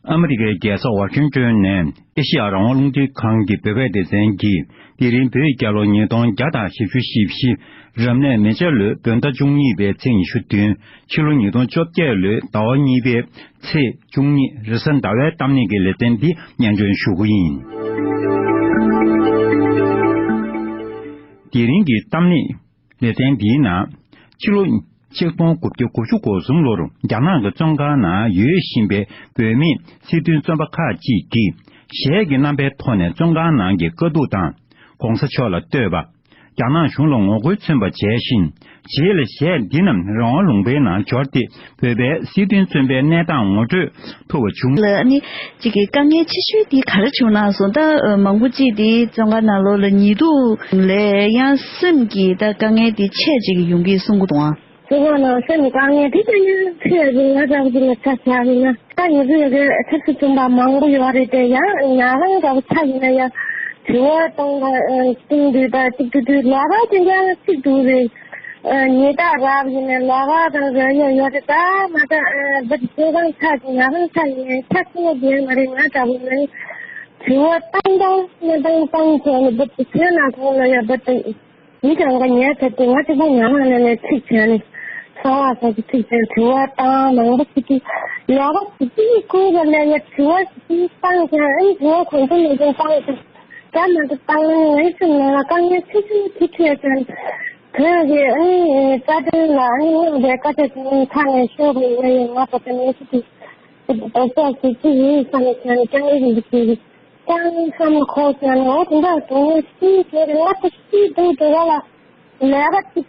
ཨ་མི་རི་ཀའི་རྒྱལ་ས་ཝ་ཤིང་ཏོན་ནས་ཨེ་ཤེ་ཡ་རང་དབང་རླུང་འཕྲིན་ཁང་གི་བོད་སྐད་སྡེ་ཚན་གྱིས་དེ་རིང་བོད་ཡིག་རྒྱལ་ལོ་ཉིས་སྟོང་བརྒྱ་དང་བཞི་བཅུ་ཞེ་བཞི་རབ་གནས་མེ་བྱ་ལོའི་བོད་ཟླ་བཅུ་གཉིས་པའི་ཚེས་ཉི་ཤུ་བདུན་ཕྱི་ལོ་ཉིས་སྟོང་བཅོ་བརྒྱད་ལོའི་ཟླ་བ་གཉིས་པའི་ཚེས་བཅུ་གཉིས་རེས་གཟའ་ཟླ་བའི་གཏམ་གླེང་གི་ལེ་ཚན་འདི་སྙན་སྒྲོན་ཞུ་གི་ཡིན། དེ་རིང་གི་གཏམ་གླེང་ལེ་ཚན་འདིའི་ནང་ཕྱི་ལོ་ཆིག་སྟོང་དགུ་བརྒྱ་དགུ་བཅུ་གོ་གསུམ་ལོར་རྒྱ་ནག་གི་བཙོན་ཁང་ནང་ཡོད་བཞིན་པའི་བོད་མི་སྲིད་དོན་བཙོན་པ་ཁག་ཅིག་གིས་གཞས་ཀྱི་རྣམ་པའི་ཐོག་ནས་བཙོན་ཁང་ནང་གི་དཀའ་སྡུག་དང་གོང་ས་མཆོག་ལ་བསྟོད་པ། རྒྱ་ནག་གཞུང་ལ་ངོ་རྒོལ་མཚོན་པ་བྱས་ཤིང་། རྗེས་ལ་གཞས་འདི་རྣམས་རང་དབང་ལུང་པའི་ནང་འབྱོར་ཏེ་བོད་པའི་སྲིད་དོན་བཙོན་པའི་གནས་སྟངས་ངོ་སྤྲོད་ཐུབ་པ་བྱུང་། ལ་ནི་གཅིག་གི་དཀའ་ངལ་ཆེ་ཤོས་དེ་ག་རེ་བྱུང་ན་སོང་ད་མང་པོ་གཅིག་དེ་བཙོན་ཁང་ནང་ལོགས་ལ་ཉེས་དུག་ལས་ཡང་སེམས་ཀྱི་ད་དཀའ་ངལ་དེ་ཆེ་གཅིག་ཡོང་གི་གསུང་གི་འདུག་ཨང་། བཙོན་ཁང་ནང་སེམས་ཀྱི་དཀའ་ངལ་དེ་ད་ཡང་ཆེ་ཡོད་ང་ཚང་གི་ལ་ཆ་བཞག་ཡིན་ན་ད་ཉེས་དུག་ཡོད་གི་ཆབ་སྲིད་བཙོན་པ་མང་པོ་ཡོད་རེད་དེ་ཡང་ང་རང་འདྲ་པོ་ཆ་ཡིན་ན་ཡང་དྲི་བ་གཏོང་གཏོང་དུས་ད་གཅིག་ཏུ་དུས་ལས་ཀ་དེ་འདྲ་གཅིག་ཏུ་རེད། ཉེས་རྡུང་རག་ཡིན་ནའི་ལས་ཀ་དང་རོལ་ཡ་ཡོད་རེད། ད་ང་ད་བུ་དེ་ཁྱེད་རང་ཆ་ཅིག་ང་རང་ཆ་ཡིན་ནའི་ཆ་ཆེ་བ་རྒན་མ་རེད། ང་འདྲ་པོ་ཡིན་ནའི་དྲི་བ་བཏང་བཏང་སྨོན་བཏང་བཏང་བྱས་ནས་བུ་དེ་ཁྱེད་ན་ཁོང་ལ་ཡ་བུ་དེ་ཡིན་ཀྱང་ང་ཉལ་ཚར་ཏེ་ང་དེ་ཚོ་ཉལ་ཁང་ནང་ནས་ཚིག་བྱས་ནས་སོང་བ་སོང་ཚིག་བྱས་དྲི་བ་བཏང་མང་པོ་ཞིག་གིས་ལས་ཀ་ཞིག་གིས་ཁོང་ལ་ལས་ཡ་དྲི་བ་ཞིག་གིས་བཏང་བྱས་ཨ་ནི་དྲི་བ་གོང་དུ་ནས་ཀྱང་བཏང་བྱས། ད་མ་གཏོགས་བཏང་ན་ངའི་སེམས་ནང་ལ་དཀའ་ངལ་ཆེ་ཤོས་དེ་འཕྲད་ཀྱང་། བོད་ཀྱི་ཨ་ནི་རྩ་དོན་ལ་ཨ་ནི་མངོན་པའི་བཀའ་རྒྱ་ཅན་ཁ་ནས་ཤོར་བའི་ང་ཡི་ང་པ་དང་ངའི་ཚེ་གཅིག་གི་རྡོག་རྩ་གཅིག་གཅིག་ཡིན་བསམ་ནས་བྱས་ནས་ཀྱང་ཨེ་རིང་གི་ཚེ་གཅིག་ཀྱང་བསམ་ནས་ཁོག་བཅངས་ནས་འོ་དེ་འདྲ་དོན་དངོས་ཤིག་བྱས་ཏེ་ང་ད་ཤི་འདུག་དེ་ག་ལ་ལས་ཀ་གཅིག་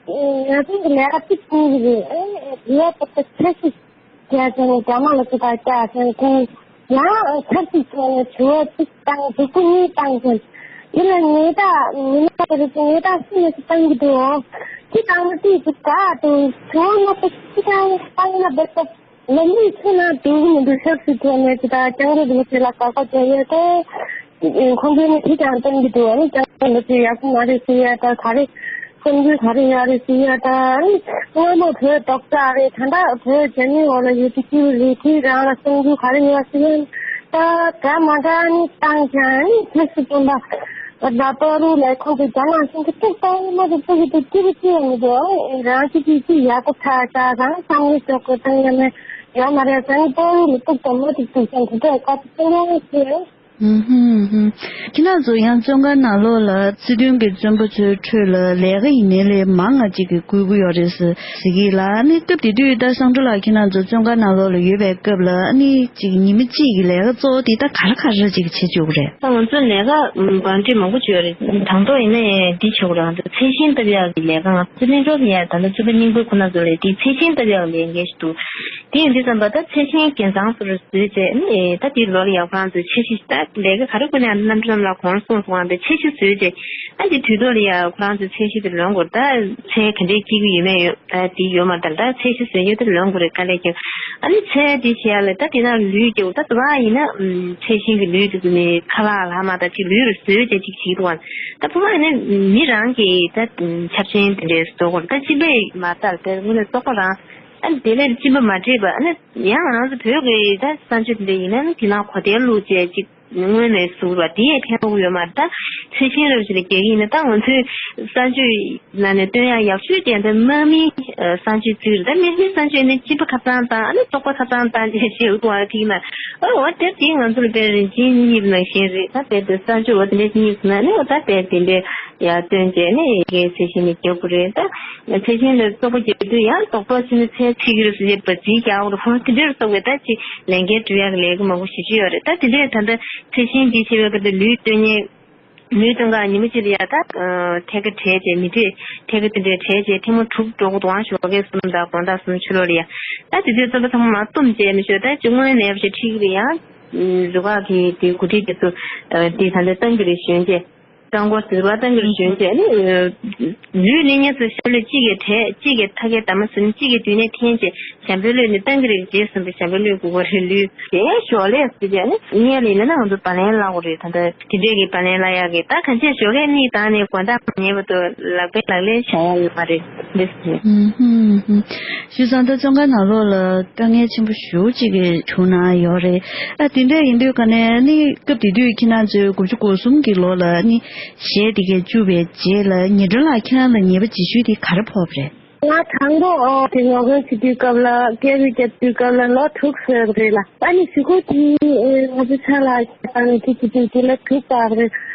ང་ཚོ་གི་ལས་ཀ་གཅིག་ཀུན་གྱི་རེད། ཨ་ནི་དེ་བ་ད་ཆ་ཤི་རྒྱ་ཆེན་རྒྱ་མ་ལ་ཚོ་དང་རྒྱ་ཆེན་ཀུན། ཡང་ཆབ་སྲིད་ཐོག་ནས་དྲི་བ་གཅིག་བཏང་། དྲི་བ་གཉིས་བཏང་ཙང་། དེ་ལ་ཉེས་རྡུང་། མི་སྣ་དེ་ཚོ་ཉེས་རྡུང་སུ་ནས་སུ་བཏང་གི་འདུག་ཨང་། ཅི་བཏང་ན་ཅི་ཞིག་ག་དང་དྲི་བ་མ་གཏོགས་ཅི་བཏང་བཏང་ན་འབེབས་སྟབས་ལམ་ལུགས་ཚུལ་ནང་འགྲོ་གི་མི་འདུག་ཆབ་སྲིད་ཐོག་ནས་ཅི་ད་རྒྱང་རིང་པོ་ཞིག་ལ་དགག་པ་རྒྱག་ཡས་དེ། ཁོང་ཚོས་ནི་དེ་ཀྱང་བཏང་གི་འདུག་ཨ་ནི་རྒྱང་རིང་པོ་ཞིག་ཡག་པོ་མ་རེད་ཟེར་ཡ་ད་ག་རེ། གསར་འགྱུར་ག་རེ་ཡོད་རེད་ཟེར་ཡ་ད། ཨ་ནི་སྔོན་མ་བོད་རྡོག་རྩ་རེད། ད་ལྟ་བོད་རྒྱ་མིའི་འོག་ལ་ཡོད་དུས་ཀྱི་རེད། དེ་རང་ལ་གསར་འགྱུར་ག་རེ་ཡོད་ཟེར་ཡ་ད་འདྲ་མ་འདྲ་ནི་བཏང་ཀྱང་ནི་ཆབ་སྲིད་བཙོན་པ་ད་པ་རུ་ལས་ཁོང་ཚོ་རྒྱ་ནག་གཞུང་གི་ཐུགས་དང་མ་ཐུག་ཐུག་གི་དུ་ཅི་རུ་ཅི་ཡང་མི་འདུག་ཨ་ནི་རང་ཅི་ཅི་ཅི་ཡག་པོ་ཆགས་ཤག་རང་བསམ་བློ་ཞོག་གོ་བཏང་ཡ་མེད་ཡོད་མ་རེད། ད་ནི་པ་རུ་ལ་ཐུག་དང་མ་ཐུག་ཐུག་ཀྱང་དེ་འདྲ་དཀའ་ཚེགས་ཆེན་པོ་ཞིག་རེད། ཧུམ་ཧུམ་ཧུམ། ཁྱེད་རང་ཚོ་ཡང་བཙོན་ཁང་ནང་ལོགས་ལ་སྲིད་དོན་གྱི་བཙོན་པ་ཚོའི་ཁྲོད་ལ་ལས་ཀ་ཡིན་ནའི་ལས་མང་ང་ཅིག་གིས་བསྐུལ་གྱི་ཡོད་རེད་ཟེར་ཟེར་གྱི་ལ། ཨ་ནི་སྐབས་དེ་དུས་ད་སང་ཀྲོ་ལགས་ཁྱེད་རང་ཚོ་བཙོན་ཁང་ནང་ལོགས་ལ་ཡོད་པའི་སྐབས་ལ་ཨ་ནི་ཅིག་ཉི་མ་གཅིག་གི་ལས་ཀ་གཙོ་བོ་དེ་ད་ག་རེ་ག་རེ་ཅིག་བྱེད་བཅུག་གི་རེད། ད་ང་ཚོ་ལས་ཀ་བང་སྒྲིག་མང་པོ་བྱས་ཡོད་རེད། དང་ཐོག་ཡིན་ན་འདི་བྱེད་དགོས་རེད། ང་ཚོ་ཚད་ཤིང་བཏབ་ཡག་གི་ལས་ཀ། ང་ཚོ་གླིང་ཕྲན་ཡ་ད་ལྟ་བཙོན་པ་རྙིང་པ་ཁོ་ན་ཚོ་ལ་དེ་ཚད་ཤིང་བཏབ་ཡག་ལས་འགན་ཞིག་འདུག་དེ་ཡིན་དུས་ཙམ་པ་ད་ཚད་ཤིང་རྒྱན་ཚང་ཚུར་བཟོས་བྱས་ནས་ད་དེ་ལོ་ལ་ཡག་ཁོ་རང་ཚོས་འཆར་གཞི་ད་ལས་ཀ་ག་རེ་དགོས་ན་ཡང་རྣམ་གྲོལ་ལ་གོང་སོང་སོང་བ་འདི་འཆར་གཞི་བཟོས་བྱས། ད་དེ་དུས་ཐོག་ལ་ཡ་ཁོ་རང་ཚོས་ཚད་གཞི་དེ་ལོན་དགོས། ད་ཚད་ག་འདྲས་སྐྱེ་གི་ཡོད་མེད་ཡོད་ད་དེ་ཡོད་མ་རེད། ད་ཚད་གཞི་བཟོས་ཡོད་དེ་ལོན་དགོས་རེད། དཀའ་ལས་ཁྱེར། ཨ་ནི་ཚད་དེ་བྱས་ཡ་ལ་ད་དེ་ན་ལུད་སྐྱེ་ད་དུ་བ་ཡིན་ན་ཚད་ཤིང་གི་ལུད་དེ་ཚོ་ནི་ཁ་ལག་ལ་མ་ད་ཅིག་ལུད་རུ་བཟོས་བྱས་ཅིག་བྱེད་དུ་བ། ད་ཕུ་མ་ཡིན་ན་མི་རང་གི་ད་ཆབ་ཆེན་དེ་འདྲས་བཟོ་དགོས་རེད། ད་སྤྱི་པས་མ་ལྟར་དེ་དངོས་གནས་བཙོག་པ་རང་། ཨ་ནི་དེ་ལས་གཅིན་པ་མ་འདྲེས་པ། ཨ་ནི་ཡང་ང་རང་ཚོ་བོད་ཀྱི་ད་གསར་འགྱུར་དེ་འདྲ་ཡིན་ན་ནི་དེ་ནང་གོ་དེ་བླུགས་བྱས་ཅིག་སྔོན་ནས་བཟོས་པ་དེ་ཡས་ཕན་ཐོགས་ཡོད་མ་རེད། ད་ཚད་ཤིང་རབ་ཞིག་ལ་རྒྱག་གི་ཡིན་ན་ད་ང་ཚོའི་གསར་འགྱུར་ནང་ནས་སྟོན་ཡག་ཡག་ཤོས་དེ་ད་དམག་མིའི་གསར་འགྱུར་ཅིག་རེད། ད་དམག་མིའི་གསར་འགྱུར་ནི་གཅིན་པ་ཁ་ཚང་བཏང་ཨ་ནི་བཙོག་པ་ཁ་ཚང་བཏང་བྱས་བྱས་འུ་ཐུག་ཨ་ཐིག་ན་ཨ་འོ་དེ་དེ་ང་ཚོ་ལ་དཔེ་རིན་ཆེན་གཉིས་ནང་བཞིན་རེད། ད་དཔེ་དེ་གསར་འགྱུར་འོ་དེ་འདྲ་གཉིས་ན་ནི་འོ་ད་དཔེ་དེ་འདྲ་ཡར་སྟོན་བྱས་ནས་ཡི་གེ་ཚད་ཤིང་ནས་རྒྱག་དགོས་རེད། ད། ཚད་ཤིང་ལ་བཙོག་པ་རྒྱག་དུས་ཡང་རྡོག་རྡོག་ཕྱིན་ན་ཚད་ཚིག་གི་རེད་ཟེར་བ་རྩིས་རྒྱག་དགོས་རེད། ཧོ་དེ་འདྲ་རེད་བསམ་གི། ད་ཅིག་ལས་འགན་སྒྲུབ་ཡག་གི་ལས་ཀ་མང་པོ་ཞེ་ཅིག་ཡོད་རེད། ད་དེ་འདྲས་ད་ལྟ་ཚད་ཤིང་འདི་བྱེད་པའི་སྐབས་དུ་ལུད་བཏོན་མཁན་ལུད་བཏོན་ག་ཉི་མ་གཅིག་ལ་ཡ་ད་ཐད་ཀ་བྲེགས་བྱས་མི་བྲེགས་ཐད་ཀ་དེ་འདྲས་བྲེགས་བྱས་ཐེངས་མ་དྲུག་འགྲོ་གི་འདུག་ཨང་ཞོགས་ཀས་གསུམ་དང་དགོང་དག་གསུམ་ཕྱི་ལོགས་ལ་ཡ། ད་དེ་ཚོའི་རྩམ་པ་ཚང་མ་མར་བཏུམས་བྱས་མི་ཤོག་ད་ཅིག་དངོས་གནས་བྱས་ཁྲིག་རེད་ཡང་རུ་ཁག་གི་དེ་འགོ་ཁྲིད་དེ་ཚོ་དེ་ད་ལྟ་བཏང་གི་རེད་ཞོན་བྱས། རྐང་འཁོར་ཟུར་པ་བཏང་གིར་ཞོན་བྱས་ནི། ལུས་ནི་ཉེ་ཚུལ་ཤར་ལུས་གཅིག་གིས་བྲེགས་གཅིག་གིས་ཐ་གའི་འདབ་མ་ཟིན་གཅིག་གིས་མདུན་ནས་འཐེན་བྱས་ཞམ་པའི་ལུས་ནི་བཏང་གི་རེད། རྗེས་ཟིན་པའི་ཞམ་པའི་ལུས་དགུ་པ་རེད་ལུས་དེ་ཞོགས་ལས་ཟེར་བྱས་ནི་སྔས་ལ་ཡིན་ན་ང་ཚོ་བ་ལན་བསླ་དགོས་རེད། ད་ལྟ་དེ་འདྲས་ཀྱི་བ་ལན་བསླ་ཡག་གི་ད་གང་ཅི་ཞོགས་ཀས་གཉིད་བཏང་ནས་དགོང་དག་མ་ཉལ་བར་དུ་ལག་པས་ལག་ལེན་བྱ་ཡག་ཡོད་མ་རེད་འདི་ཟེར། ཧུམ་ཧུམ་ཧུམ། བྱས་ཙང་ད་བཙོན་ཁང་ནང་ལོགས་ལ་དཀའ་ངལ་ཆེན་པོ་ཞེ་པོ་ཅིག་གི་བྱུང་གནང་ཡོད་རེད། ཨ་དེ་འདྲ་ཡིན་དུས་ག་ནས་ནི་སྐབས་དེ་དུས་ཁྱེད་རང་ཚོའི་དགུ་བཅུ་གོ་གསུམ་གྱི་ལོ་ལ་ནི་གཞས་དེ་གས་བཅུག་པའི་རྗེས་ལ་ཉི་སྒྲོན་ལགས་ཁྱེད་རང་ལ་ཉེས་པ་ལྗིད་ཤོས་དེ་ག་རེ་ཕོག་པ་རེད། ང་དང་པོ་ཨོ་དེ་ངོ་རྒོལ་བྱེད་དུས་སྐབས་ལ་སྐད་རིགས་རྒྱབ་དུས་སྐབས་ལ་ལོ་དྲུག་བཟོས་པ་རེད་ལ། ཨ་ནི་གཞུག་གུ་དེ་ང་ཚོ་ཚ་ལ་བཏང་ནས་དེ་བྱེད་དུས་དེ་ལ་དྲུག་པ་རེད།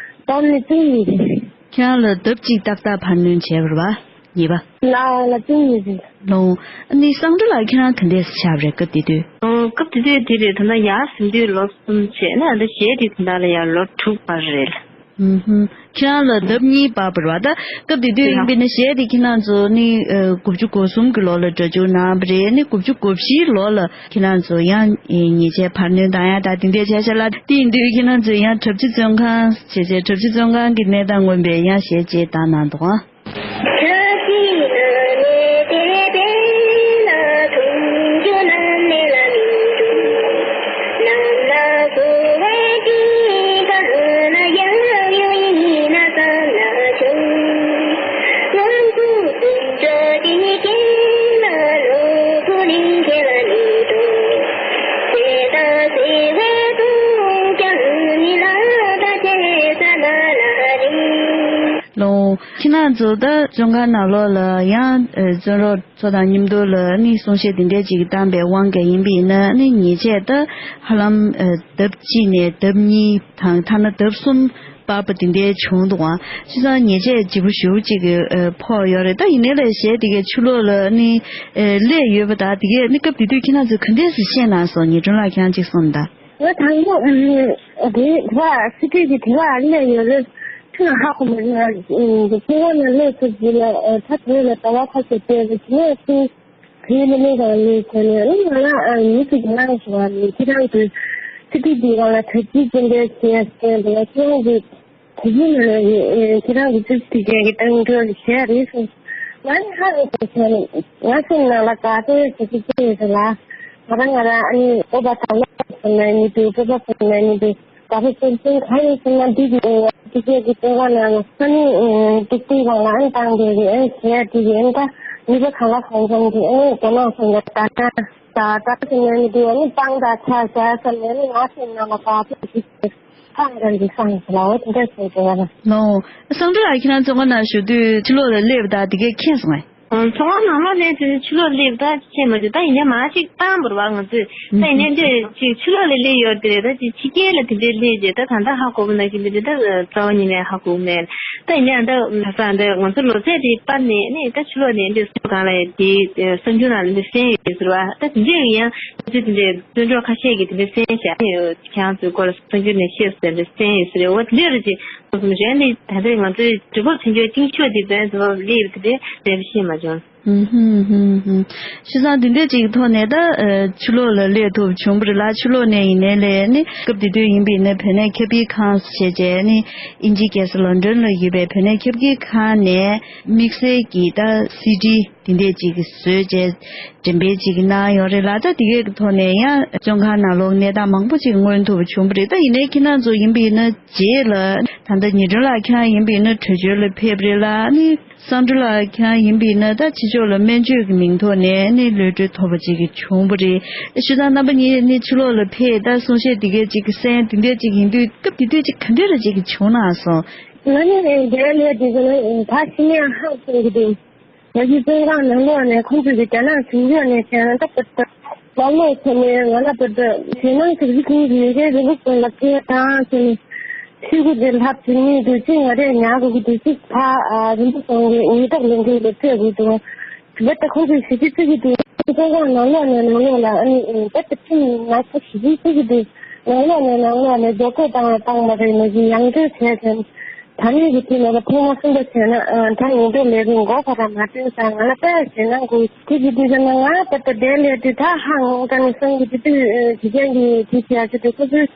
བསྡོམས་ནས་བཅུ་གཉིས་རེད། ཁྱེད་རང་ལ་ལྡབ་གཅིག་ཏག་ཏག་འཕར་སྣོན་བྱས་པ་རེད་པ། ཉེས་པ། ལའོ་ལ་ཅུང་ཉེས་ཅིང་། ལོང་། ཨ་ནི་སང་ཀྲོ་ལགས་ཁྱེད་རང་ག་འདྲས་སེ་ཆགས་པ་རེད་སྐབས་དེ་དུས། ཨོ་སྐབས་དེ་དུས་དེ་རེད། ད་ལྟ་ཡར་ཟིན་དུས་ལོ་གསུམ་བྱས་ན་ཨ་ད་གཞས་དེ་དེ་འདྲ་ལ་ཡར་ལོ་དྲུག་བར་རེད། ཨུམ་ཧུམ། ཁྱེད་རང་ལ་ལྡབ་གཉིས་བབས་པ་རེད་པ། ད་སྐབས་དེ་དུས་ཡིན་པས་ན་གཞས་དེ་ཁྱེད་རང་ཚོ་ནི་ཨ་དགུ་བཅུ་གོ་གསུམ་གྱི་ལོ་ལ་སྒྲ་སྒྱུར་གནང་བ་རེད། ནི་དགུ་བཅུ་གོ་བཞིའི་ལོ་ལ་ཁྱེད་རང་ཚོ་ཡང་ཉེས་ཆད་འཕར་སྣོན་བཏང་ཡ་ད་དེ་འདྲས་བྱས་ཤག་ལ། དེ་ཡིན་དུས་ཁྱེད་རང་ཚོ་ཡང་གྲབས་ཆེ་བཙོན་ཁང་བྱས་བྱས་གྲབས་ཆེ་བཙོན་ཁང་གི་གནས་སྟངས་མངོན་པའི་ཡང་གཞས་བཅས་བཏང་གནང་འདུག་ཨང་། ལོ། ཁྱེད་རང་ཚོ་ད་བཙོན་ཁང་ནང་ལོགས་ལ་ཡང་ཨ་བཙོན་རོགས་ཚོ་དང་མཉམ་དུ་ལ་ནི་གསུང་བཤད་དེ་འདྲས་ཅིག་བཏང་པའི་དབང་གིས་ཡིན་པ་ཡིན་ན་ནི་ཉེས་ཆད་ད་ཧ་ལམ་ཨ་ལྡབ་གཅིག་ནས་ལྡབ་གཉིས་དང་ཐ་ན་ལྡབ་གསུམ་བབས་པ་དེ་འདྲས་བྱུང་འདུག་ཨང་། བྱས་ཙང་ཉེས་ཆད་ལྗིད་པོ་ཞེ་པོ་ཅིག་གི་ཨ་ཕོག་ཡོད་རེད། ད་ཡིན་ནའི་ལས་གཞས་དེ་གའི་ཕྱི་ལོགས་ལ་ནི་ཨ་སླེབས་ཡོད་པ་དང་དེ་གས་ནི་སྐབས་དེ་དུས་ཁྱེད་རང་ཚོས་ག་འདྲས་སེ་བཤད་གནང་སོང་། ཉི་སྒྲོན་ལགས་ཁྱེད་རང་གཅིག་གསུངས་དང་། ང་དང་པོ་ཨ་ནི་དེ་དེ་བ་སི་ཀྲི་གི་དེ་བ་སླེབས་ཡོད་རེད། ཁྱོད་ཧ་གོ་མ་རེད། ཨ་ནི་ཕྱི་ལོགས་ལ་སླེབས་ཚར་རྗེས་ལ་ཨ་ད་དེ་ལ་ཟླ་བ་ཁ་ཤས་བསྡད་རེད། དེ་ནས་ཁྱོད་བོད་ནས་སླེབས་དང་སླེབས་ཟེར་ནས་ཨ་ནི་ང་ལ་ཨ་མི་ཞིག་གིས་གནང་སོང་བ་རེད། ཁྱེད་རང་ཚོས། ཚིག་ཐིག་འདི་སྒང་ལ་དྲ་ཚིགས་ཅན་པའི་ཞེས་ཟེར་འདུག་ལ། ཁྱེད་རང་གི་དྲ་ཚིགས་ནང་ལ་ཡོད། ཁྱེད་རང་གི་ཚིག་ཐིག་ཅན་གྱི་གཏམ་འགྲོ་བྱས་རེད་སོང་། ང་ནི་ཧ་ལས་པ་བྱས་ནས་ང་སེམས་ནང་ལ་དགའ་ཚོར་ཞེ་པོ་སྐྱེས་ཡོད་ལ། ང་རང་ང་རང་ཨ་ནི་སྤོབས་པ་དང་བློ་ཟེར་ན་ནི་འདུག་སྤོབས་པ་ཟེར་ན་ནི་འདུག་དགའ་པོ་སེམས་ཅན་ག་ཡིན་ཟེར་ན། འདི་གི་ཨེ་ཡ་འདི་གས་ཀྱི་སྤྱན་སྔ་ནང་ལ་ཨ་ནི་ཨེ་ཏིག་ཏིག་རང་ལ་ཨ་ནི་བཏང་བསྡད་ཀྱི་ཨེ་བྱས་དེ་གི་ཨེ་ད་ནུས་པ་གང་ལ་གང་འཚམ་གྱི་ཨེ་དོ་སྣང་སོང་ད་ད་ད་ད་ད་ཟེར་ནས་ནི་དེ་ཨ་ནི་སྤང་ད་ཆ་བཞག་ཟེར་ནས་ནི་ང་སེམས་ནང་ལ་དགའ་ཚོར་ཞིག་སྤང་ད་གི་སང་ཟེར་ལ་འོ་དེ་འདྲ་བྱས་བྱས་ལ། ལོ། སང་ཏི་ལ་ཁྱེད་རང་བཙོན་ཁང་ནང་བཞུགས་དུས་ཕྱི་ལོགས་ལ་སླེབས་ད་དེ་གས་མཁྱེན་སོང་ངས། ཚོང་ཁང་ནང་ལོགས་ནས་དེ་ནས་ཕྱི་ལོགས་སླེབས་ད་ཤེས་མ་བྱུང་། ད་ཡིན་ནའི་མ་ཞིག་བཏང་བར་བ་ང་ཚོས་ད་ཡིན་ནའི་འདི་ཅིག་ཕྱི་ལོགས་ལ་སླེབས་ཡོད་དེ་རེད། ད་ཅིག་ཕྱི་རྒྱལ་ལ་དེ་འདྲའི་སླེབས་རྗེས་ད་ད་ལྟ་ཧ་གོ་བ་ནང་བཞིན་དེ་འདྲ་ད་རྩ་བ་ཉིད་ནས་ཧ་གོ་མེད། ད་ཡིན་ནའི་ད་ས་འདི་ང་ཚོ་ལོ་ཚད་དེ་པར་ནས་ནི་ད་ཕྱི་ལོགས་ནས་འདི་སོ་གང་ལ་དེ་གསར་འགྱུར་ནང་ལ་འདི་གསན་ཡོད་ཟེར་བ། ད་དེ་འདྲའི་ཡང་ང་ཚོས་དེ་འདྲའི་བཙོན་གྲོགས་ཁ་ཤས་ཀྱིས་དེ་འདྲ་གསན་བཞག་ཡོད། ཁྱེད་རང་ཚོའི་སྐོར་ལ་གསར་འགྱུར་ནས་ཤེས་ཟེར་འདྲ་གསན་ཡོད་ཟེར་རེད། འོ་དེ་འདྲ་རེད་ཅེས་གསུངས་སོང་། གཞན་ནི་ད་ལྟའི་ང་ཚོའི་དུས་བབ་ཚན་ཆུང་གཏིང་ཤོས་དེ་བཙན་བཟོ་སླེབས་དེ་འདྲའི་རེད་ཤེས་མ་བྱུང་། ཧུམ་ཧུམ་ཧུམ་ཧུམ། བྱས་ཙང་དེ་འདྲ་ཅིག་ཐོག་ནས་ད་ཨ་ཕྱི་ལོགས་ལ་སླེབས་ཐུབ་བྱུང་བ་རེད་ལ། ཕྱི་ལོགས་ནས་ཡིན་ནའི་ལས་ནི་སྐབས་དེ་དུས་ཡིན་པའི་ནི་བོད་གནས་ཁྱབ་སྤེལ་ཁང་ཞེས་བྱས་ནི་དབྱིན་ཇིའི་རྒྱལ་ས་ལོན་ཌོན་ལ་ཡོད་པའི་བོད་གནས་ཁྱབ་སྤེལ་ཁང་ནས་དམིགས་བསལ་གྱི་ད་སི་ཌི་དེ་འདྲས་ཅིག་བཟོས་བྱས་འགྲེམས་སྤེལ་ཅིག་གནང་ཡོད་རེད་ལ། ད་དེ་གའི་ཐོག་ནས་ཡང་བཙོན་ཁང་ནང་ལོགས་གནས་སྟངས་མང་པོ་ཅིག་མངོན་ཐུབ་བྱུང་བ་རེད། ད་ཡིན་ནའི་ཁྱེད་རང་ཚོ་ཡིན་པའི་ན་རྗེས་ལ་ད་ལྟ་ཉི་སྒྲོན་ལགས་ཁྱེད་རང་ཡིན་པའི་ན་བྲོས་བྱོལ་ལ་ཕེབས་རེད་ལ། ཨ་ནི་སང་ཀྲི་ལགས་ཁྱེད་རང་ཡིན་པའི་ན་ད་ཕྱི་ཕྱོགས་ལ་སྨན་བཅོས་ཀྱི་མིང་ཐོག་ནས་ཨ་ནི་གློད་གྲོལ་ཐོབ་པ་ཅིག་བྱུང་བ་རེད། བྱས་ཙང་རྣམ་པ་གཉིས་ནི་ཕྱི་ལོགས་ལ་ཕེབས་ད་གསུང་བཤད་འདི་གའི་ཅིག་གསན་དེ་འདྲས་ཅིག་ཡིན་དུས་སྐབས་དེ་དུས་ཅིག་ག་འདྲས་ར་ཅིག་བྱུང་ན་སོང་། ང་ནི་འདིར་སླེབས་དུས་ཙམ་ལ་ད་ཕྱི་ནས་ཧང་སང་གི་འདུག་ང་ཚོའི་བཙོན་ཁང་ནང་ལོགས་ནས་ཁོང་ཚོས་ཀྱི་རྒྱ་ནག་གཞུང་ཕྱོགས་ནས་བྱས་ན་ད་བར་དུ་ལ་ལོག་ཚོ་ནས་ང་ལ་བར་དུ་ཞེད་སྣང་ཞེ་པོ་ཅིག་སྐྱེས་ཀྱི་ཡོད་རེད། རི་ལུག་དང་ལག་ཁྱེར་དང་ཟེར་ནས་ཤོག་གུ་དེ་ལྷབ་ཅིག་ནས་འདུག་ཅིག་ང་རས་ཉར་དགོས་ཀྱི་འདུག་ཅིག་ཕ་རིན་པོ་ཆེ་གི་ཉེས་རྡུང་ལེན་མཁན་ལ་སྤྲད་དགོས་འདུག་བར་དུ་ཁོང་ཚོས་ཞེ་པོ་ཅིག་སྐྱེས་ཀྱི་འདུག་བཙོན་ཁང་ནང་ལོགས་ནས་ནང་ལོགས་ལ་ཨ་ནི་བར་དུ་ཁྲིམས་ནག་པོ་ཞེ་པོ་ཅིག་སྐྱེས་ཀྱི་འདུག་ནང་ལོགས་ནས་ནང་ལོགས་ནས་རྡོ་བརྐོས་བཏང་བ་བཏང་མ་རེད། ནང་བཞིན་ཡང་བསྐྱར་བྱས་ཙང་། ད་ནི་གི་དུས་ནང་ལ་ཐེངས་མ་གསུམ་པ་བྱས་ན་ད་ཉིན་དུ་ལས་རིང་མགོ་ཁ་ར་མ་བཏོན་ཙང་ང་ལ་དཔེ་ཞེད་སྣང་གི་དེ་གི་དུས་ན་ང་ད་ལྟ་བསྡད་ལས་དུས་ད་ཧ་ངོ་ད་ནི་སང་གི་དུས་དུས་དེ་ཅན་གི་དུས་ཡག་གི་དུས་ཁོ་ཚོས་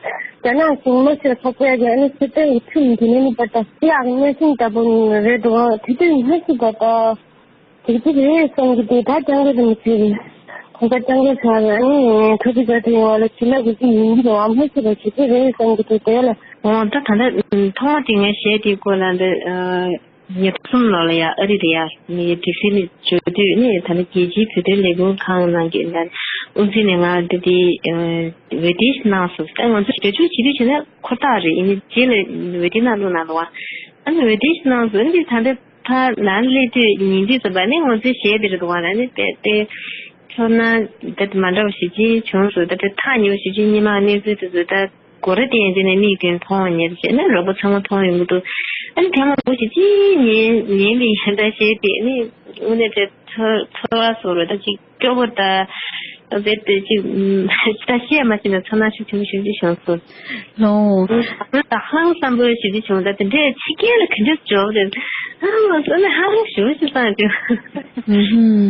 རྒྱ་ནག་གཞུང་མ་ཤེས་ཚོགས་པའི་གི་ཨ་ནི་སྲིད་དོན་གི་ཁྲིམས་དེ་ནི་ནི་པ་ད་སྤྱི་ཡག་གི་གནས་ཤིང་ལྟ་བུ་རེད་འདུག་དེ་དུས་མ་ཤི་ད་ད། དེ་ཅི་རེད་བསམ་གྱི་འདུག་ད་རྐྱང་རེད་མི་ཚེ་རེད། ཁོ་ད་རྐྱང་རེད་ཟེར་ནས་ཁ་ཅིག་ད་དེ་ཡོང་བ་ལ་བྱིན་རླབས་ཀྱི་ཅི་ཡིན་གྱི་རེད་བ། མ་ཤེས་པ་ཇི་ལྟར་རེད་བསམ་གྱི་འདུག་དེ་ལ། འོ་ད་ད་ལྟ་ཐོག་མ་དེ་ངས་གཞས་དེའི་སྐོར་ལ་འདི་ཉིས་སྟོང་གསུམ་ལོ་ལ་ཡ་ཨ་རི་རེད་ཡ། ངས་སྒྲིག་སྲིད་ནས་འབྱོར་དུས་ནས་ད་ནི་རྒྱལ་སྤྱིའི་བོད་དོན་ལས་འགུལ་ཁང་ནང་གི་ད་དབུ་འཛིན་ནས་ང་འདི་དེ་འོས་སྡུད་གནང་སོང་། ད་ང་ཚོ་རྒྱ་ཆུ་བྱེད་དུས་བྱས་ན་ཁོ་ཐག་རེད། ཡིན་ནའི་རྗེས་ལ་འོས་སྡུད་གནང་ལུགས་གནང་འདུག་བ། ཨ་ནི་འོས་སྡུད་གནང་སོང་། འདི་ད་ལྟ། ཕར་ནང་སླེབས་དུས་ཉིན་དུས་ཙམ་པ་ནི་ང་ཚོའི་གཞས་འདི་རེད་འདུག་ག་ལ་ནི་དཔེ་དེ་ཚོར་སྣང་ད་དེ་མ་འདྲ་བ་ཞེ་ཅིག་བྱུང་སོང་། ད་དེ་ཐག་ཉེ་བ་ཞེ་ཅིག་སྙེ་མ་གནས་ཚུལ་དེ་ཚོ་ད་སྒོ་ར་དེ་ཡན་ཆད་ནས་མིག་གིས་མཐོང་ཉེ་རེ་བྱས་ན་རོགས་པ་ཚང་མ་མཐོང་ཡོང་གི་འདུག་ཨ་ནི་དེ་མ་འདུག་ཞེ་ཅིག་ཉན་ཉན་པའི་ཡན་ད་གཞས་དེ་ནི་དངོས་གནས་དེ་ཚོར་ཚོར་བ་བཟོ་རོགས་ད་ཅིག་སྐྱོ་པོ་ད། རྦད་དེ་ཅིག་ད་བཤད་མ་ཤེས་ན་ཚོར་སྣང་ཤུགས་ཆེན་པོ་ཞེ་པོ་ཅིག་བྱུང་སོང་། ལོ། ད་ཧང་སང་པོ་ཞེ་པོ་ཅིག་བྱུང་། ད་དེ་འདྲས་ཕྱི་རྒྱལ་ལ་ག་འདྲས་འབྱོར་བ་རེད། ཨ་མ་སོ་ནས་ཧང་ཞེ་པོ་ཅིག་བཏང་བྱུང་། ཧུམ་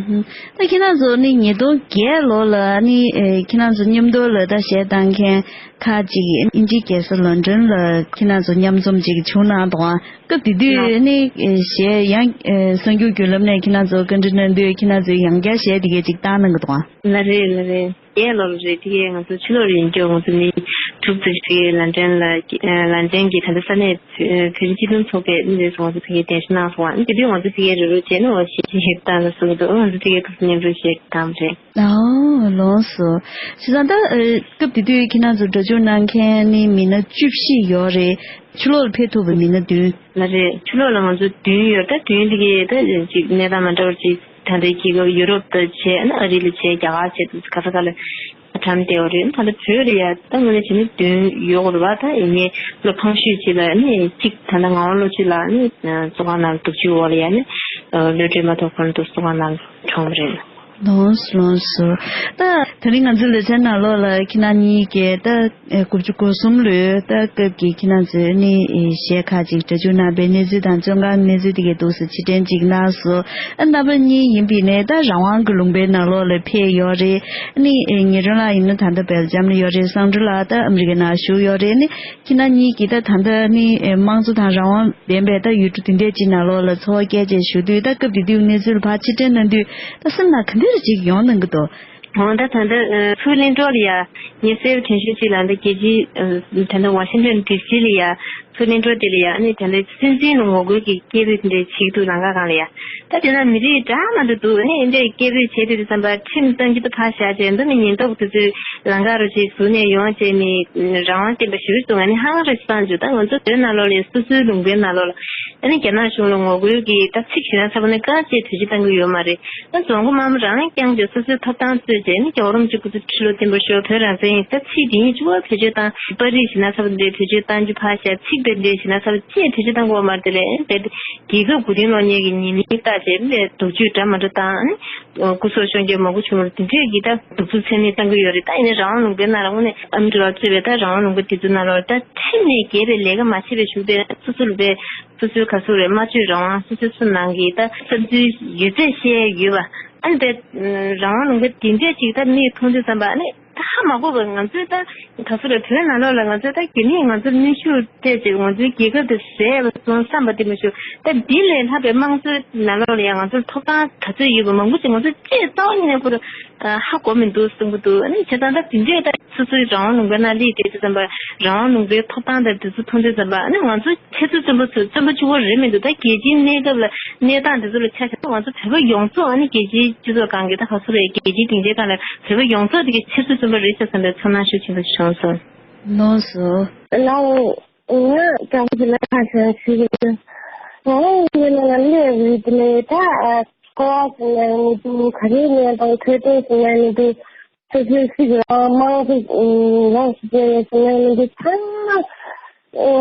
ཧུམ། ད་ཁྱེད་རང་ཚོ་ནི་ཉིས་སྟོང་བརྒྱད་ལོ་ལ་ནི་ཨེ་ཁྱེད་རང་ཚོ་མཉམ་དུ་ལ་ད་གཞས་བཏང་མཁན་ཁག་ཅིག་དབྱིན་ཇིའི་རྒྱལ་ས་ལོན་ཌོན་ལ་ཁྱེད་རང་ཚོ་མཉམ་འཛོམས་ཅིག་བྱུང་གནང་འདུག་ཨ། སྐབས་དེ་དུས་ནི་གཞས་ཡང་གསར་འགྱུར་བརྒྱུད་ལམ་ནས་ཁྱེད་རང་ཚོ་བཀའ་འདྲི་གནང་དུས་ཁྱེད་རང་ཚོས་ཡང་བསྐྱར་གཞས་དེ་གས་ཅིག་བཏང་གནང་གི་འདུག་ཨ། ལ་རེད་ལ་རེད། རྒྱལ་ལོ་ལ་རེད། དེ་གས་ང་ཚོ་ཕྱི་ལོགས་ལ་ཡིན་རྒྱུ་ང་ཚོ་མི་དྲུག་ཙམ་ཞིག་ལན་ཀྲན་ལ་ལན་ཀྲན་གྱི་ད་ལྟ་ས་གནས་བོད་རིགས་སྤྱི་མཐུན་ཚོགས་པས་འདི་ཚོ་ང་ཚོ་ཕ་གིར་གདན་ཞུ་གནང་སོང་བ། དེ་དུས་ང་ཚོ་ཕ་གིར་རེ་རེ་བྱས་ནས་འོ་ཞིག་ཞིག་བཏང་ལ་གསུངས་འདུག་ང་ཚོ་ཕ་གིར་ཐུགས་མཉམ་རུབ་ཞིག་བཏང་རེད། ཨོ་ལོངས་སོ། བྱས་ཙང་ད་སྐབས་དེ་དུས་ཁྱེད་རང་ཚོ་སྒྲ་སྒྱུར་གནང་མཁན་ནི་མི་སྣ་བཅུ་བཞི་ཡོད་རེད། ཕྱི་ལོགས་ལ་ཕེབས་ཐུབ་པའི་མི་སྣ་བདུན། ལ་རེད། ཕྱི་ལོགས་ལ་ང་ཚོ་བདུན་ཡོད། ད་བདུན་དེ་གས་ད་ཅིག་གནས་སྟངས་མ་འདྲ་བར་ཅིག་ད་ལྟའི་རྒྱལ་ཁབ་ཡུ་རོབ་ད་བྱས་ན་ཨ་རི་ལ་བྱས། རྒྱ་གར་བྱས། ད་ག་ས་ག་ལ་ཨ་ཁྲམ་བསྡད་ཡོད་རེད། ད་ལྟ་བོད་ལ་ཡ་ད་དངོས་གནས་བྱས་ན་བདུན་ཡོད་རེད་བ། ད་ཡིན་ནའི་ལོ་ཕངས་ཤོས་ཅིག་ལ་ནི་གཅིག་ད་ལྟ་ངག་དབང་བློ་གཅིག་ལགས་ནི་བཙོན་ཁང་ནང་ལ་དུག་ཆུའི་འོག་ལ་ཡ་ནི་གློད་གྲོལ་མ་ཐོབ་གོང་དུ་བཙོན་ཁང་ནང་ལ་གྲོངས་པ་རེད། ལོངས་སུ་ལོངས་སུ། ད་དེ་རིང་ང་ཚོའི་ལེ་ཚན་ནང་ལོགས་ལ་ཁྱེད་རང་གཉིས་ཀྱིས་ད་ཨེ་དགུ་བཅུ་གོ་གསུམ་ལོའི་ད་སྐབས་ཀྱི་ཁྱེད་རང་ཚོའི་ནི་ཨེ་གཞས་ཁག་ཅིག་སྒྲ་སྒྱུར་གནང་པའི་གནས་ཚུལ་དང་བཙོན་ཁང་གནས་ཚུལ་དེ་གའི་འདུག་སེ་ཕྱིར་དྲན་ཅིག་གནང་སོང་། ཨ་རྣམ་པ་གཉིས་ཡིན་པ་ཡིན་ནའི་ད་རང་དབང་གི་ལུང་པའི་ནང་ལོགས་ལ་ཕེབས་ཡོད་རེད། ཨ་ནི་ཨེ་ཉེ་རོང་ལགས་ཡིན་ན་ད་ལྟ་སྦེལ་ཇམ་ལ་ཡོད་རེད། བསམ་གྲུབ་ལགས་ད་ཨ་མི་རི་ཀའི་ནང་བཞུགས་ཡོད་རེད། ཨ་ནི་ཁྱེད་རང་གཉིས་ཀྱིས་ད་ད་ལྟ་ནི་ཨེ་དམངས་གཙོ་དང་རང་དབང་ལྡན་པའི་ད་ཡུལ་གྲུ་དེ་འདྲས་ཅིག་ནང་ལོགས་ལ་འཚོ་བ་སྐྱེལ་བྱས་བཞུགས་དུས། ད་སྐབས་དེ་དུས་གནས་ཚུལ་ཕར་ཕྱིར་དྲན་གནང་དུས་ད་སེམས་ནང་ག་འདྲ་ཅིག་ཡོང་གནང་གི་འདུག་འོ་ད་ད་ལྟ་ཨ་ཚུར་གླེང་གྲོགས་ལ་ཡ་ངས་གསལ་པོ་དྲན་གཞི་ཅིག་ལ་འདི་རྒྱལ་སྤྱི་ཨ་ད་ལྟ་ཝ་ཤིང་ཊོན་ཌི་སི་ལ་ཡ་ཚུར་གླེང་གྲོགས་དེ་ལ་ཡ་ཨ་ནི་ད་ལྟ་སྲིད་འཛིན་ལ་ངོ་རྒོལ་གྱི་སྐད་འབོད་དེ་འདྲས་བྱེད་ཀྱི་འདུག་ལམ་ཁ་སྒང་ལ་ཡ། ད་དེ་ན་མི་རིགས་འདྲ་མི་འདྲ་འདུག་ཨ་ནི་འདི་འདྲས་སྐད་འབོད་བྱས་དུས་དུས་ཙམ་པ་ཁྲིམས་གཏང་རྒྱུ་དེ་ཕར་བཞག་བྱས་མདོ་ནས་ཉེན་རྟོག་དེ་ཚོས་ལམ་ཁ་རུ་ཅིག་ཟུར་ནས་ཡོང་བྱས་ནས་རང་དབང་བསྟན་པ་ཞུ་སོང་། ཨ་ནི་ཧང་རེ་སྤང་འཇུ་ད་ང་ཚོ་བོད་ནང་ལོགས་ལ་སོ་སོའི་ལུང་པའི་ནང་ལོགས་ལ་ཨ་ནི་རྒྱ་ནག་གཞུང་ལ་ངོ་རྒོལ་གྱི་ད་ཚིག་ཞེ་དྲག་ཚ་པོ་ནི་གང་བྱས་བེད་སྤྱོད་གཏང་གི་ཡོད་མ་རེད། ད་རྫོང་སྒོ་དམར་པོ་རང་ལ་བསྐྱངས་བྱས་སོ་སོའི་ཐོབ་ཐང་རྩོད་བྱས་ནི་རྒྱལ་བ་རིན་པོ་ཆེ་སྐུ་ཚེ་ཁྲི་ལོ་བརྟན་པར་ཤོག་བོད་རང་བཙན་ཡིན་ད་ཚིག་འདི་ཡིན་གཅིག་པ་བེད་སྤྱོད་བཏང་པར་རིས་ཞེ་དྲག་ཚ་པོ་འདི་བེད་སྤྱོད་བཏང་རྒྱུ་ཕར་བཞག་ཚིག་དེ་འདྲས་ཞེ་དྲག་ཚ་པོ་ཅིག་བེད་སྤྱོད་བཏང་དགོས་མ་རེད། དེ་ལས་རྒྱལ་ཁབ་མགོ་རྟིང་སློག་མཁན་གྱི་ཉེས་མིང་བཏགས་བྱས་མི་སྡུག་སྤྱོད་འདྲ་མི་འདྲ་བཏང་ནི་སྐུ་སྲོག་ཤོར་མཁན་མང་པོ་བྱུང་བ་རེད། དེ་འདྲས་ཀྱི་ད་སྡུག་རྩུབ་ཚད་མེད་བཏང་གི་ཡོད་རེད། ད་ཡིན་ནའི་རང་དབང་ལུང་པའི་ནང་ལ་དངོས་གནས་ཨ་མི་རི་ཀ་གཙོས་པའི་ད་རང་དབང་ལུང་པ་དེ་ཚོ་ནང་ལ་ད་ཁྲིམས་ནས་འགལ་བའི་ལས་ཀ་མ་བྱས་པའི་གཞུག་དེ་སོ་སོ་ལུང་པའི་སོ་སོའི་ག་ཚོད་རེད་སྨྲ་བརྗོད་རང་དབང་སོ་སོའི་སུ་ནང་གི་ད་བསམ་ཚུལ་ཡོད་ཚད་བཤད་ཡོད་པ་ཨ་ནི་དེ་རང་དབང་ལུང་པ་དེ་འདྲས་ཅིག་ད་མིག་མཐོང་དུས་ཙམ་པ་ཨ་ནི་ད་ཧ་མ་གོ་བ་ང་ཚོའི་ད་ག་ཚོད་རེད་བོད་ནང་ལོགས་ལ་ང་ཚོའི་ད་རྒྱ་མིས་ང་ཚོར་གནོན་ཤུགས་སྤྲད་ཅིག་ང་ཚོའི་རྒྱལ་ཁབ་དེ་བཟས་པ་སོང་བསམ་པ་དེ་མ་ཞུ། ད་འདི་ལས་ལྷག་པའི་དམངས་གཙོའི་ནང་ལོགས་ལ་ཡང་ང་ཚོར་ཐོབ་ཐང་ག་ཚོད་ཡོད་པ་མང་པོ་ཅིག་ང་ཚོ་ཅིག་རྩ་བ་ཉིད་ནས་ཁོ་རང་ཧ་གོ་མི་འདུག་གསུང་གི་འདུག་ཨ་ནི་བྱས་ཙང་ད་དེ་འདྲས་ད་སོ་སོའི་རང་དབང་ལུང་པའི་ནང་སླེབས་དུས་ཙམ་པ་རང་དབང་ལུང་པའི་ཐོབ་ཐང་དང་དེ་ཚོ་མཐོང་དུས་ཙམ་པ་ཨ་ནི་ང་ཚོ་ཁྱེད་ཚོ་བཙོན་པ་ཚོ་བཙོན་པ་གཅིག་པོ་རེད་མི་འདུག་ད་རྒྱལ་སྤྱིའི་གནས་སྐབས་ལ་གནས་སྟངས་དེ་ཚོ་ལ་ཆ་བཞག་ན་ང་ཚོ་བོད་པ་ཡོངས་རྫོགས་ཨ་ནི་རྒྱལ་སྤྱིའི་སྤྱི་ཚོགས་སྒང་གི་ད་ག་ཚོད་རེད་རྒྱལ་སྤྱིའི་སྡིངས་ཆའི་སྒང་ལ་བོད་པ་ཡོངས་རྫོགས་དེ་གའི་ཕྱིར་ཚུར་བཙོན་པ་རེད་ཤག་བསམ་པའི་ཚོར་སྣང་ཤུགས་ཆེན་པོ་ཞིག་བྱུང་སོང་། ལགས་སོ། ལགས་སོ། ང་དྲང་པོ་ཞིག་ལ་ཁ་བྱང་ཞུ་གི་ཡོད། ང་ཡིན་ན་ལམ་ལས་རིགས་དེ་ལས་ད་ཀོ་བ་ཟེར་ན་མི་འདུག་ག་རེ་ཉན་དང་ཐོས་དོན་ཟེར་ན་མི་འདུག་སོ་སོའི་སྲིད་ཀྱི་དམངས་གཙོ་ལོངས་སུ་སྤྱོད་ཡོད་ཟེར་ན་མི་འདུག་ཚང་མ་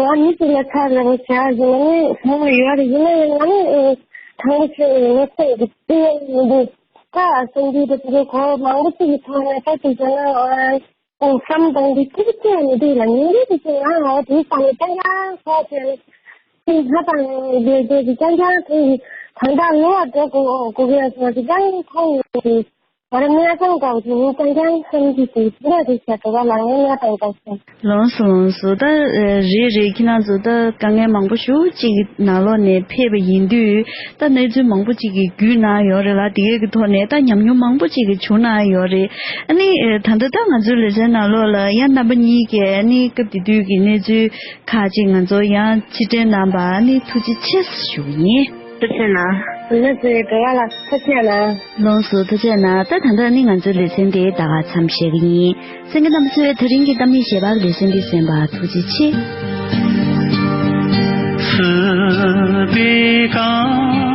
ང་མི་གཅིག་ལ་ཚ་ལ་བ་བྱ་ཟེར་ན་ནི་ཚང་མ་ཡོད་རེད། ཡིན་ན་ཡང་ང་ནི་དྲང་པོ་བཤད་ན་ཡིན་ན་སེམས་ཀྱི་རྩིས་ཡ་མི་འདུག་ད་སེམས་འདུས་དེ་ཚོ་གོ་མང་པོ་ཅིག་གི་ཐོག་ནས་ད་ཅིག་བྱས་ན་ཨ་བསམ་དང་འདི་ཅིག་ཅིག་མི་འདུག་ལ་ཉིན་རེ་དེ་ཅིག་ང་ང་དེ་བསམ་ནས་ཏན་ཏན་ཁོག་བྱས་ནས་ཅིག་ང་དང་དེ་དེ་ཅིག་ཏན་ཏན་ཁོང་གི་ད་ལྟ་ལོ་བ་འགྲོ་དགོས་དགོས་ཡ་ཅིག་ང་ཅིག་ཏན་ཁོང་གི་ང་རང་གནས་སྟངས་དང་དེ་ནི་ཀྱང་ཀྱང་བསམ་གྱི་འདུག་དེ་འདྲ་རེད་ཤག་ག་ལ་ངས་གནས་སྟངས་དང་བསམ། ལགས་སོ་ལགས་སོ། ད་རེད་རེད། ཁྱེད་རང་ཚོ་ད་དཀའ་ངལ་མང་པོ་ཞེ་པོ་ཅིག་གི་ནང་ལོགས་ནས་ཕེབས་པ་ཡིན་དུས་ད་གནས་ཚུལ་མང་པོ་ཅིག་གི་བརྒྱུད་གནང་ཡོད་རེད་ལ། དེ་གའི་གི་ཐོག་ནས་ད་ཉམས་མྱོང་མང་པོ་ཅིག་གི་བྱུང་གནང་ཡོད་རེད། ཨ་ནི་ད་ལྟ་ད་ང་ཚོའི་ལེ་ཚན་ནང་ལོགས་ལ་ཡང་རྣམ་པ་གཉིས་ཀྱིས་ཨ་ནི་སྐབས་དེ་དུས་ཀྱི་གནས་ཚུལ་ཁག་ཅིག་ང་ཚོ་ཡང་ཕྱིར་དྲན་གནང་པ་ཨ་ནི་ཐུགས་རྗེ་ཆེ་ཞུ་གི་ཡིན། ཐུགས་རྗེ་གནང་། ལགས་སོ་དགའ་བ་ལ་ཐུགས་རྗེ་གནང་། ལགས་སོ་ཐུགས་རྗེ་གནང་། ད་ད་ལྟ་ནི་ང་ཚོའི་ལེ་ཚན་དེ་ད་ག་མཚམས་བཞག་གི་ཡིན། གསན་མཁན་རྣམ་པ་ཚོས་དེ་རིང་གི་གཏམ་གླེང་ཞལ་པར་ལེ་ཚན་འདི་གསན་པར་ཐུགས་རྗེ་ཆེ། སྲིད་པའི་གང་